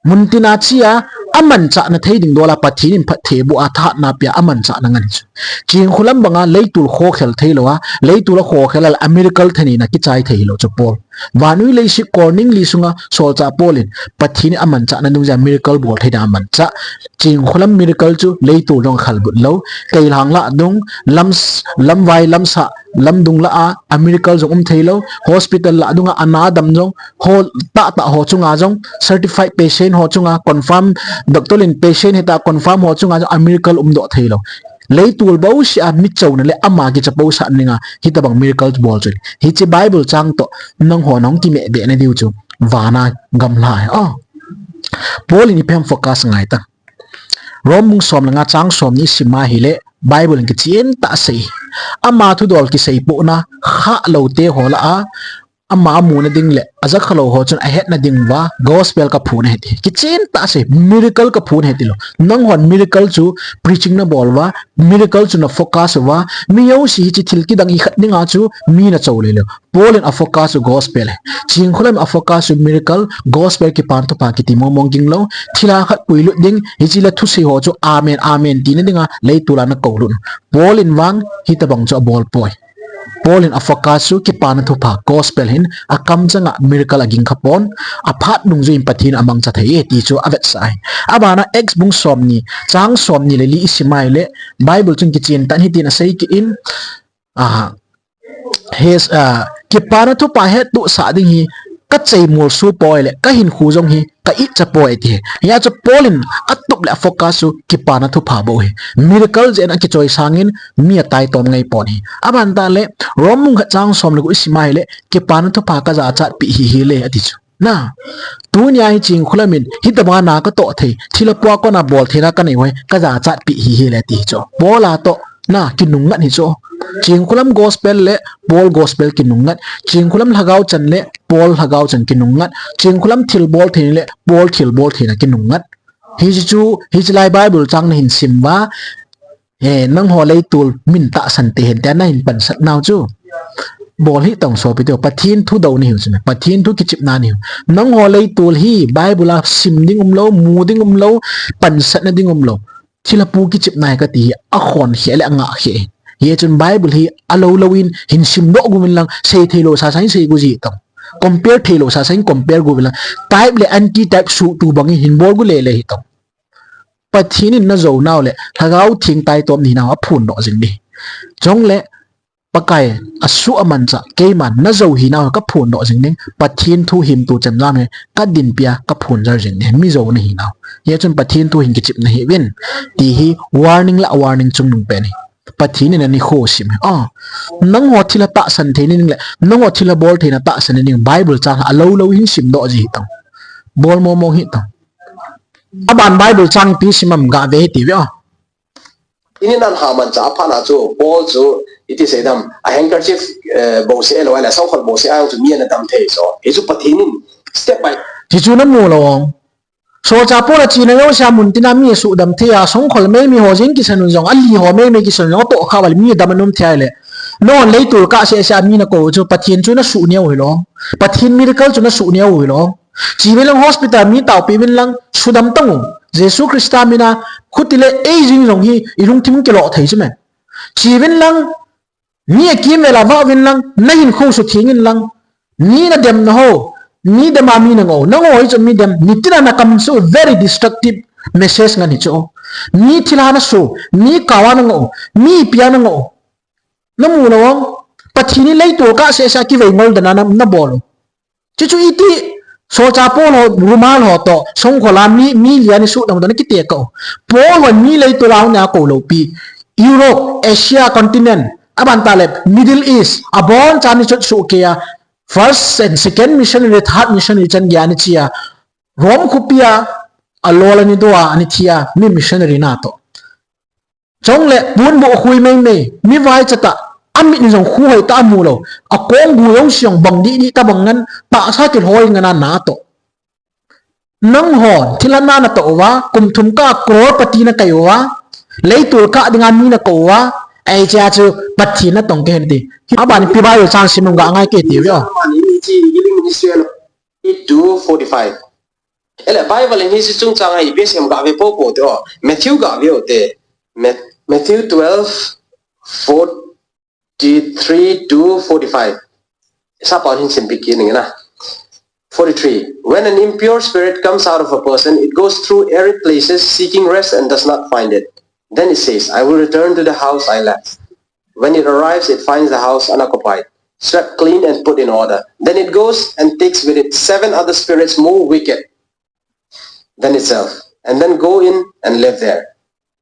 Muntina che a, amanchahna thei ding dol a Pathen in phatthei aboh a thahatna pia amanchahna ngen chu. Chingkhulam banga leitul khokhel thei lou a, leitul a khokhel a le a miracle thaneina kichai thei lou chu Paul. Vannoi leiset kolning li sunga solchah Paul in Pathen in amanchahna dungjuia miracle bol thei dinga amanchah. Chingkhulam miracle chu leitul jong khalbut lou. Kei lhang lah dung, lam, lamvai lamsah, lamdung lah a, a miracle jong um thei lou. Hospital lah dunga ana dam jong, ho tahtah ho chunga jong, certified patient ho chunga, confirm, doctor in patient hita confirm ho chunga jong a miracle umdoh thei lou. Leitul bouseh a michouna le ama kichapousah dinga hitabang miracle bol chu. Hiche Bible chang toh nangho nahung kimeh beh nadiu chu vana gamla ahi. Oh. Paul in ipi ham focus ngai ta. Rom bung som le nga chang somni isim a hile Bible in kichen tah a asei. Ama thudol kiseipohna khahlou te ho lah a, ama amuna ding le ajakha lou ho chun ahetna ding uva gospel kaphon ahi ti. Kichen tah a asei, miracle kaphon ahi tilou. Nanghon miracle chu preaching nabol uva, miracle chu nafocus uva, mi jouse hiche thil kidang ikhat dinga chu mi nachou lelou. Paul in afocus chu gospel ahi. Chingkhulam in afocus chu miracle, gospel kipana thupha kiti mongmong ging lou. Thilha khat puilut ding, hiche le thusei ho chu amen, amen tina dinga leitul a nakou lut. Paul in vang hitabang chu abol poi. Paul in afocus chu kipana thupha gospel ahin, akamchanga miracle aging khapon, aphat dungjuiyin Pathen amangcha thei e ti chu avetsah ahi. Abana Acts bung somni, chang somni le li isim a hile, Bible chun kichen tah in hitin asei kit in, a, he, a, kipana thupha hettohsah ding hi kacheimol sopoi le kahinkho jong hi ka-it chapoi ati. Hia chu Paul in atup le afocus chu kipana thupha bou ahi. Miracle jeh in akichoi sangin mi ataitom ngai pon ahi. Aban tah le Rom bung khat chang som le gup isim a hile kipana thupha kajachat peh hihel e ati chu. Na, tunia hi Chingkhulam in hitabanga na katoh thei, thilha pua kona bol theina kanei uva hi kajachat peh hihel e ati chu. Paul a toh na kinungngat hi chu. Chingkhulam gospel le Paul gospel kinungngat. Chingkhulam lhagao chan le Paul lhagao chan kinungngat. Chingkhulam thilbol theina le Paul thilbol theina kinungngat. Hichu, hichu lai Bible chang nahin sim uva, eh, nangho leitol min tahsan te hen tia nahin pansat nau chu. Bol hih tong sopi teu, Pathen thu dou nahiu chu, Pathen thu kichepna nahiu. Nangho leitol hi Bible a sim ding umlou, mu ding umlou, pansatna ding umlou. Thilha pu kichepna hi kati hi, akhon kheh le angah kheh. Hichun Bible hi alou lou in hin simdoh uvin lang, sei theilou sasa hin sei u ji tong. Compare theilou sasa hin compare uvin lang. Type le anti-type suhtu bang in hin bol u lele hi tong. Pathen in najou nau le, Lhagao Theng taitom nahi nau aphondoh jing ding. Chule, Pakai, asuh amanchah, keiman najou hi nau kaphondoh jing ding, Pathen thu himtu chemjam hi kadinpi a kaphondoh jing ding, mi jou nahi nau. Hichun Pathen thu hin kichep nahiuvin, ti hi warning la warning chungnung pen ahi. Pathen in anikho sim ahi. Ah, nangho thilha tahsan theina ding le, nangho thilha bol theina tahsan ding, Bible chang alou lou hin simdoh ji hi tong. Bol momo hi tong. Aban Bible chang ipi sim ham gave hite ve o. Pathen in ahamanchah aphatna chu, Paul chu, iti seidam, a handkerchief, eh, bouseh lou ahile, songkhol bouseh a chu mi ana dam thei chu. Hichu Pathen in step by. Hichu namu lou. Solchah Paul a chena jousea muntina mi asuhdam thei a, songkhol meimei ho jeng kisan un jong, ali ho meimei kisan un jong, atoh kha uva le mi dam anom thei ahile. Nangho leitol kah seh seh a mi nakou chu, Pathen chu nasuh neo hilou. Pathen miracle chu nasuh neo hilou. Che uvin lang hospital mi taopi uvin lang sudam tang u. Jesu Christa mina khuti le ei jing jong hi ilungthim kiloh thei chu me. Che uvin lang mi akimvel a vah uvin lang nahinkho sutheng in lang. Mi nademna ho, mi dem a mi nangoh u. Nangho hi chu mi dem, nitin a nakam chu very destructive message ngen hi chu. Mi thilha nasoh u, mi kah a nangoh u, mi ipi a nangoh u. Namu lou, Pathen in leitol kah seh seh a kivei ngol dan a na, nabol u. Chuchu iti, solchah Paul ho, rumal ho toh, songkhol a mi, mi li a ni suhdam toh na kitekah u. Paul hon mi leitol a hung na kou lou pi. Europe, Asia continent, aban tah le Middle East, abonchan ni chot suh kei a, first and second missionary, third missionary chan gei a ni che a, Rome khopi a, alol ani do a, ani thi a, mi missionary natoh. Chule, pon boh khui meimei, mi vaicha tah, amit ni jong khu hoi tah amu lou, akong gu jong siang bang dih dih tah bang ngen, tahsa kilhoi ngen a natoh. Nangho, thilha na natoh uva, kum thum kah a crorepati nakai uva, leitol kah dinga mi nakou uva, ahi che a chu Pathen natong kei hen ti. Aban ipi Bible chang sim ham ga ngai kit hite ve o. Eight to forty-five. Ele Bible in hiche chungchang a ipi asei ham gave popo te o. Matthew gave u te. Mat-, Matthew twelve, forty-three to forty-five. Sapa hin simpi kit inge na. Forty-three. When an impure spirit comes out of a person, it goes through arid places seeking rest and does not find it. Then it says, "I will return to the house I left." When it arrives, it finds the house unoccupied, swept clean and put in order. Then it goes and takes with it seven other spirits more wicked than itself, and then go in and live there.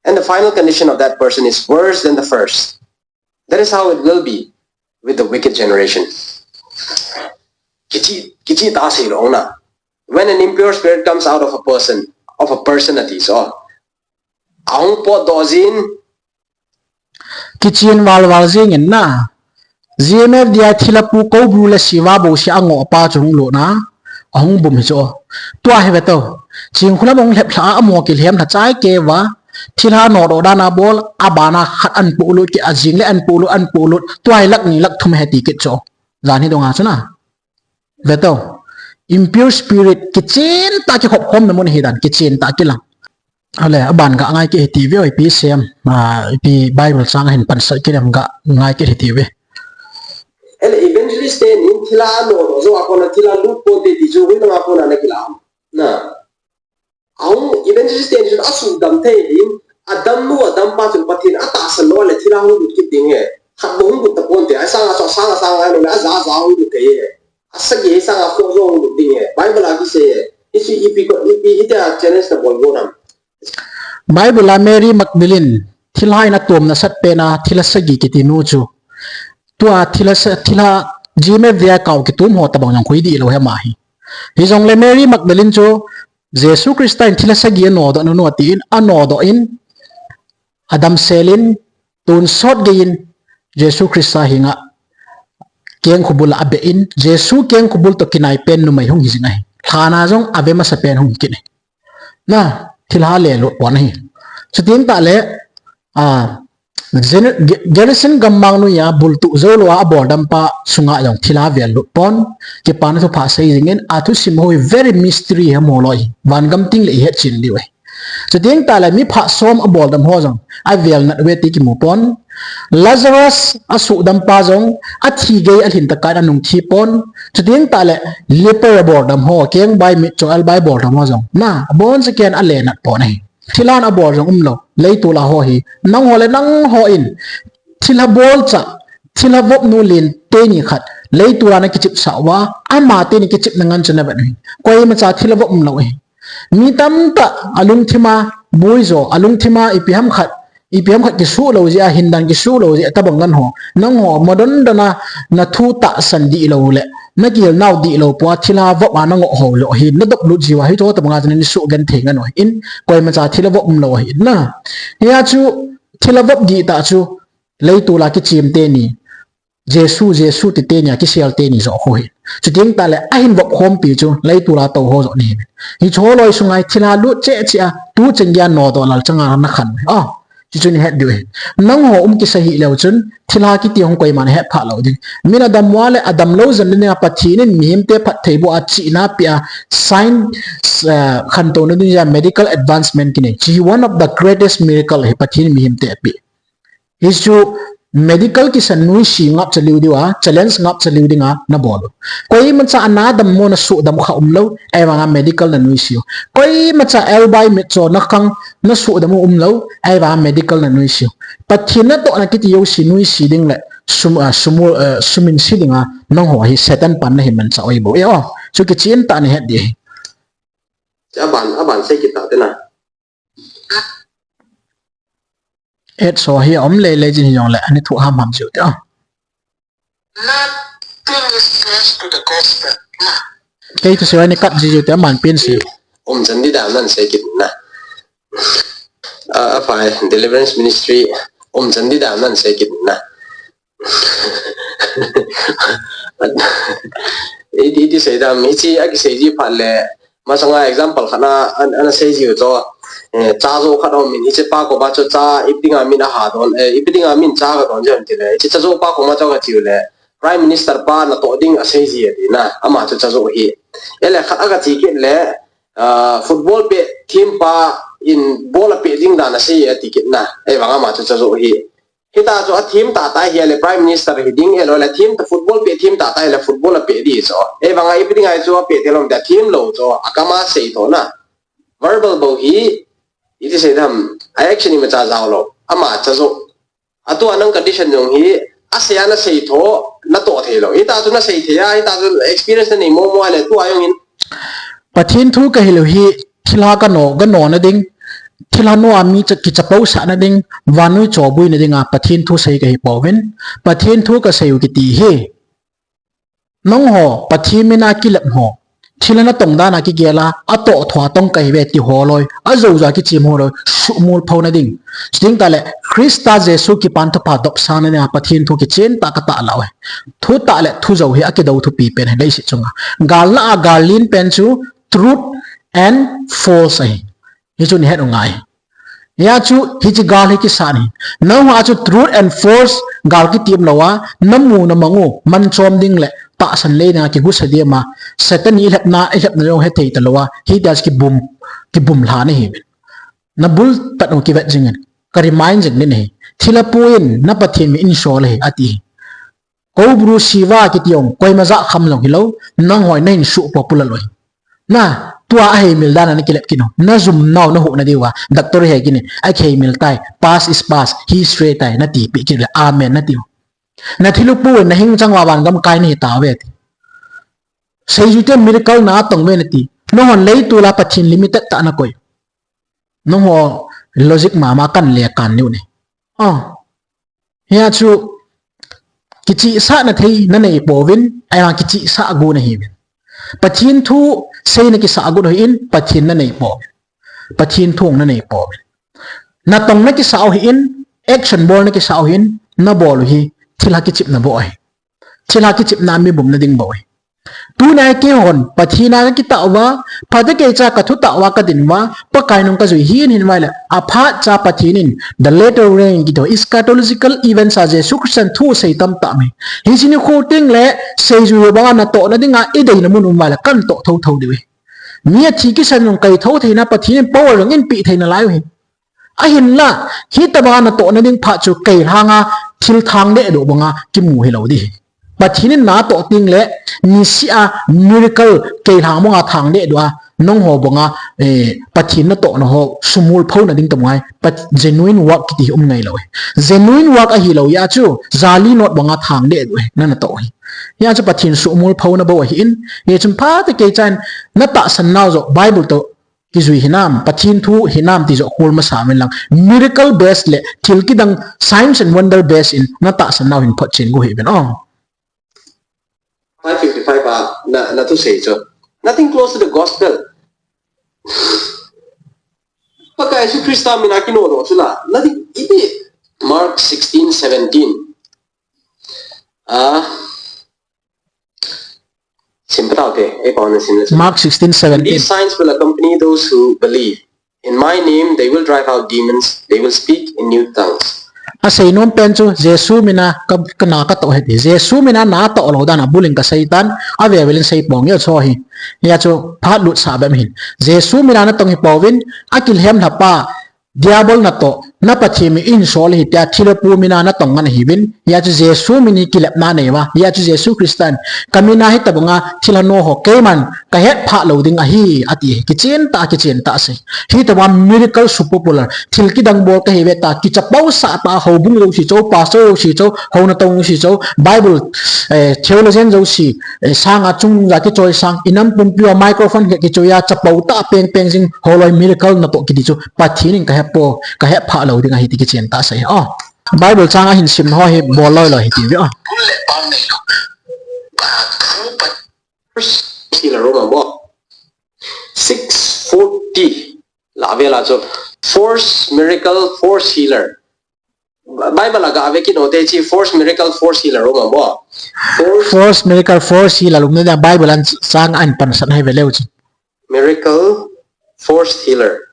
And the final condition of that person is worse than the first. That is how it will be with the wicked generation. Kichi, kichi ta sei lou na. When an impure spirit comes out of a person, of a person that is all. Ahung potdoh jin, Kichen val val jeng in na. G M F D I thilha pu Koubru le Siva bouseh a angoh pa chu hung lut na. Ahung bum hi chu. Tua hi ve to. Chingkhulam hung lhep lha a, amo kilhem lha chai kei uva. Thilha nodoh dan a bol, abana khat an polut kit, ajing le an polut, an polut. Tua hi lakh ni lakh thum ahi ti kit chu. Jan hi dong a chu na. Ve to. Impure spirit, kichen tah kikhop khom na mun hi dan, kichen tah kilang. Ale, aban ga ngai kit hite ve o, ipi sem, ah, ipi Bible chang hin pansat kit em ga ngai kit hite ve. Ele evangelist ten in thilha nodoh jou a kona thilha lut ponte ti chu hoilanga kona na kilah am. Na. Ahung evangelist ten chun asuhdam thei in, adamnu adampa chun Pathen atahsan lou le thilha hung lut kit ding ahi. Khat bou hung lut taponte, asanga chu asanga sanga lou le aja aja hung lut thei ahi. Asagi asanga kho jong hung lut ding ahi. Bible a kisei ahi. Hiche ipi ko, ipi hitia challenge nabol bol nam. Bible a Mary Magdalene, thilha in atom nasat pen a, thilha sagi kiti nu chu. Tua thilha sa-, thilha G M F D I a kau kitom ho tabang jong khui dih lou ahi ama hi. Hijongle Mary Magdalene chu Jesu Christa in thilha sagi anodoh nanu atin, anodoh in, adamsel in, tonsot gei in, Jesu Christa hinga kengkhobul a abe in, Jesu kengkhobul to kinai pen numei hung hi jing ahi. Lhana jong ave masa pen hung hi kit ahi. Na, thilha le lut pon ahi. Chuteng tah le, a, Gen-, Ge-, Gerisin gammang noiya bultuh jou lou a abol dam pa sunga jong thilha vel lut pon, kipana thupha sei jingin, athusim ho hi very mystery ham ho loi, van gam ting le ihet chen diu ahi. Chuteng tah le mi pha som abol dam ho jong, avel nat uve ti kimu pon. Lazarus asuh dam pa jong, athi gei alhin tah a anung thi pon. Chuteng tah le leper abol dam ho, kengbai mitcho elbai bol dam ho jong, na, abon sa ken ale nat pon ahi. Thilha abol jong umlou, leitol a ho hi. Nangho le nangho in, thilha bolcha, thilha vop nu len teni khat, leitol a na kichepsah uva, ama teni kichepna ngan chu na vet u hi. Koimacha thilha vop umlou ahi. Mi tamtah alungthima buijo, alungthima ipi ham khat, ipi ham khat kisuh lou jeh a, hindan kisuh lou jeh a, tabang ngan ho. Nangho, modon dona, na thu tahsan dih lou le, na kihil nau dih lou pua, thilha vop a na ngoh ho lou hi, na dop lut jiu a, hicho tabang a chu na nisuh genthei ngan u ahin, koimacha thilha vop umlou ahi na. Hia chu, thilha vop dih tah chu, leitol a kichem teni, Jesu, Jesu ti teni a kisel teni joh khu hi. Chuteng tah le ahin vop khompi chu leitol a tou ho joh ahi. Hicho loi sunga hi thilha lut cheh cheh a, tu cheng geiya nodoh lal changa na khan u ahi. A, chuchu ni het diu ahi. Nangho um kisa hih leu chun, thilha kiti hung koiman het phah lou ding. Min adam uva le adam lou jen le nia Pathen in mihemte phattheiboh a chihna apeh a, science, eh, khantouna ding jeh a medical advancement kinei. Hiche one of the greatest miracle ahi Pathen in mihemte apeh. Hichu medical kisan nuisat ngapcha lheh diu a, challenge ngapcha lheh dinga na bol u. Koimacha ana dammo na soh dam kha umlou, ahivanga medical na nuisat u. Koimacha elbai mitcho na khang na soh dam u umlou, ahivanga medical na nuisat u. Pathen natohna kiti jouse nuisat ding le sum, ah, sumul, ah, suminset dinga nangho hi Satan pan na hi manchah u ahi bou. E o, chu kichen tah a na het ding ahi. Aban, aban sei kit tah te na. Etso hi aum lele jin hijongle, ani thu ham ham jiu te. Nothing is fresh to the gospel. Kei thu sei ni kat ji jiu te, aman pen sei. Umchan ding dan nan sei kit na. Ah, aphai, deliverance ministry, umchan ding dan nan sei kit na. Iti, iti sei dam, hiche akisei ji phat le, masanga example khat na, an, ana sei jiu chu, eh, chajo khat aum in, hiche pa koma chu cha, ipi dinga min aha don, eh, ipi dinga min cha kadon jeh ham tile, hiche chajo pa koma chu kache u le, Prime Minister pa natoh ding asei ji ati na, ama chu chajo hi. Ele khat a kache kit le, ah, football pet team pa in ball apet ding dan asei ati kit na, ahivanga ama chu chajo hi. Hitia chu a theme tah tah hi le Prime Minister hi ding hi lou le theme tah football pet theme tah tah hi le football apet ding chu. Ahivanga ipi dinga chu apet ding lou, theme lou chu akam a sei tho na. Verbal bou hi, iti sei dam, a action imacha jao lou. Ama chajo. Atua nang condition jong hi, asei a nasei tho, natoh thei lou. Hitia chu nasei thei a, hitia chu experience nanei mo mo le tua jong in. Pathen thu kahil u hi, thilha kano, kano na ding, thilha noa mi cha, kichapousah na ding, vannoi chobuina dinga Pathen thu sei kahi pouvin, Pathen thu kasei u kiti hi. Nangho, Pathen mina kilep ho, thilha natong dan a kigel a, atoh thua tong kahiuve ti ho loi, ajou jou a kichem ho loi, sumil pho na ding. Chuteng tah le, Christa Jesu kipan thupha dopsang na dinga Pathen thu kichen tah katahlah u ahi. Thutah le thujou hi akidou thupi pen ahi leiset chunga. Gal na a gal len pen chu truth and false ahi. Hichu ni het u ngai. Hia chu hiche gal hi kisa ahi. Nangho a chu truth and false gal kiti umlou a, namu namang u, manchom ding le tahsan lei dinga kigusa ding a, Satan in ilhepna, ilhepna jong hethei talou a, hitia chu kibum, kibum lha na hi. Nabul tah u kivet jingin, ka remind jing ding ahi. Thilha pu in, na Pathen min insol ahi, ati. Kou Bruce Siva kiti jong, koima jakham jong hilou, nangho nahin suhpoh pulal u ahi. Na, tua aheimil dan a nakilep kit u. Najum nau nahuh na diu a, doctor he kini, aheimil tai, past is past, history tai, nati peh kit le, amen nati u. Nathilha pu in, nahing chang uva van gam kai nahi tauve ti. Seijui te miracle natong uve nati. Nangho leitol a Pathen limited tah nakoi. Nangho logic mama kan le kan niu ne. Ah. Hia chu, kichehsah na thei nanei pouvin, ahivang kichehsah gu nahiuvin. Pathen thu seina kisah gu nahin, Pathen nanei pouvin. Pathen thu nanei pouvin. Natong nakisah u hin, action bol nakisah u hin, nabol u hi, thilha kichepna bou ahi. Thilha kichepna mi bumna ding bou ahi. Tuni a keihon Pathen a kakitah uva, phatecha kathu tah uva kadin uva, Pakai nung kajui hin hin uva le, aphatcha Pathen in the latter rain kiti eschatological events a Jesu Christan thu asei tamtah mai. Hiche nikho teng le seijui ho banga natohna dinga ideina mun um uva le katoh thotho diu ahi. Mi athi kisan jong kaitho theina Pathen in power jong eipeh theina lai u ahi. Ahinla, hitobanga natohna ding phat chu keilhanga thil thangdeh doh banga kimu hilou ding ahi. Pathen in natoh teng le niseh a miracle keilhang banga thangdeh doh a, nangho banga, eh, Pathen natohna ho sumil phona ding toh ngai, Pat-, genuine work kiti um ngailou ahi. Genuine work ahilou jeh chun, jali note banga thangdeh doh ahi, na natoh hi. Hijeh chun Pathen sumil phona bou ahin, hichun phatecha in natahsan nau joh Bible toh kijui hinam, Pathen thu hinam ti joh khol masa uvin lang. Miracle base le thil kidang signs and wonder base in natahsan nau hin photchen go hih uvin o. Five fifty-five a na, nathusei chu. Nothing close to the gospel. Pakai Jesu Christa mina kinodoh chu la. Nothing, iti Mark sixteen seventeen. Ah, Sim patau te, ei pau na sim le sim. Mark sixteen seventeen. These signs will accompany those who believe. In my name, they will drive out demons, they will speak in new tongues. Asei nom pen chu, Jesu mina ka, ka na katoh ahi ti. Jesu mina natoh lou dan a bulin kasei tan, aveu velin sei pong jeng chu ahi. Hijeh chun phat lut sah bep hin. Jesu mina natong hi pouvin, akilhem lha pa, Diabol natoh, na Pathen min insol ahi tia thilha pu mina natong ngan ahiuvin, hijeh chun Jesu min hi kilepna nei uva, hijeh chun Jesu Christan, ka mina hitobanga thilha no ho keiman kahet phah lou ding ahi, ati, kichen tah, kichen tah asei. Hitobanga miracle super power, thil kidang bol kahiuve tia, kichapousah tah, houbung jouse chu, pastor jouse chu, hou natong jouse chu, Bible, eh, theologian jouse, eh, sanga chungnung ja kichoi sang, inam pumpi uva microphone he kichoi a, chapou tah peng peng jing, holoi miracle natoh kiti chu, Pathen in kahe po, kahet phah lou ding ahi ti kichen tah asei. O, Bible chang ahin sim ho hi bol loi loi ahi ti ve o. Six forty. La ve la chu. Force miracle, force healer. Bible a gave kit u te chu force miracle, force healer um am o. Force, force miracle, force healer um na Bible a chang ahin pansan ahi ve leu chu. Miracle, force healer.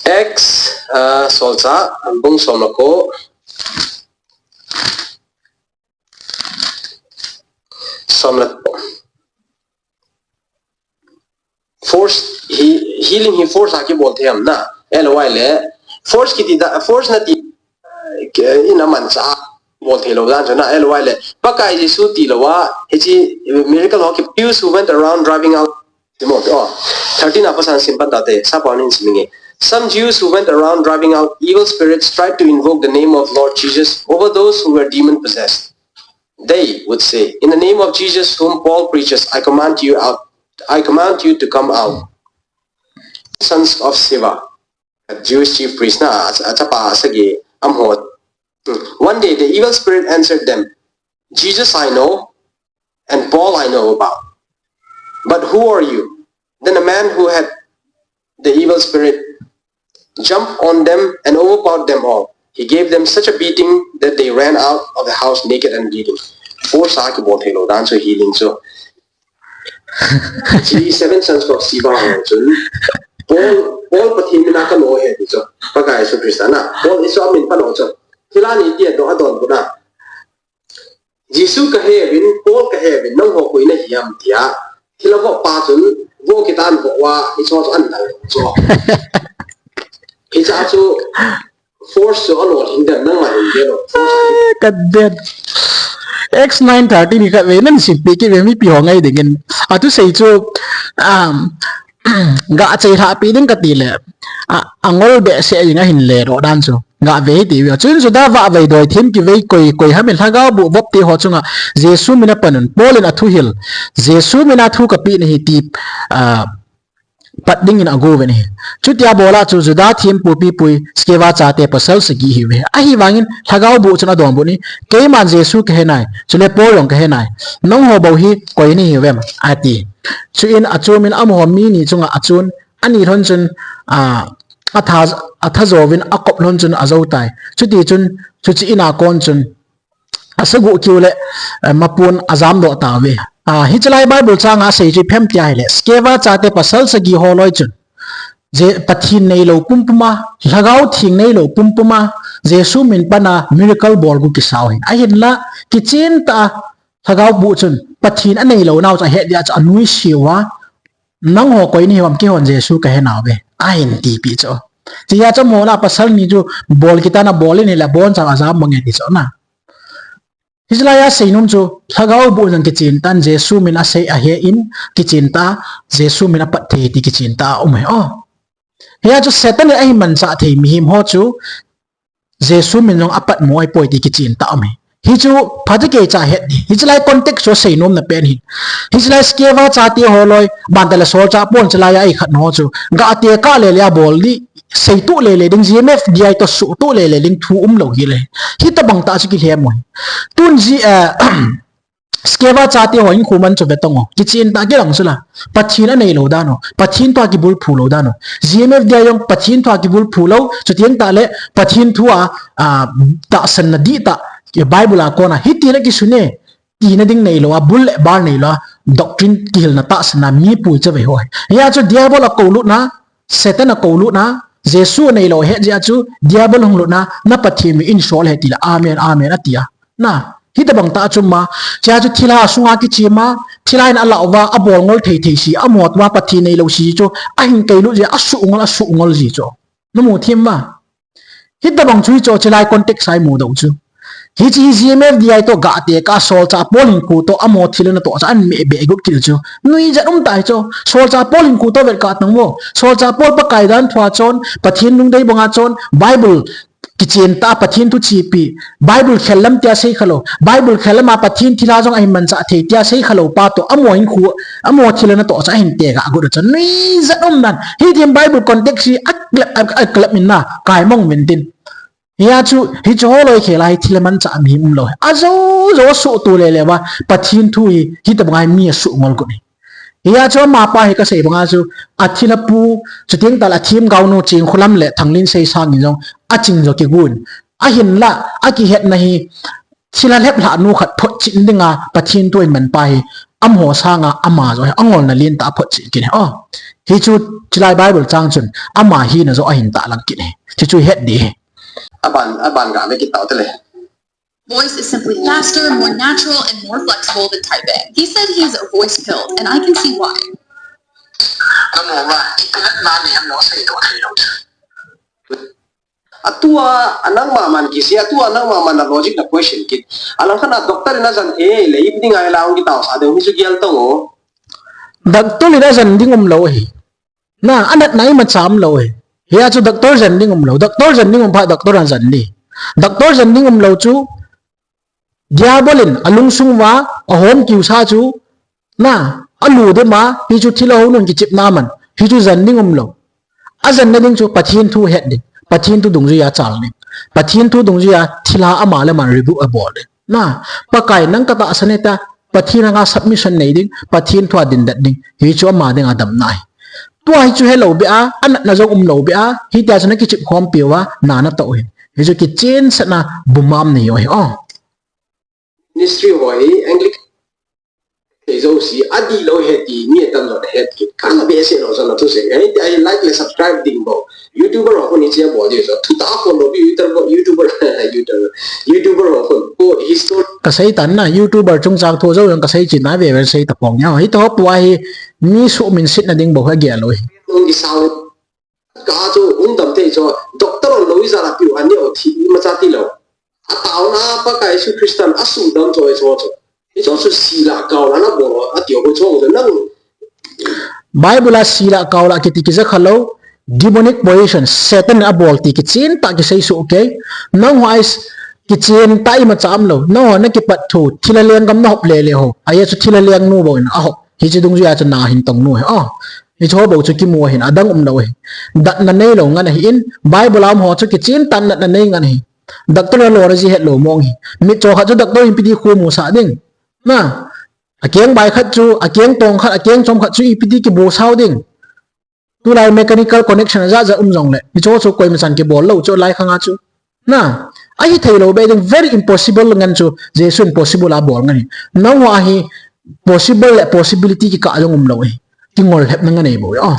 Acts, uh, Solchah, bung som le ko. Som le ko. Force, he-, healing hi force a kibol thei am na. Ahilou le, force kiti da, force nati, eh, ina manchah bol thei lou dan chu na. Ahilou le, Pakai Jesu tilou a, hiche miracle ho ki Jews who went around driving out Timothy, oh, thirteen a pasan sim pan tate, sapa nin sim inge. Some Jews who went around driving out evil spirits tried to invoke the name of Lord Jesus over those who were demon possessed. They would say, "In the name of Jesus whom Paul preaches, I command you out, I command you to come out." Sons of Sceva, a Jewish chief priest na, a, achapa sagi, amaho. Hmm. One day the evil spirit answered them, "Jesus I know, and Paul I know about. But who are you?" Then a man who had the evil spirit jumped on them and overpowered them all. He gave them such a beating that they ran out of the house naked and bleeding. Force a kibol thei lou dan chu healing chu. Hiche Seven Sons of Sceva ho chun, Paul, Paul Pathen mina kano ahi ti chu. Pakai Jesu Christa na. Paul Jesu amin pano chu. Thil ani ti adon, adonbut na. Jesu kahe uvin, Paul kahe uvin, nangho koi nahi ham tia. Thilha voh pa chun, voh kitan voh uva, hiche chu ahin dal chu. Hiche chu, force chu alolhing den, nangma hin den o. Force a. Ai, ka den. Acts nine thirty ni khat ve, nahin simpi kit ve, mipi ho ngai dingin. Athusei chu, um, gah chei lhah pi ding kati le, a, angol behseh jing ahin le doh dan chu. Gah ve hite ve. Chun Juda vahvei doi themkivei koi, koi ham in lhagao boh vop te ho chunga Jesu min apan un. Paul in athu hil. Jesu mina thu kapeh nahi ti, ah, pat dingin ago uvin ahi. Chuti abola chu Juda thempu pipui Sceva chate pasal sagi ahiuve. Ahivangin lhagao boh chun adonbut in, "Keiman Jesu kahe nai, chule Paul jong kahe nai. Nangho bou hi koi nahiuvem?" ati. Chuin achom in amaho mi ni chunga achun, ani lhon chun, ah, atha, atha jouvin akop lhon chun ajou tai. Chuti chun, chuche ina kon chun, asagu kiu le, eh, mapun ajam doh tauve. Ah, hiche lai Bible chang a asei chu ipi ham tia ahile, Skeva chate pasal sagi ho loi chun, je Pathen neilou pumpum a, Lhagao Theng neilou pumpum a, Jesu min pan a miracle bol gu kisa u ahin. Ahinla, kichen tah a, Lhagao boh chun, Pathen aneilou nau chu ahet dia chu anuisat uva, nangho koi nahiu ham, keihon Jesu kahe nauve, ahin tipeh chu. Tia chu amaho lah a pasal ni chu bol kit a, nabol in ahile abonchan ajam mang e ti chu na. Hiche lai a seinom chu, Lhagao boh jong kichen tah in Jesu min asei ahe in, kichen tah a, Jesu min apat thei ti kichen tah a um ahi. Oh. Hia chu Satan in ahin manchah thei mihem ho chu, Jesu min jong apat mo ahipoi ti kichen tah a um ahi. Hichu phatecha het ding. Hiche lai context chu seinom na pen ahin. Hiche lai Skeva chate ho loi, bantah le solchah Paul in hiche lai a eikhat ho chu, gah tekah lele a bol ding, seitoh lele ding, G M F D I toh suhtoh lele ding thu umlou hile, hitobang tah chu kilhem u ahi. Tun ji, eh, Skeva chate ho hinkho man chu ve tong o. Kichen tah a kilang chu la. Pathen aneilou dan u, Pathen thu a kibulphu lou dan u. G M F D I jong Pathen thu a kibulphu lou, chuteng tah le Pathen thu a, ah, tahsanna dihtah, Bible a kon a hiti le kisun e, tina ding neilou a, bul le bar neilou a, doctrine kihilna tahsanna mi puicha ve ho ahi. Hia chu Diabol akoulutna, Satan akoulutna, Jesu aneilou ahet jeh a chu, Diabol hung lutna, na Pathen min in sol ahi ti le, amen, amen ati a. Na, hitobang tah chu ma, chea chu thilha sunga kichim a, thilha in alah uva, abol ngol thei thei si, amaho tua Pathen neilou si chu, ahin kailut jeh a, asuh ngol, asuh ngol ji chu. Namu thim uva. Hitobang chu hichu, hiche lai context a imu diu chu. Hiche hi G M F D I toh gah tekah a solchah Paul hinkho toh amaho thilha natoh chu ahin meh beh got kit chu. Nuijat um tah hichu. Solchah Paul hinkho toh vet kah tang vo. Solchah Paul Pakai dan thu a chon, Pathen lungdei banga chon, Bible kichen tah a Pathen thu chepi, Bible khel lam tia sei khalou, Bible khel lam a Pathen thilha jong ahin manchah thei tia sei khalou pa toh, amaho hinkho, amaho thilha natoh chu ahin tegah got chu nuijat um dan. Hitobang Bible context hi aklep, a, aklep min na, kaimong min tin. Hia chu, hichu ho loi khel a hi thilha manchah mi umlou. Ajou, jou asuhtoh lele uva, Pathen thu hi, hitobang a hi mi asuh ngol got ahi. Hia chu amapa hi kasei banga chu, athilha pu, chuteng tah le athemgao nu Chingkholam le Thanglinsei sang in jong, aching jo kigon. Ahinla, akihetna hi, thilha lheplhah nu khat photchen dinga, Pathen thu ahin man pa hi, amaho sanga ama jo hi, angolna lentah a photchen kit ahi. Oh, hichu, hiche lai Bible chang chun, ama hina jo ahin tahlang kit ahi. Hichu het ding ahi. Aban, aban ga ve kit tau te le. Voice is simply faster, more natural, and more flexible than typing. He said he's voice pilled, and I can see why. Namo ma, italat na ni ham no sa ito kayo. Atua, anang maman kisi, atua anang maman na logic na question kit. Alang kana doctor in ajan e, le ipdi ngai la ong kitao sa de, umi su gial tong o. Doctor in ajan ding umlou ahi. Na, anatna imacha umlou ahi. Hia chu doctor jan ding umlou. Doctor jan ding um phat, doctor ajan ding. Doctor jan ding umlou chu, Diabol in alungsung uva ahom kiu sa chu, na, alu dema, hichu thilha hou nun kichepna man. Hichu jan ding umlou. Ajanna ding chu Pathen thu het ding. Pathen thu dungjui a chal ding. Pathen thu dungjui a thilha ama le ama rebuke abol ding. Na, Pakai nang katahsan e tia, Pathen anga submission nei ding, Pathen thu a dindet ding. Hichu ama dinga damna ahi. Tua hichu helou beh a, anatna jong umlou beh a, hitia chu nakichep khompi uva, na natoh u ahi. Hichu kichensahna bumam nei u ahi. Oh. Ministry ho hi Anglican thei jouse, adih lou ahi ti mi atamjo nahet kit. Kana behseh lou jong nathusei. Ahi, ahi like le subscribe ding bou. YouTuber ho khun hiche abol diu chu. Thutah a follow pi YouTuber, YouTuber, YouTuber, YouTuber ho khun. Ko history. Kasei tan na, YouTuber chungchang thu jou jong kasei chin na, veve sei tapong nia. Hitoh pu ahi, mi suhminsetna ding bou hi agel u ahi. Nung kisau. Ka chu hung dam thei chu, doctor lou ijat a piu ani o thi imacha tilou. Ataona Pakai Jesu Christan asudam chu, chu, chu. Hichu chu sila kaola nabol, ati o chu, chu nang. Bible a sila kaola kiti kija khalou, demonic possession, Satan abol ti kichentah kisei soh kei. Nangho ais kichentah imacha umlou. Nangho nakipat thu, thilha lenggam nahop lele ho. Ahi chu thilha lengnu bou in ahop. Hiche dungjui a chu na hin tong nu ahi. Oh, hiche ho bou chu kimu ahin, adang umlou ahi. Datna neilou ngen ahin, Bible a um ho chu kichentah natna nei ngen ahi. Doctor a lona ji hetlou mong ahi. Mitcho khat chu doctor in ipi ti khu musah ding. Na, akeng bai khat chu, akeng tong khat, akeng chom khat chu ipi ti kibosau ding. Tulai mechanical connection ajat jat um jongle, hiche ho chu koima chan kibol lou chu lai khang a chu. Na, Ahi thei lou be ding, very impossible ngen chu Jesu in possible a bol ngen ahi. Nangho a hi possible le possibility kikah jong um lou ahi. Kingol lhepna ngen ahi bou. Oh.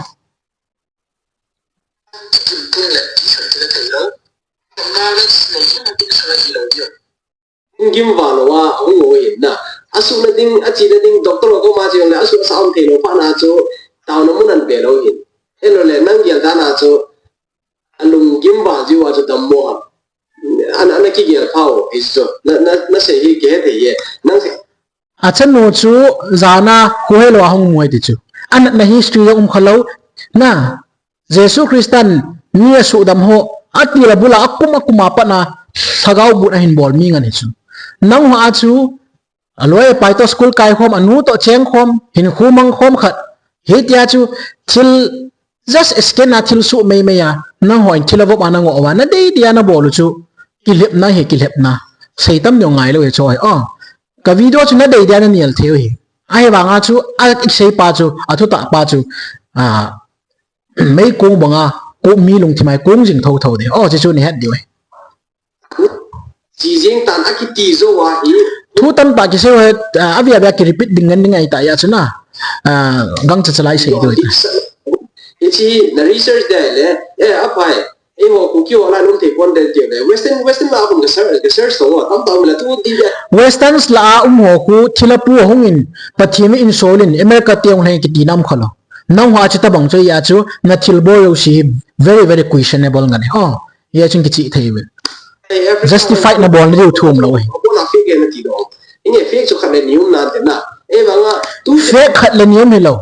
Gim vang lou a, ahung u ahin na. Asuhna ding, achena ding, doctor ho koma che jongle, asuh asa um thei lou phat na chu, taona mun ahin pe lou ahin. Ahilou le, nang gel dan a chu, alung gim vang jiu a chu dammo ham. Ana, ana kigel pha u, hichu. Na, na, nasei hi kihe thei e. Nang sei. Achanu chu, jana, kho helou a hung mu ahi ti chu. Anatna history jong um kha lou. Na, Jesu Christan mi asuhdam ho, atil abul a akum akum a pat na, lhagao but ahin bol mi ngen ahi chu. Nangho a chu, aloi apai toh school kai khom, anu toh cheng khom, hinkho mang khom khat. Hitia chu, thil, just second a thil suh mei mei a, nangho in thil avop a nangoh uva, nadei dei a nabol u chu, kilhepna hi, kilhepna. Seitam ding ngai lou hi chu ahi. Oh, ka video chu nadei dei a nanel thei u ahi. Ahivang a chu, a, isei pa chu, athutah pa chu, a, meikong banga, ko mi lungthim a kong jing thotho ding. Oh, hichu nahet diu ahi. Chi jing tan akiti jou ahi. Thu tamtah kisei u ahi, ah, avia via kirepeat ding ngen ding ahi ta ya chu na. Ah, gangcha chalai sei diu ahi. Hichi na research dei le, eh, aphai. Eiho Kuki ho la lum thei pon den ti le. Western, Western la a um ka search, ka search to, tamtah um la tu ti le. Westerns la a um ho khu thilha pu hung in, Pathen in sol in, America te hung lheng kiti nam kha lou. Nangho a chu tabang chu ya chu, na thilbol jouse hi very, very questionable ngen ahi. Oh, ya chun kichih thei ve. Justify nabol na diu thu um lou ahi. Bol a fake na ti do. Inge fake chu khat le ni um nan te na. Ei vang a tu fake khat le ni um hilou.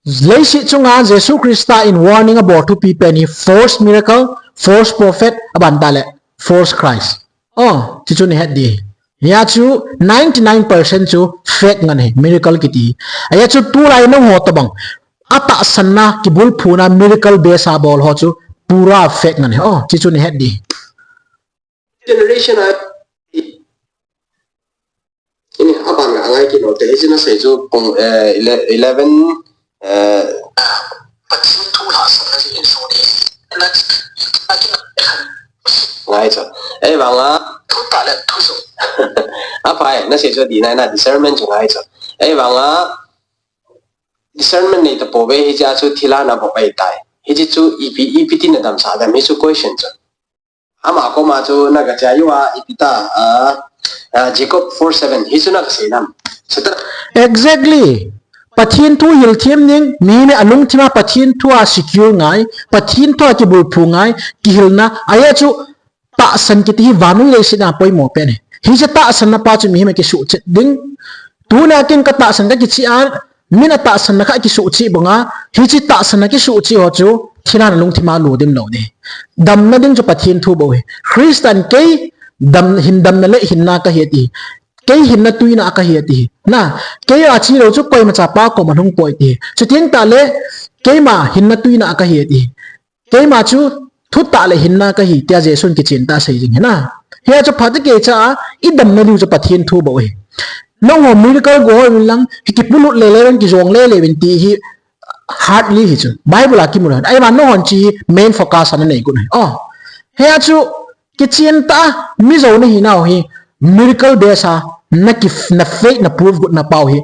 Leiset chunga Jesu Christa in warning abol thupi pen hi false miracle, false prophet, aban ta le false Christ. Oh, hichu nahet ding. Hia chu ninety nine percent chu fake ngen ahi, miracle kiti. Ahia chu tulai nangho tabang. Atahsanna, kibulphuna, miracle base a bol ho chu pura fake ngen ahi. Oh, hichu nahet ding. Generation a, ini aban nga angai kit lou te, hichu nasei chu pung, eh, ele-, eleven, eh, Pathen thu lhahsamna chu insung ni, ngai chu. Ei vang a, thu tah le thu sung. Aphai, nasei chu di nai na, discernment chu ngai chu. Ei vang a, discernment nei tapou ve, hiche a chu thilha nabol pai tai. Hiche chu ipi, ipi ti nadamsah dem, hichu question chu. Ama koma chu naga che a, ipi ta, ah, ah, Jacob four seven, hichu naga sei nam. Satan. Exactly. Pathen thu hil them ding, mi, mi alungthim a Pathen thu a secure ngai, Pathen thu a kibulphu ngai, kihilna, ahia chu tahsan kiti hi vannoi leiset a poimo pen ahi. Hiche tahsanna pa chu mihem a kisuhchet ding. Tuna ken katahsan kakicheh a, min atahsanna kha kisuhcheh banga, hiche tahsanna kisuhcheh ho chu, thilha na lungthim a lut dim lou ding. Damna ding chu Pathen thu bou ahi. Christan kei dam, hin damna le hinna kahi ati. Kei hinna tuina kahi ati. Na, kei a che lou chu koima chapa koma hung poi ti. Chuteng tah le, keima hinna tuina kahi ati. Keima chu thutah le hinna kahi, tia Jesun kichen tah a asei jing ahi na. Hia chu phat kei cha a, idamna diu chu Pathen thu bou ahi. Nangho miracle go hoi uvin lang, hi kipulut lele uvin, kijong lele uvin ti hi hardly hi chu. Bible a kimu lou. Ahivang nangho chi main focus a nanei got ahi. Oh. Hia chu kichen tah a, mi jou nahi nau hi, miracle base a, naki, na faith, na proof got na pau hi.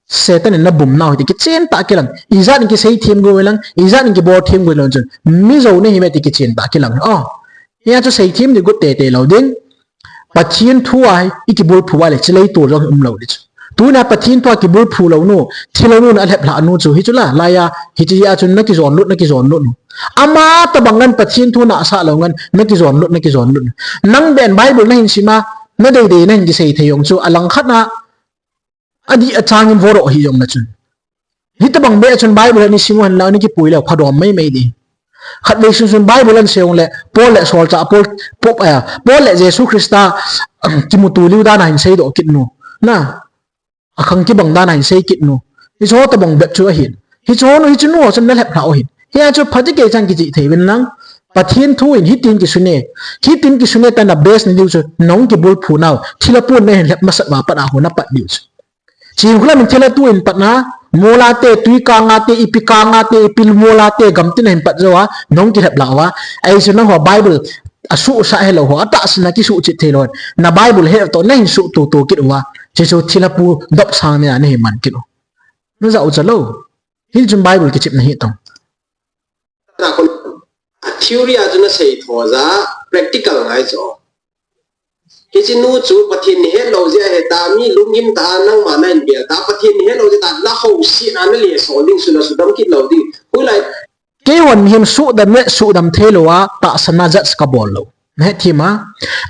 Satan in nabum nau hiti kichen tah a kilang. Ijat in kisei them go lang, ijat in kibol them go lang chun. Mi jou nahi me ti kichen tah a kilang. Oh. Hia chu sei them di got teitei lou ding. Pathen thu a hi, ikibulphu a le, chilei tol jong um lou di chu. Tuna Pathen thu a kibulphu lou nu, thi lou nu na lhep lha nu chu, hichu la, laiya, hiche a chun nakijon lut, nakijon lut nu. Ama tabang ngan Pathen thu nasa lou ngan, nakijon lut, nakijon lut nu. Nang ben Bible nahin sim a, nadei dei nahin kisei thei jong chu, alangkhat na, adih achang in voro hi jong na chun. Hitabang be chun Bible ni sim u hen lang ni kipui leu phadom mai mai di. Khatvei sun sun Bible an seiyong le Paul le Saul cha Paul, Paul, eh, Paul le Jesu Christa, um, kimuto liu dan a hin seidoh kit nu. Na, akhang kibang dan a hin sei kit nu. Hicho tabang bep chu ahin. Hicho nu hichu nu chun na lhep lha u hin. Hia chu phaji kei chang kichih thei uvin lang. Pathen thu in hitin kisune. Hitin kisune ta na base ni diu chu nong kibulphu nau. Thilha pun na hin lhep masat uva pat a ho na pat diu chu. Chim khulam in thilha tu in patna, mola te, tui kanga te, ipi kanga te, ipi mola te, gam tin a hin pat jou a, nong kilhep lha uva. Ahi chu nangho Bible, asuhsah helou ho, atahsan a kisuhchet thei lou. Na Bible he to, nahin suhtutu kit uva. Hichu thilha pu dopsang nia nahi man kit u. Najah u chalou. Hichun Bible kichepna hi tong. Theory a chu nasei tho ja, practical ngai chu. Hiche nu chu Pathen nahet lou jeh ahi ta, mi lunggim ta, nangma nahin bel ta, Pathen nahet lou jeh ta, na house a nale so ding, suna sudam kit lou ding. Hoilai. Keihon mihem suhdam le suhdam thei lou a, tahsan a judge kabol lou. Nahet thim a.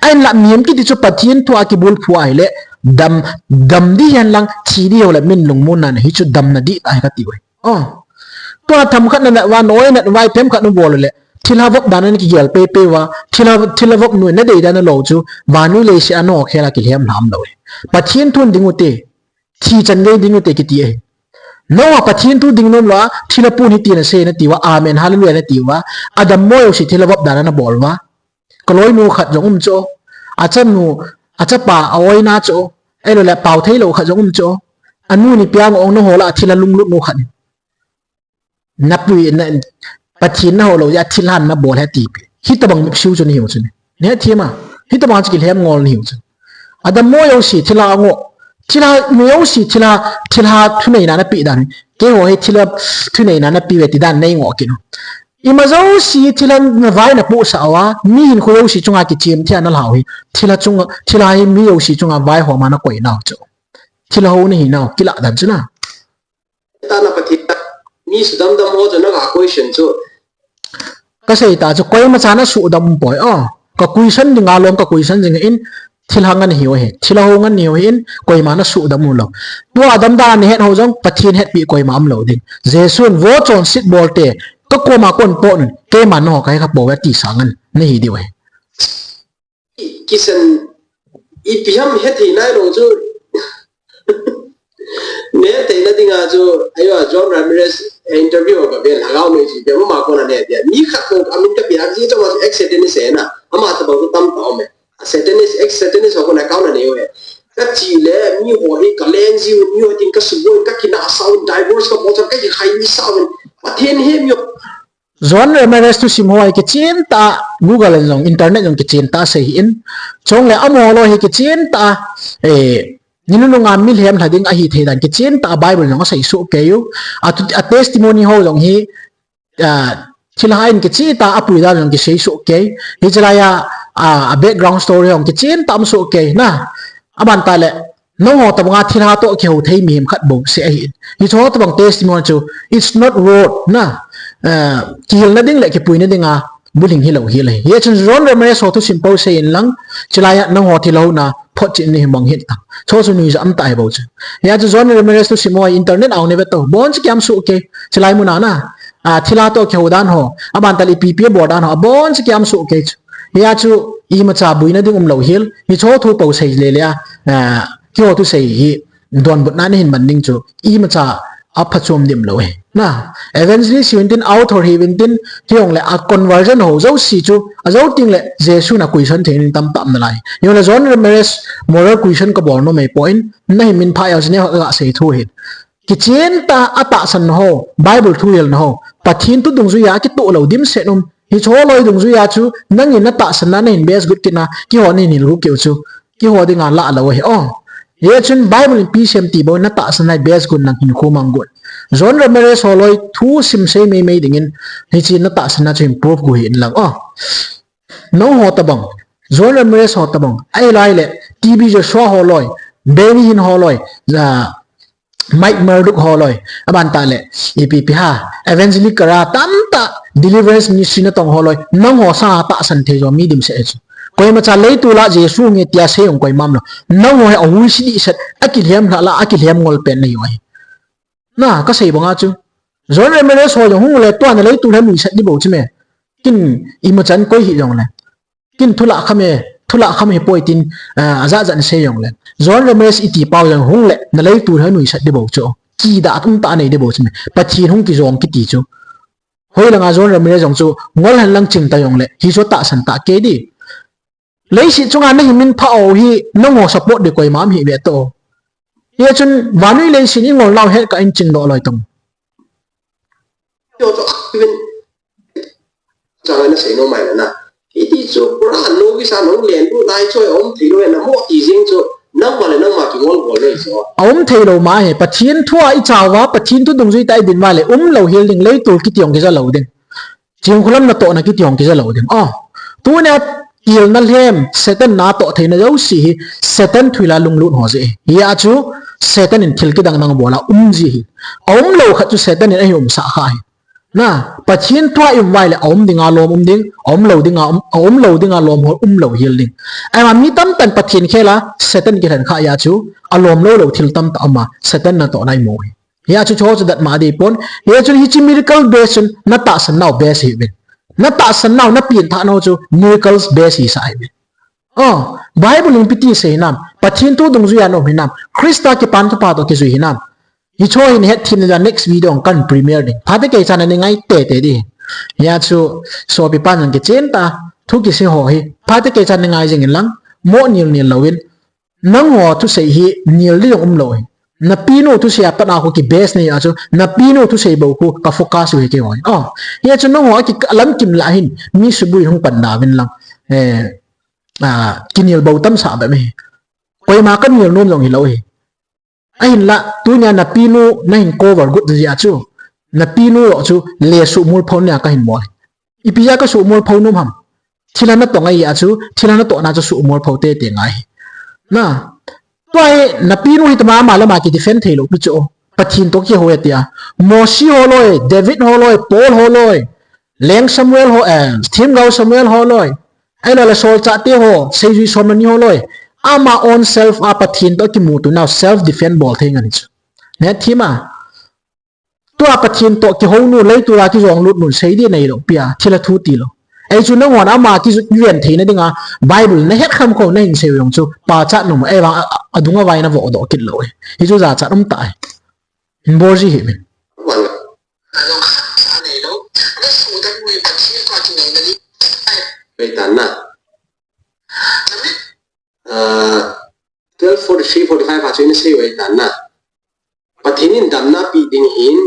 Ahinla mihem kiti chu Pathen thu a kibulphu ahile, dam, dam ding hen lang, thi ding ho le min lungmon na hi chu damna ding ahi kati uve. Oh. Tua themkhat na nat uva, noi nat uva, themkhat na bol le. Thilha vop dan a kigel pei pei uva, thilha, thilha vop nu nadei dan lou chu, vannoi leiset a nakhel a kilhem lham lou e. Pathen thu ding u te, thi chan gei ding u te kiti e. Nangho Pathen thu ding nom lou a, thilha pu hi ti nasei nati uva, amen, hallelujah nati uva, adammo jouse thilha vop dan a nabol uva. Kaloinu khat jong um chu, achanu, achapa, a-oina chu, ahilou le pao thei lou khat jong um chu, anu ni piang ong naho lah a thilha lunglut nu khat. Napui, na, Pathen naho lou jeh a thilha nabol ahi tipi. Hitobang mipsu chu nahiu chu ne. Nahet thim a. Hitobang chu kilhem ngol nahiu chu. Adammo jouse thilha angoh. Thilha, mi jouse thilha, thilha thuneina napeh dan. Keiho hi thilha thuneina napeh uve ti dan nei ngoh kit u. Ima jouse thilha navai napohsah uva. Mi hinkho jouse chunga kichem thei a nalhau hi. Thilha chunga, thilha hi mi jouse chunga vaihom a nakoi nau chu. Thilha ho nahi nau. Kilah dan chu na. Tana Pathen, mi sudam dam ho chu nanga question chu. Kasei ta chu koima cha nasuhdam poi o. Ka question ding a lom ka question ding in thilha ngen hiu ahi. Thilha ho ngen hiu ahi in koima nasuhdam u lou. Tua dam dan a nahet ho jong Pathen hetpi koima umlou ding. Jesun vo chonset bol te kakoma kon pon keima nangho kahe kha pouve ti sa ngen nahi diu ahi. Kisan ipi ham hethei nailou chu. Netheina dinga chu, ayo, John Ramirez, eh, interview ho kavel, Lhagao Mei chu, ipi ham ama kona netheina. Mi khat ko amin kapeh a, hiche chunga chu ex-Satanist ahi na. Ama tabang chu tamtah aume. A Satanist, ex-Satanist ho kona account anei uve. Kache le, miho hi kaleng jiu, miho tin kasuboi, kakinah sao, divorce kabol sao, kakikhai mi sao. Pathen he mi John Ramirez thusim ho hi kichen tah a Google in jong, internet jong kichen tah a sei hih in. Chule amaho loi hi kichen tah a, eh, ni nunung a mi lhem lha ding ahi thei dan kichen tah a Bible jong asei soh kei u. A, a testimony ho jong hi, ah, thilha in kichen tah a apui dan jong kisei soh kei. Hiche lai a, ah, a background story jong kichen tah a um soh kei na. Aban tah le, nangho tabang a thilha toh kihou thei mihem khat bou seh ahi. Hiche ho tabang testimony chu, it's not road na. Eh, kihilna ding le kipuina ding a building hilou hel ahi. Hichun John Ramirez ho thusim pou sei in lang, chulai a nangho thilha houna photchetna hi mang hih tan. Chu chu nuijat um tah ahi bou chu. Hiche chu John Ramirez thusim ho internet a jong nei ve tau. Abon chu kiam soh kei. Chulai mun a na. Ah, thilha toh kihou dan ho. Aban tah le ipi ipi abol dan ho. Abon chu kiam soh kei chu. Hiche chu imacha buina ding umlou hel. Hiche ho thu pou sei le le a. Ah, keiho thusei hi donbutna nahin man ding chu imacha aphachom ding umlou ahi. Na, evangelist hiuvin tin, author hiuvin tin, hijongle a conversion ho jouse chu, ajou teng le Jesun a question thei ding tamtah um nalai. Hijongle John Ramirez moral question kabol nom ahipoi, nahin min pha jeh a chu neiho kaga sei thu ahi. Kichen tah a atahsan ho, Bible thuhilna ho, Pathen thu dungjui a kitoh lou dimset um, Hiche ho loi dungjui a chu, nangin natahsan na nahin base got kit na, keiho nahin hil got kit u chu, keiho dinga lah lou ahi o. Hichun Bible in ipi asei em ti bou natahsan na base got nang hinkho mang got. John Ramirez ho loi thusim sei mei mei dingin, hiche natahsan na chu hin prove got hih in lang o. Nangho tabang, John Ramirez ho tabang, ahilou le, T B Joshua ho loi, Benny Hinn ho loi, ja, Mike Murdock ho loi, aban tah le, ipi ipi ham, Evangelist Kara tamtah, Deliverance Ministry natong ho loi, nangho sanga tahsan thei jo mi dimset ahi chu. Koimacha leitol a Jesu nge tia sei jong koima umlou. Nangho hi ahuisi dehset, akilhem lhah lah, akilhem ngol pen nahiu ahi. Na, kasei banga chu. John Ramirez ho jong hung le tua na leitol hi nuisat ding bou chu me. Ken imachan koi hih jongle. Ken thulah kham e, thulah kham hipoi tin, ah, ajat jat in sei jongle. John Ramirez iti pau jong hung le, na leitol hi nuisat ding bou chu. Kidah atum tah nei ding bou chu me. Pathen hung kijong kiti chu. Hoilanga John Ramirez jong chu, ngol hen lang ching ta jongle. Hichu tahsan tah kei ding. Leiset chunga nahin min pha u hi, nangho support ding koima um hih ve tao. Hichun, vannoi leiset in ngol nau het kah in ching doh loi tong. Chang ana sei nom mai na. Hiti chu pura Sa nung len du nai choi om thei lo na mo ti jing chu nang ma le nang ma ki ngol ngol nei chu. A um thei lo ma he, Pathian thu a i chauva, Pathian thu dungjui ta i din va le, um lo hel ding lei tul kiti ong kija lo ding. Chingkhulam na toh na kiti ong kija lo ding. Oh, tu ne kil na lhem, Satan na toh thei na jo si hi, Satan thui la lunglut ho je. Hi a chu, Satan in thil kidang nang bola um ji hi. A um lo khat chu Satan in a hi um sa kha hi. Na, Pathian thu a i um vai le, a um ding a lom um ding, a um lo ding a, um, a um lo ding a lom ho, um lo hel ding. Ai ma mi tam tan Pathian khela, Satan ki lhen kha ya chu, a lom lo lo thil tam ta ama, Satan na toh nai mo hi. Hi a chu cho chu dat ma di pon. Hi a chu hi chi miracle base chun, na tahsan nau base hi vin. Na tahsan nau, na pin tha nau chu, miracles base hi sa hi vin. Oh, Bible in piti sei nam, Pathian thu dungjui a nom hi nam, Krista kipan thu pa to kijui hi nam. Hi cho hin het thim na next video kan premiere ding. Pha te kei chan ni ngai te te di. Ya chu sopi pan jong kichen ta. Thu kisei ho hi. Pha te kei chan ni ngai jing in lang. Mo nil nil lo in. Nang ho thusei hi nil di jong um lo hi. Na pinu thusei a pat a khu ki base nei a chu. Na pinu thusei bou khu ka focus u hi kei ho hi. Oh. Hi a chu nang ho a ki lam kim la hin. Mi subui hung pan da vin lang. Eh. Ah, ki nil bou tam sa ba mi. Koima ka nil nom jong hi lo hi. Ahinla, tunia na pinu na hin cover got jia chu. Na pinu lo chu le suhmul pho nia ka hin mol. Ipi ja ka suhmul pho nom ham. Thila na tong a ia chu, thila na toh na chu suhmul pho te te ngai. Na, tua hi na pinu hi tama ama lama ki defend thei lo pi chu. Pathin to ki ho ya tia. Mosi ho loi, David ho loi, Paul ho loi. Leng Samuel ho, eh, Thim Gau Samuel ho loi. Ai lo le solchah te ho, seijui somani ho loi. Ama own self a Pathin to kimuto nau self defend bol thei ngan chu. Ne thima. Tua Pathin to kihou nu lei tua kijong lut nun sei di nei lo pia, thila thu ti lo. Ei chu nang hon ama kiven theina dinga Bible na het kham kho na hin sei jong chu pa chat nu ma ei vang a, a, adunga vai na vo do kit lo. Hi chu ja chat um ta. Hin bol ji hi min. Vei tan na. Ah, twelve forty-three, forty-five a chu ina sei vei tan na. Pathin in damna pi ding hin,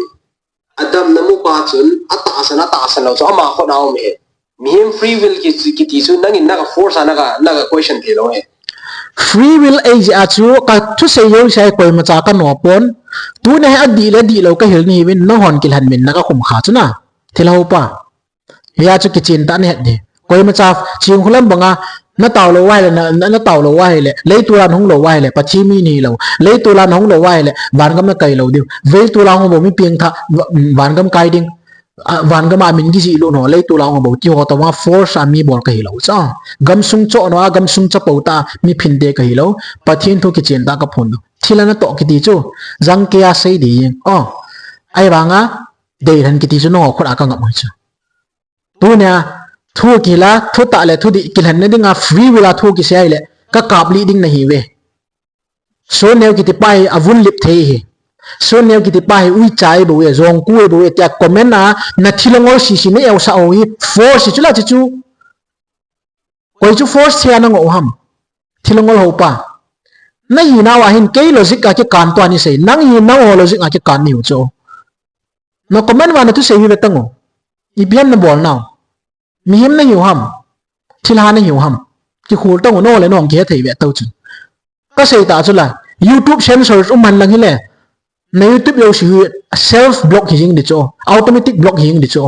a damna mu pa chun, a tahsan, a tahsan lo chu ama khut a um e. Mihem free will ki, kiti chu nangin naka force a naka, naka question thei lo e. Free will ei jeh a chu ka thusei jouse koima cha ka no pon. Tuna hi adih le dih lo ka hil ni vin nang hon kilhen min naka khum kha chu na. Thil ho pa. Hia chu kichin ta ni het di. Koima cha ching khulam banga na tau lo wai le na, na, na tau lo wai le. Leitu la na hung lo wai le. Pathin mi ni lo. Leitu la na hung lo wai le. Vangam na kai lo diu. Veitu la hung bo mi piang tha va-, vangam kai ding. A, vangam a min kizi lu no, leitu la ong bou ti ho tama force a mi bol ka hi lo cha. Gamsung cho no a, gamsung cha po ta mi phin de ka hi lo. Pathin thu kichin ta ka phun do. Thila na to kiti chu, jang ke a sei di. Oh. Ai vanga, dei han kiti chu no khut a ka ngam chu. Tunia, thu kila, thu ta le, thu di, kilhen na dinga free will a thu kisei le, ka kap li ding na hi ve. Soneu kiti pa hi avun lip thei hi. Soneu kiti pa hi ui chai bo e, jong ku e bo e, tia comment a na thilongol sisi na eu sa o hi, force chu la chu chu. Koi chu force thei a na ngo ham. Thilongol ho pa. Na hi nau a hin kei logic a kikan to ani sei. Nang hi nau ho logic a kikan ni u chu. Na comment va na thusei hi ve tang o. Ipi ham na bol nau. Mihem na hiu ham. Thilha na hiu ham. Kikhol tang u no le nong kihe thei ve tau chun. Ka sei ta chu la. YouTube censor um man lang hi le. Na YouTube yo si hi self block hi jing di chu. Automatic block hi jing di chu.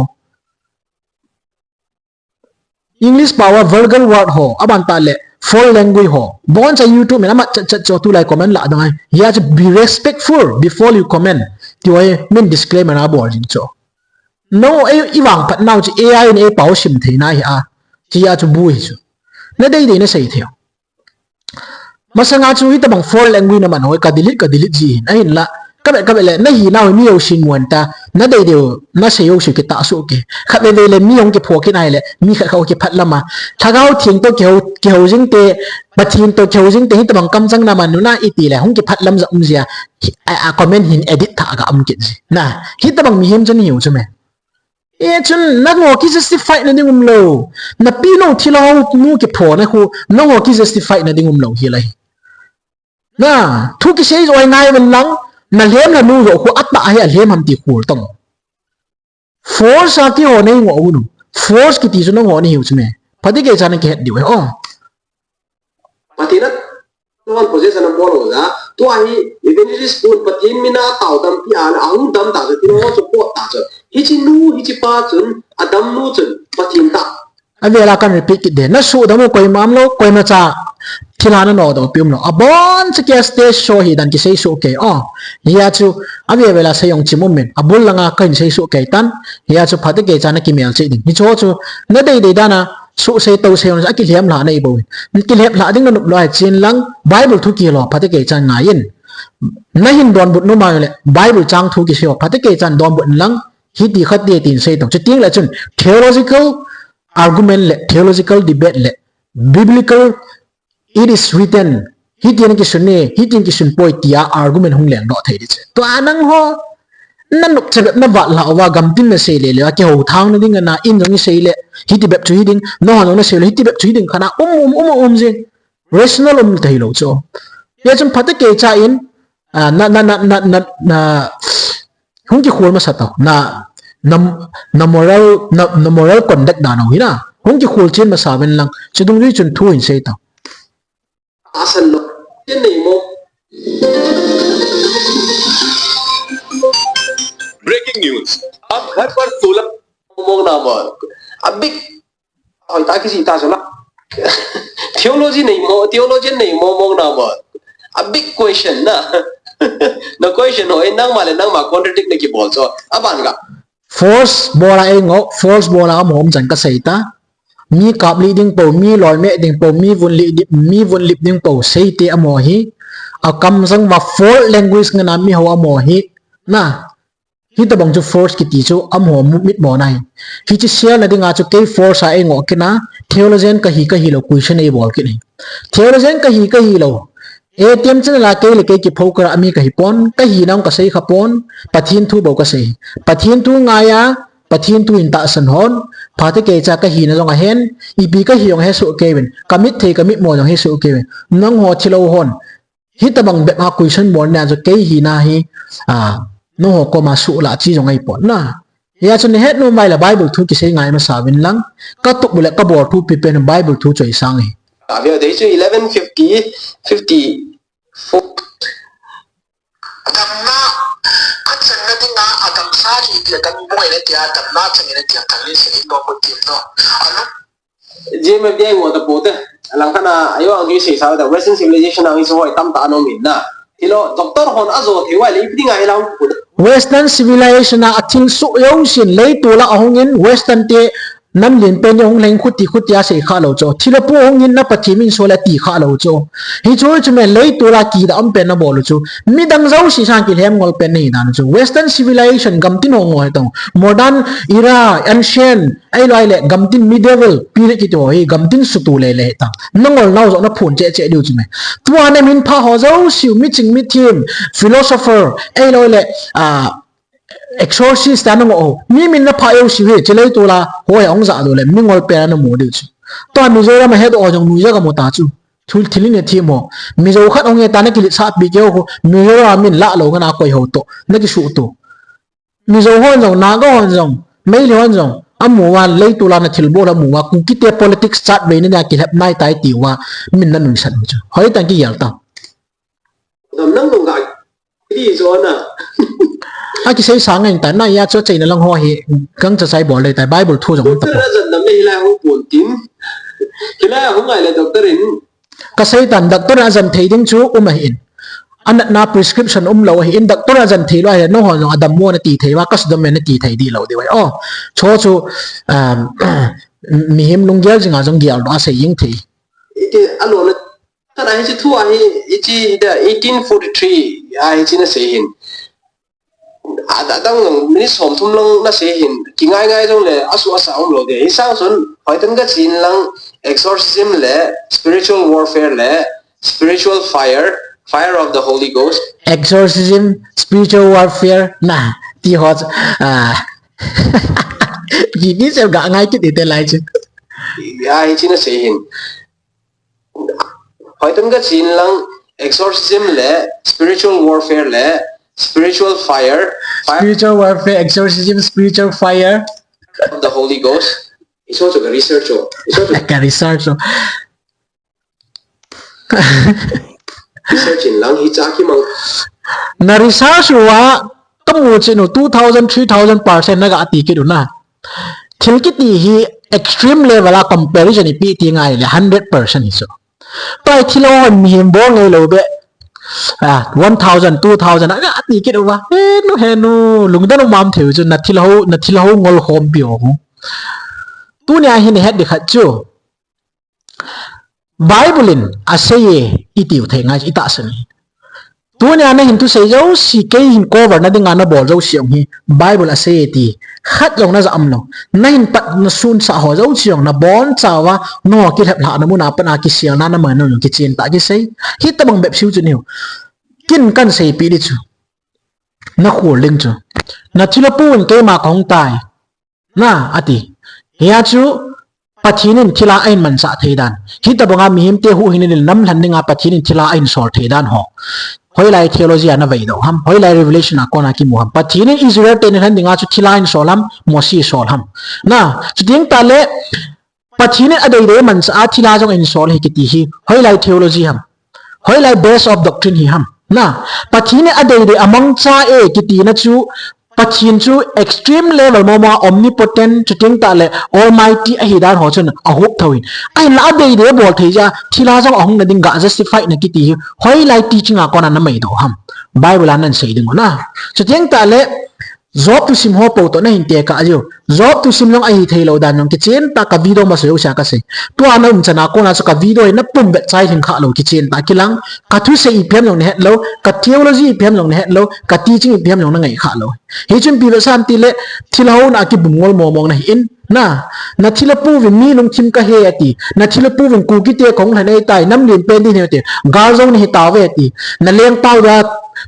English pao a vulgar word ho, aban ta le foul language ho. Bon cha YouTube min amat chat chat chu tulai comment la dang ai. Hia chu be respectful before you comment. Ti hoi min disclaimer a bol jing chu. No, ei, i vang phat nau chu A I in ei pao sim thei na hi a. Chi a chu bu hi chu. Na dei dei na sei thei. Masanga chu hitabang foul language na man hoi ka delete, ka delete ji hin. Ahin la, ka be, ka be le, na hi nau mi yo sin wan ta, na dei dei, na sei yo su ki ta su ki. Kha be be le mi yong ki pho ki nai le, mi kha kha ki phat lama. Thagau thing to ki ho, ki ho jing te, Pathin to ki ho jing te, hitabang kam chang na man nu na i ti le, hung ki phat lam ja um jia. Hi, a, a comment hin edit tha ga um ki ji. Na, hitabang mihem chu ni hiu chu me. E chun, na ngo ki justify na ding um lo. Na pi no thilha ho nu ki pho na khu, na ngo ki justify na ding um lo hi lai. Na, thu kisei jo ai ngai ven lang, na lhem na nu jo khu ata hi a lhem ham ti khul tong. Force a ki ho nei ngo u nu. Force kiti chu na ngo ni hiu chu me. Pha di kei cha na ki het diu e. Oh. One possession a bol ho ja. Tua hi evangelist pun Pathen mina tao dam pi a na ahung dam ta chu, tino chu pot ta chu. Hichi nu, hichi pa chun, adam nu chun, Pathen ta. Avela kan repeat kit de. Na su dam u koima umlou, koima cha. Thilha na no do pi umlou. Abon cha kia stage show hi dan kisei su ke. Oh. Hia chu, ave vela sei jong chim um in. Abul langa kan sei su ke tan. Hia chu phatecha na kimel che ding. Hicho chu, na dei dei dana, su sei to sei on, a kilhem lha nei bo. Kilhem lha ding na nup lou a chin lang, Bible thu kilo, phatecha ngai in. Na hin donbut nom a le, Bible chang thu kisei ho, phatecha donbut lang, hiti khat de tin sei to. Chuting le chun, theological argument le, theological debate le, biblical, it is written, hitin kisun e, hitin kisun poi tia argument hung leng doh thei di che. Tua nang ho, na nup che bep na vat lha uva gamtin na sei le le, a kihou thang na ding a na in jong i sei le, hiti bep chu hi ding, no hon jong na sei le, hiti bep chu hi ding khat na um, um, um, um jing. Rational um thei lou chu. Hia chun phatecha in, ah, na, na, hung kikhol masa tau. Na, na, na moral, na, na moral conduct dan u hi na. Hung kikhol chen masa ven lang. Chu dungjui chun thu hin sei tau. Asan lo. Tin nei mo. Breaking news. आप घर पर solar Mong na mo. A big Hoi ta kisi ta chu la. Theology nei mo, theologian nei mo mong na mo. A big question na. Na question ho, eh, nangma le nangma contradict na kibol chu. Aban ga. Force bola ei ngo, force bola um hom chan ka sei ta. Mi kap li ding po, mi loi me ding po, mi vun li di, mi vun lip ding po, sei te amo hi. A kam jang ma foul language nga na mi ho amo hi. Na. Hitabang chu force kiti chu amaho mu-, mitmo na hi. Hichi sial na dinga chu kei force a ei ngo kit na, theologian ka hi ka hi lou question ei bol kit hi. Theologian ka hi ka hi lou. A T M channel a kei le kei kipho kara mi ka hi pon, ka hi nang ka sei kha pon, Pathen thu bou ka sei. Pathen thu ngai a, Pathen thu in tahsan hon, phatecha ka hi na jong a hen, ipi ka hi jong he su kei ven, ka mit thei ka mitmo jong he su kei ven. Nangho thilou hon. Hitabang bep a question bol na chu kei hi na hi, a, nangho koma su la chi jong ei pon na. Hia chu ni het nu mai la Bible thu kisei ngai masa vin lang. Ka tup le ka bol thu pi pen Bible thu choi sang hi. A veo dei chu eleven fifty, fifty-four. Damna, ka channa dinga, a damsa ki le kan boi le tia, damna chang le tia, kan le sei no ko tim no. Alo. Jia me bia ngo ta po te. Alang kana, ayo ang ki sei sa ta, Western civilization ang iso hoi tam ta anom in na. Hilo, doctor hon ajo thei uva le, ipi dinga hilang pu. Western civilization a athil su yo sin lei tu la ahung in, Western te nam lin pen yo hung leng khuti khuti a sei kha lou chu. Thilo pu hung in na Pathen min so la ti kha lou chu. Hichu chu me lei tu la ki da am pen na bol chu. Midang jo si sang kilhem ngol pen nei dan chu. Western civilization gamtin ho ngol tong. Modern era, ancient, Ahilou le, gamtin medieval period kiti ho hi, gamtin sutu le le ta. Na ngol nau jo na phun che che diu chu me. Tua na min pha ho jo siu, miching mithem, philosopher, ahilou le, ah, exorcist ta na ngo ho. Mi min na pha yo siu hi, chilei tu la, ho he ong ja do le, mi ngol pe na mu diu chu. Tua Mizoram a he do ho jong nu ja ka mu ta chu. Thul thilin e thi mo. Mizo khat ong e ta na kilit sa pi keu ho. Mizoram min la lo nga na koi ho to. Na ki su to. Mizo hon jong, Naga hon jong, Meitei hon jong, amu a lei tu la na thil bol amu a, Kuki te politics chat ve ni na kilhep nai tai ti uva, min na nuisat u chu. Hoi tang ki yal ta. Dam nang nung ga, ki di jo na. A kisei sa ngai ta, na ya chu chei na lang ho hi, kang cha chai bol le tai, Bible thu jong ta. Doctor a jan nam le hilai hung pon tin. Hilai hung ngai le doctor in. Ka sei tan, doctor a jan thei ding chu um ahi in. Anatna prescription um lou ahi in, doctor a jan thei lou ahi, nangho jong adam mo na ti thei uva, ka sudam me na ti thei di lou di uva. Oh, chu chu, um, mihem lunggel jing a jong gel doh a sei jing thei. Iti, alo na, kana hichi thu ahi, hichi the eighteen forty-three, a hichi na sei hin. A, a dang jong, minute som thum lang na sei hin, kingai ngai jong le, asu asa um lou de. Hi sang sun, hoitan ka chin lang, exorcism le, spiritual warfare le, spiritual fire, fire of the Holy Ghost. Exorcism, spiritual warfare, na, ti ho, ah, ki, ki sel ga ngai kit ite lai chu. Ya, hichi na sei hin. Hoitan ka chin lang exorcism le spiritual warfare le spiritual fire, fire Spiritual warfare, exorcism, spiritual fire. Of the Holy Ghost. Iso chu ka research o. Iso chu ka research o. Research in lang hi cha kimang. Na research uva, kamu chin u two thousand, three thousand percent naga ti kit u na. Thil kiti hi extreme level a comparison ipi ti ngai le hundred percent hi chu. Tua hi thilha hon mihem bol ngai lou be. Ah, one thousand, two thousand, aga ti kit uva. Henu, henu, lungdon um am thei u chu, na thilha, na thilha ngol khompi ho. Tunia hin het di khat chu. Bible in asei e, itiu thei ngai, itahsan e. Tunia nahin thusei jouse, kei hin cover na dinga nabol jouse jong hi, Bible asei e ti. Khat jong naja am lou. Nahin pat na sunsah ho jouse jong nabonchauva, nangho kilheplhahna muna pat a kiselna naman u jong kichen tah kisei. Hitobang bep seiu chu niu. Kin kan seipi di chu. Nakhol ding chu. Na thilha pu in keima kahung tai. Na, ati. Hia chu, Pathen in thilha ahin mansah thei dan. Hitobanga mihemte huhhingna ding, nam lhan dinga Pathen in thilha ahin sol thei dan ho. Hoilai theology a navei doh ham. Hoilai Revelation a kona kimu ham. Pathen in Israel te nilhan dinga chu thilha ahin sol ham. Mose sol ham. Na, chuteng tah le, Pathen in adeidei mansah a thilha jong ahin sol ahi kiti hi. Hoilai theology ham. Hoilai base of doctrine hi ham. Na, Pathen in adeidei amangcha e kiti na chu, Pathen chu extreme level momo a omnipotent, chuteng tah le almighty ahi dan ho chun ahup thou in. Ahinla adeidei abol thei jeh a, thilha jong ahung na ding ga justify na kiti hi, hoilai teaching a kona namai doh ham. Bible a nasei ding u na. Chuteng tah le, Job thusim ho po toh nahin tekah jiu. Job thusim jong ahi thei lou dan jong kichen tah ka video masa jouse a kasei. Tua na um chan a kona chu ka video hi napum vet chai lhing kha lou kichen tah kilang. Ka thusei ipi ham jong nahet lou, ka theology ipi ham jong nahet lou, ka teaching ipi ham jong nangai kha lou. Hichun ipi vetsah ham tile, thilha hon a kibum ngol momong nahi in, na, na thilha pu vin mi lungthim kahe ati, na thilha pu vin Kuki te kahung lha nei tai, nam lien pen din he ati, gal jong nahi tauve ati, na leng tau da,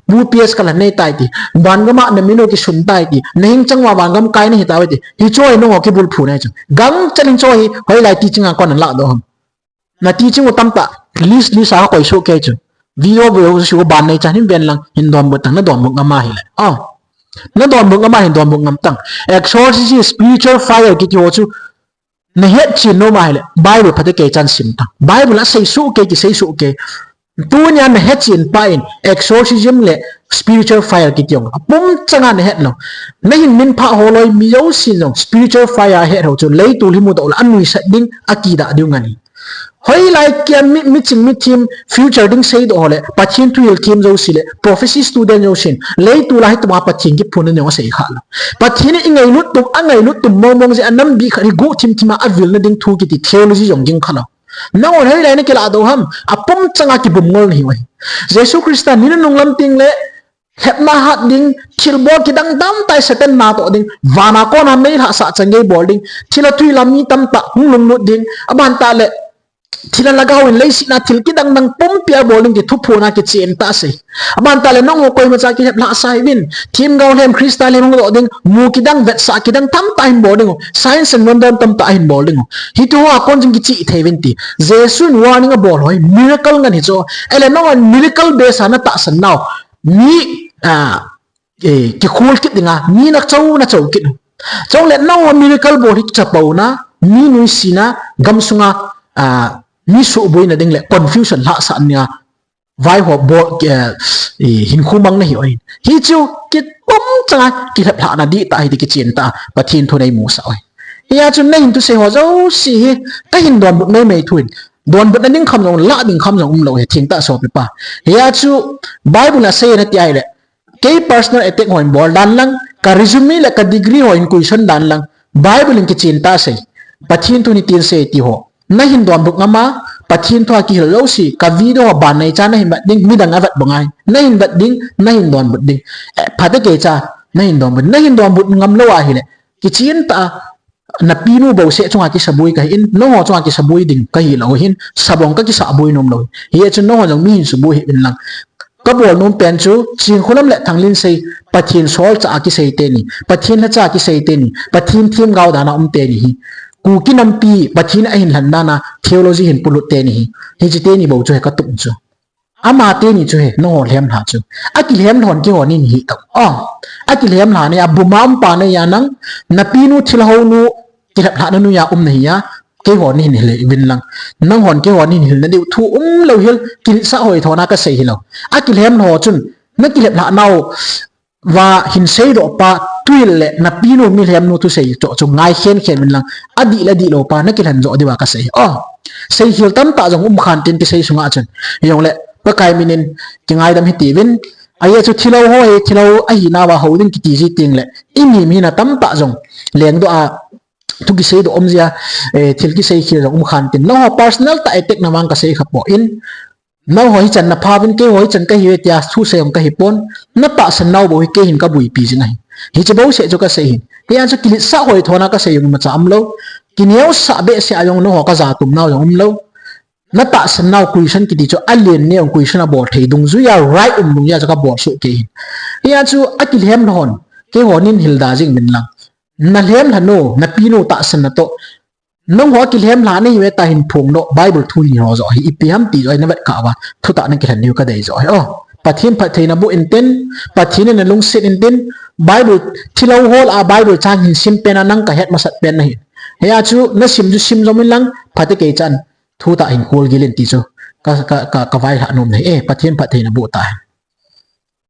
bu P S ka lha nei tai ti, van gam a na min u kisun tai ti, na hing chang uva van gam kai nahi tauve ti, hicho hi nangho kibulphu nahi chu. Gangchel in hicho hi, hoilai teaching a kona nalah doh ham. Na teaching u tamtah, list, list a kakoi soh kei chu. Video, video soh ban nei chan hin ven lang, hin donbut tang, nadonbut ngam ahile. Oh. Nadonbut ngam a hin donbut ngam tang. Exorcism, spiritual fire kiti ho chu. Nahet chen nom ahile. Bible phatecha sim tang. Bible a sei soh kei, kisei soh kei. Tunia nahet chen pa in exorcism le spiritual fire kiti jong. Apum changa nahet lou. Nahin minphah ho loi mi jousen jong spiritual fire ahet ho chu. Leitol hi mudoh le anuisat ding akidah diu ngan ahi. Hoilai kia mi, miching mithem future ding seidoh ho le, Pathen thuhil them jouse le, prophecy student jousen, leitol a hitobanga Pathen kiphonna jong asei kha lou. Pathen in ingailut tum, angailut tum mongmong jeh a nam bih khat hi guhthim thim a avilna ding thu kiti theology jong ging kha lou. Nangho hoilai nakilah doh ham, apum changa kibum ngol nahi uve. Jesu Christa ni nunung lam teng le, lhepna hat ding, thilbol kidang tamtah Satan natoh ding, vana kona meilhahsah changei bol ding, thilha thuhil a mi tamtah hung lunglut ding, aban tah le, thilha lhagao in leiset a thil kidang dang pumpi abol ding ti thuphon a kichen tah asei. Aban tah le nangho koimacha kilheplhahsah hih uvin, themgao lhem, Christa lhem hung doh ding, mu kidang, vetsah kidang tamtah ahin bol ding u, signs and wonder tamtah ahin bol ding u. Hiche ho a kon jing kichih thei uvin ti. Jesun warning abol ho hi miracle ngen hi chu. Ahile nangho miracle base a natahsan nau. Mi, ah, eh, kikhol kit dinga, mi nachou, nachou kit u. Chule nangho miracle bol hi kichapouna, mi nuisatna, gamsunga, ah, mi suhboina ding le confusion lhahsah nia, vaihop bol, eh, eh, hinkho mang nahi uve. Hichu kipum changa kilheplhahna dihtah ahi ti kichen tah a, Pathen thu neimusah uve. Hia chun nahin thusei ho jouse hi, kahin donbut maimai thu in, donbutna ding kham jong, lah ding kham jong umlou ahi, thengtah sopipa. Hia chu Bible in asei nati ahile, kei personal attack ho in bol dan lang, ka resume le ka degree ho in question dan lang, Bible in kichen tah asei. Pathen thu in hitin asei ti ho. Nahin donbut ngam a, Pathen thu a kihil jouse, ka video ho ban neicha nahin vet ding, midang avet bang ahi. Nahin vet ding, nahin donbut ding. Eh, phatecha, nahin donbut, nahin donbut ngam lou ahile. Kichen tah a, napinu bouseh chunga kisaboi kahi in, nangho chunga kisaboi ding kahi lou hin, sabong kakisaboi nom lou. Hijeh chun nangho jong mi hin suboi hih uvin lang. Kabol nom pen chu, Chinkholam le Thanglinsei, Pathen solchah a kisei teni, Pathen lhacha a kisei teni, Pathen themgao dan a um teni hi. Kuki nampi, Pathen ahin lhen dan a, theology hin polut teni hi. Hiche teni bou chu hi katup chu. Ama teni chu hi, nangho lhemlha chu. Akilhemlha hon kihon in hi tau. Oh, akilhemlha neiya, buma umpa neiya nang, napinu thilha honu, kilheplhahna noiya um nahiya, Keiho nahin hil uvin lang. Nanghon keiho nahin hilna diu thu umlou hel, kiletsah hoi thona kasei hilou. Akilhem ho chun, nakilhem lhah nau, va hin seidoh pa, tuin le napinu milhem nu thusei chu, chu ngai khen khen uvin lang. Adih le adih lou pa, nakilhen joh diuva kasei. Oh, seikhel tamtah jong um khan tin kisei sunga chun. Hijongle, Pakai minin, kingaidam hite uvin. Ajeh chu thilou ho hi, thilou ahinauva hou ding kiti ji teng le. Imihina tamtah jong. Lengdoh a, thu kiseidoh um jia, eh, thil kiseikhel jong um khan tin. Nangho personal tah attack na vang kasei kha poi. Nangho hichan napha uvin, keiho hichan kahiuve tia thusei jong kahipon. Natahsan nau bou hi keihin kabuipi jing ahi. Hiche bouseh chu kasei hin. Hia chu kiletsah hoi thona kasei jong imacha umlou. Kineosah behseh a jong nangho kajatum nau jong umlou. Natahsan nau question kiti chu alen neo question abol thei dungjuia right um dungjuia chu kabol soh kei hin. Hia chu akilhem lhon. Keiho nahin hilda jing uvin lang. Nalhem lhanu, napinu tahsan natoh. Nangho akilhem lhah nahiuve tia hin phongdoh, Bible thu hi ho joh hi, ipi ham ti joh hi navet kah uva, thutah nakilhen diu kadei joh hi. Oh, Pathen phatthei naboh intin, Pathen in nalungset intin, Bible, thilou ho lah a Bible chang hin sim pen a nang kahet masat pen nahi. Hia chu nasim chu sim jom in lang, phatecha kei chan, thutah hin kholgil in ti chu, ka, ka, ka, kavailhah nom nahi. Eh, Pathen phatthei naboh tahen.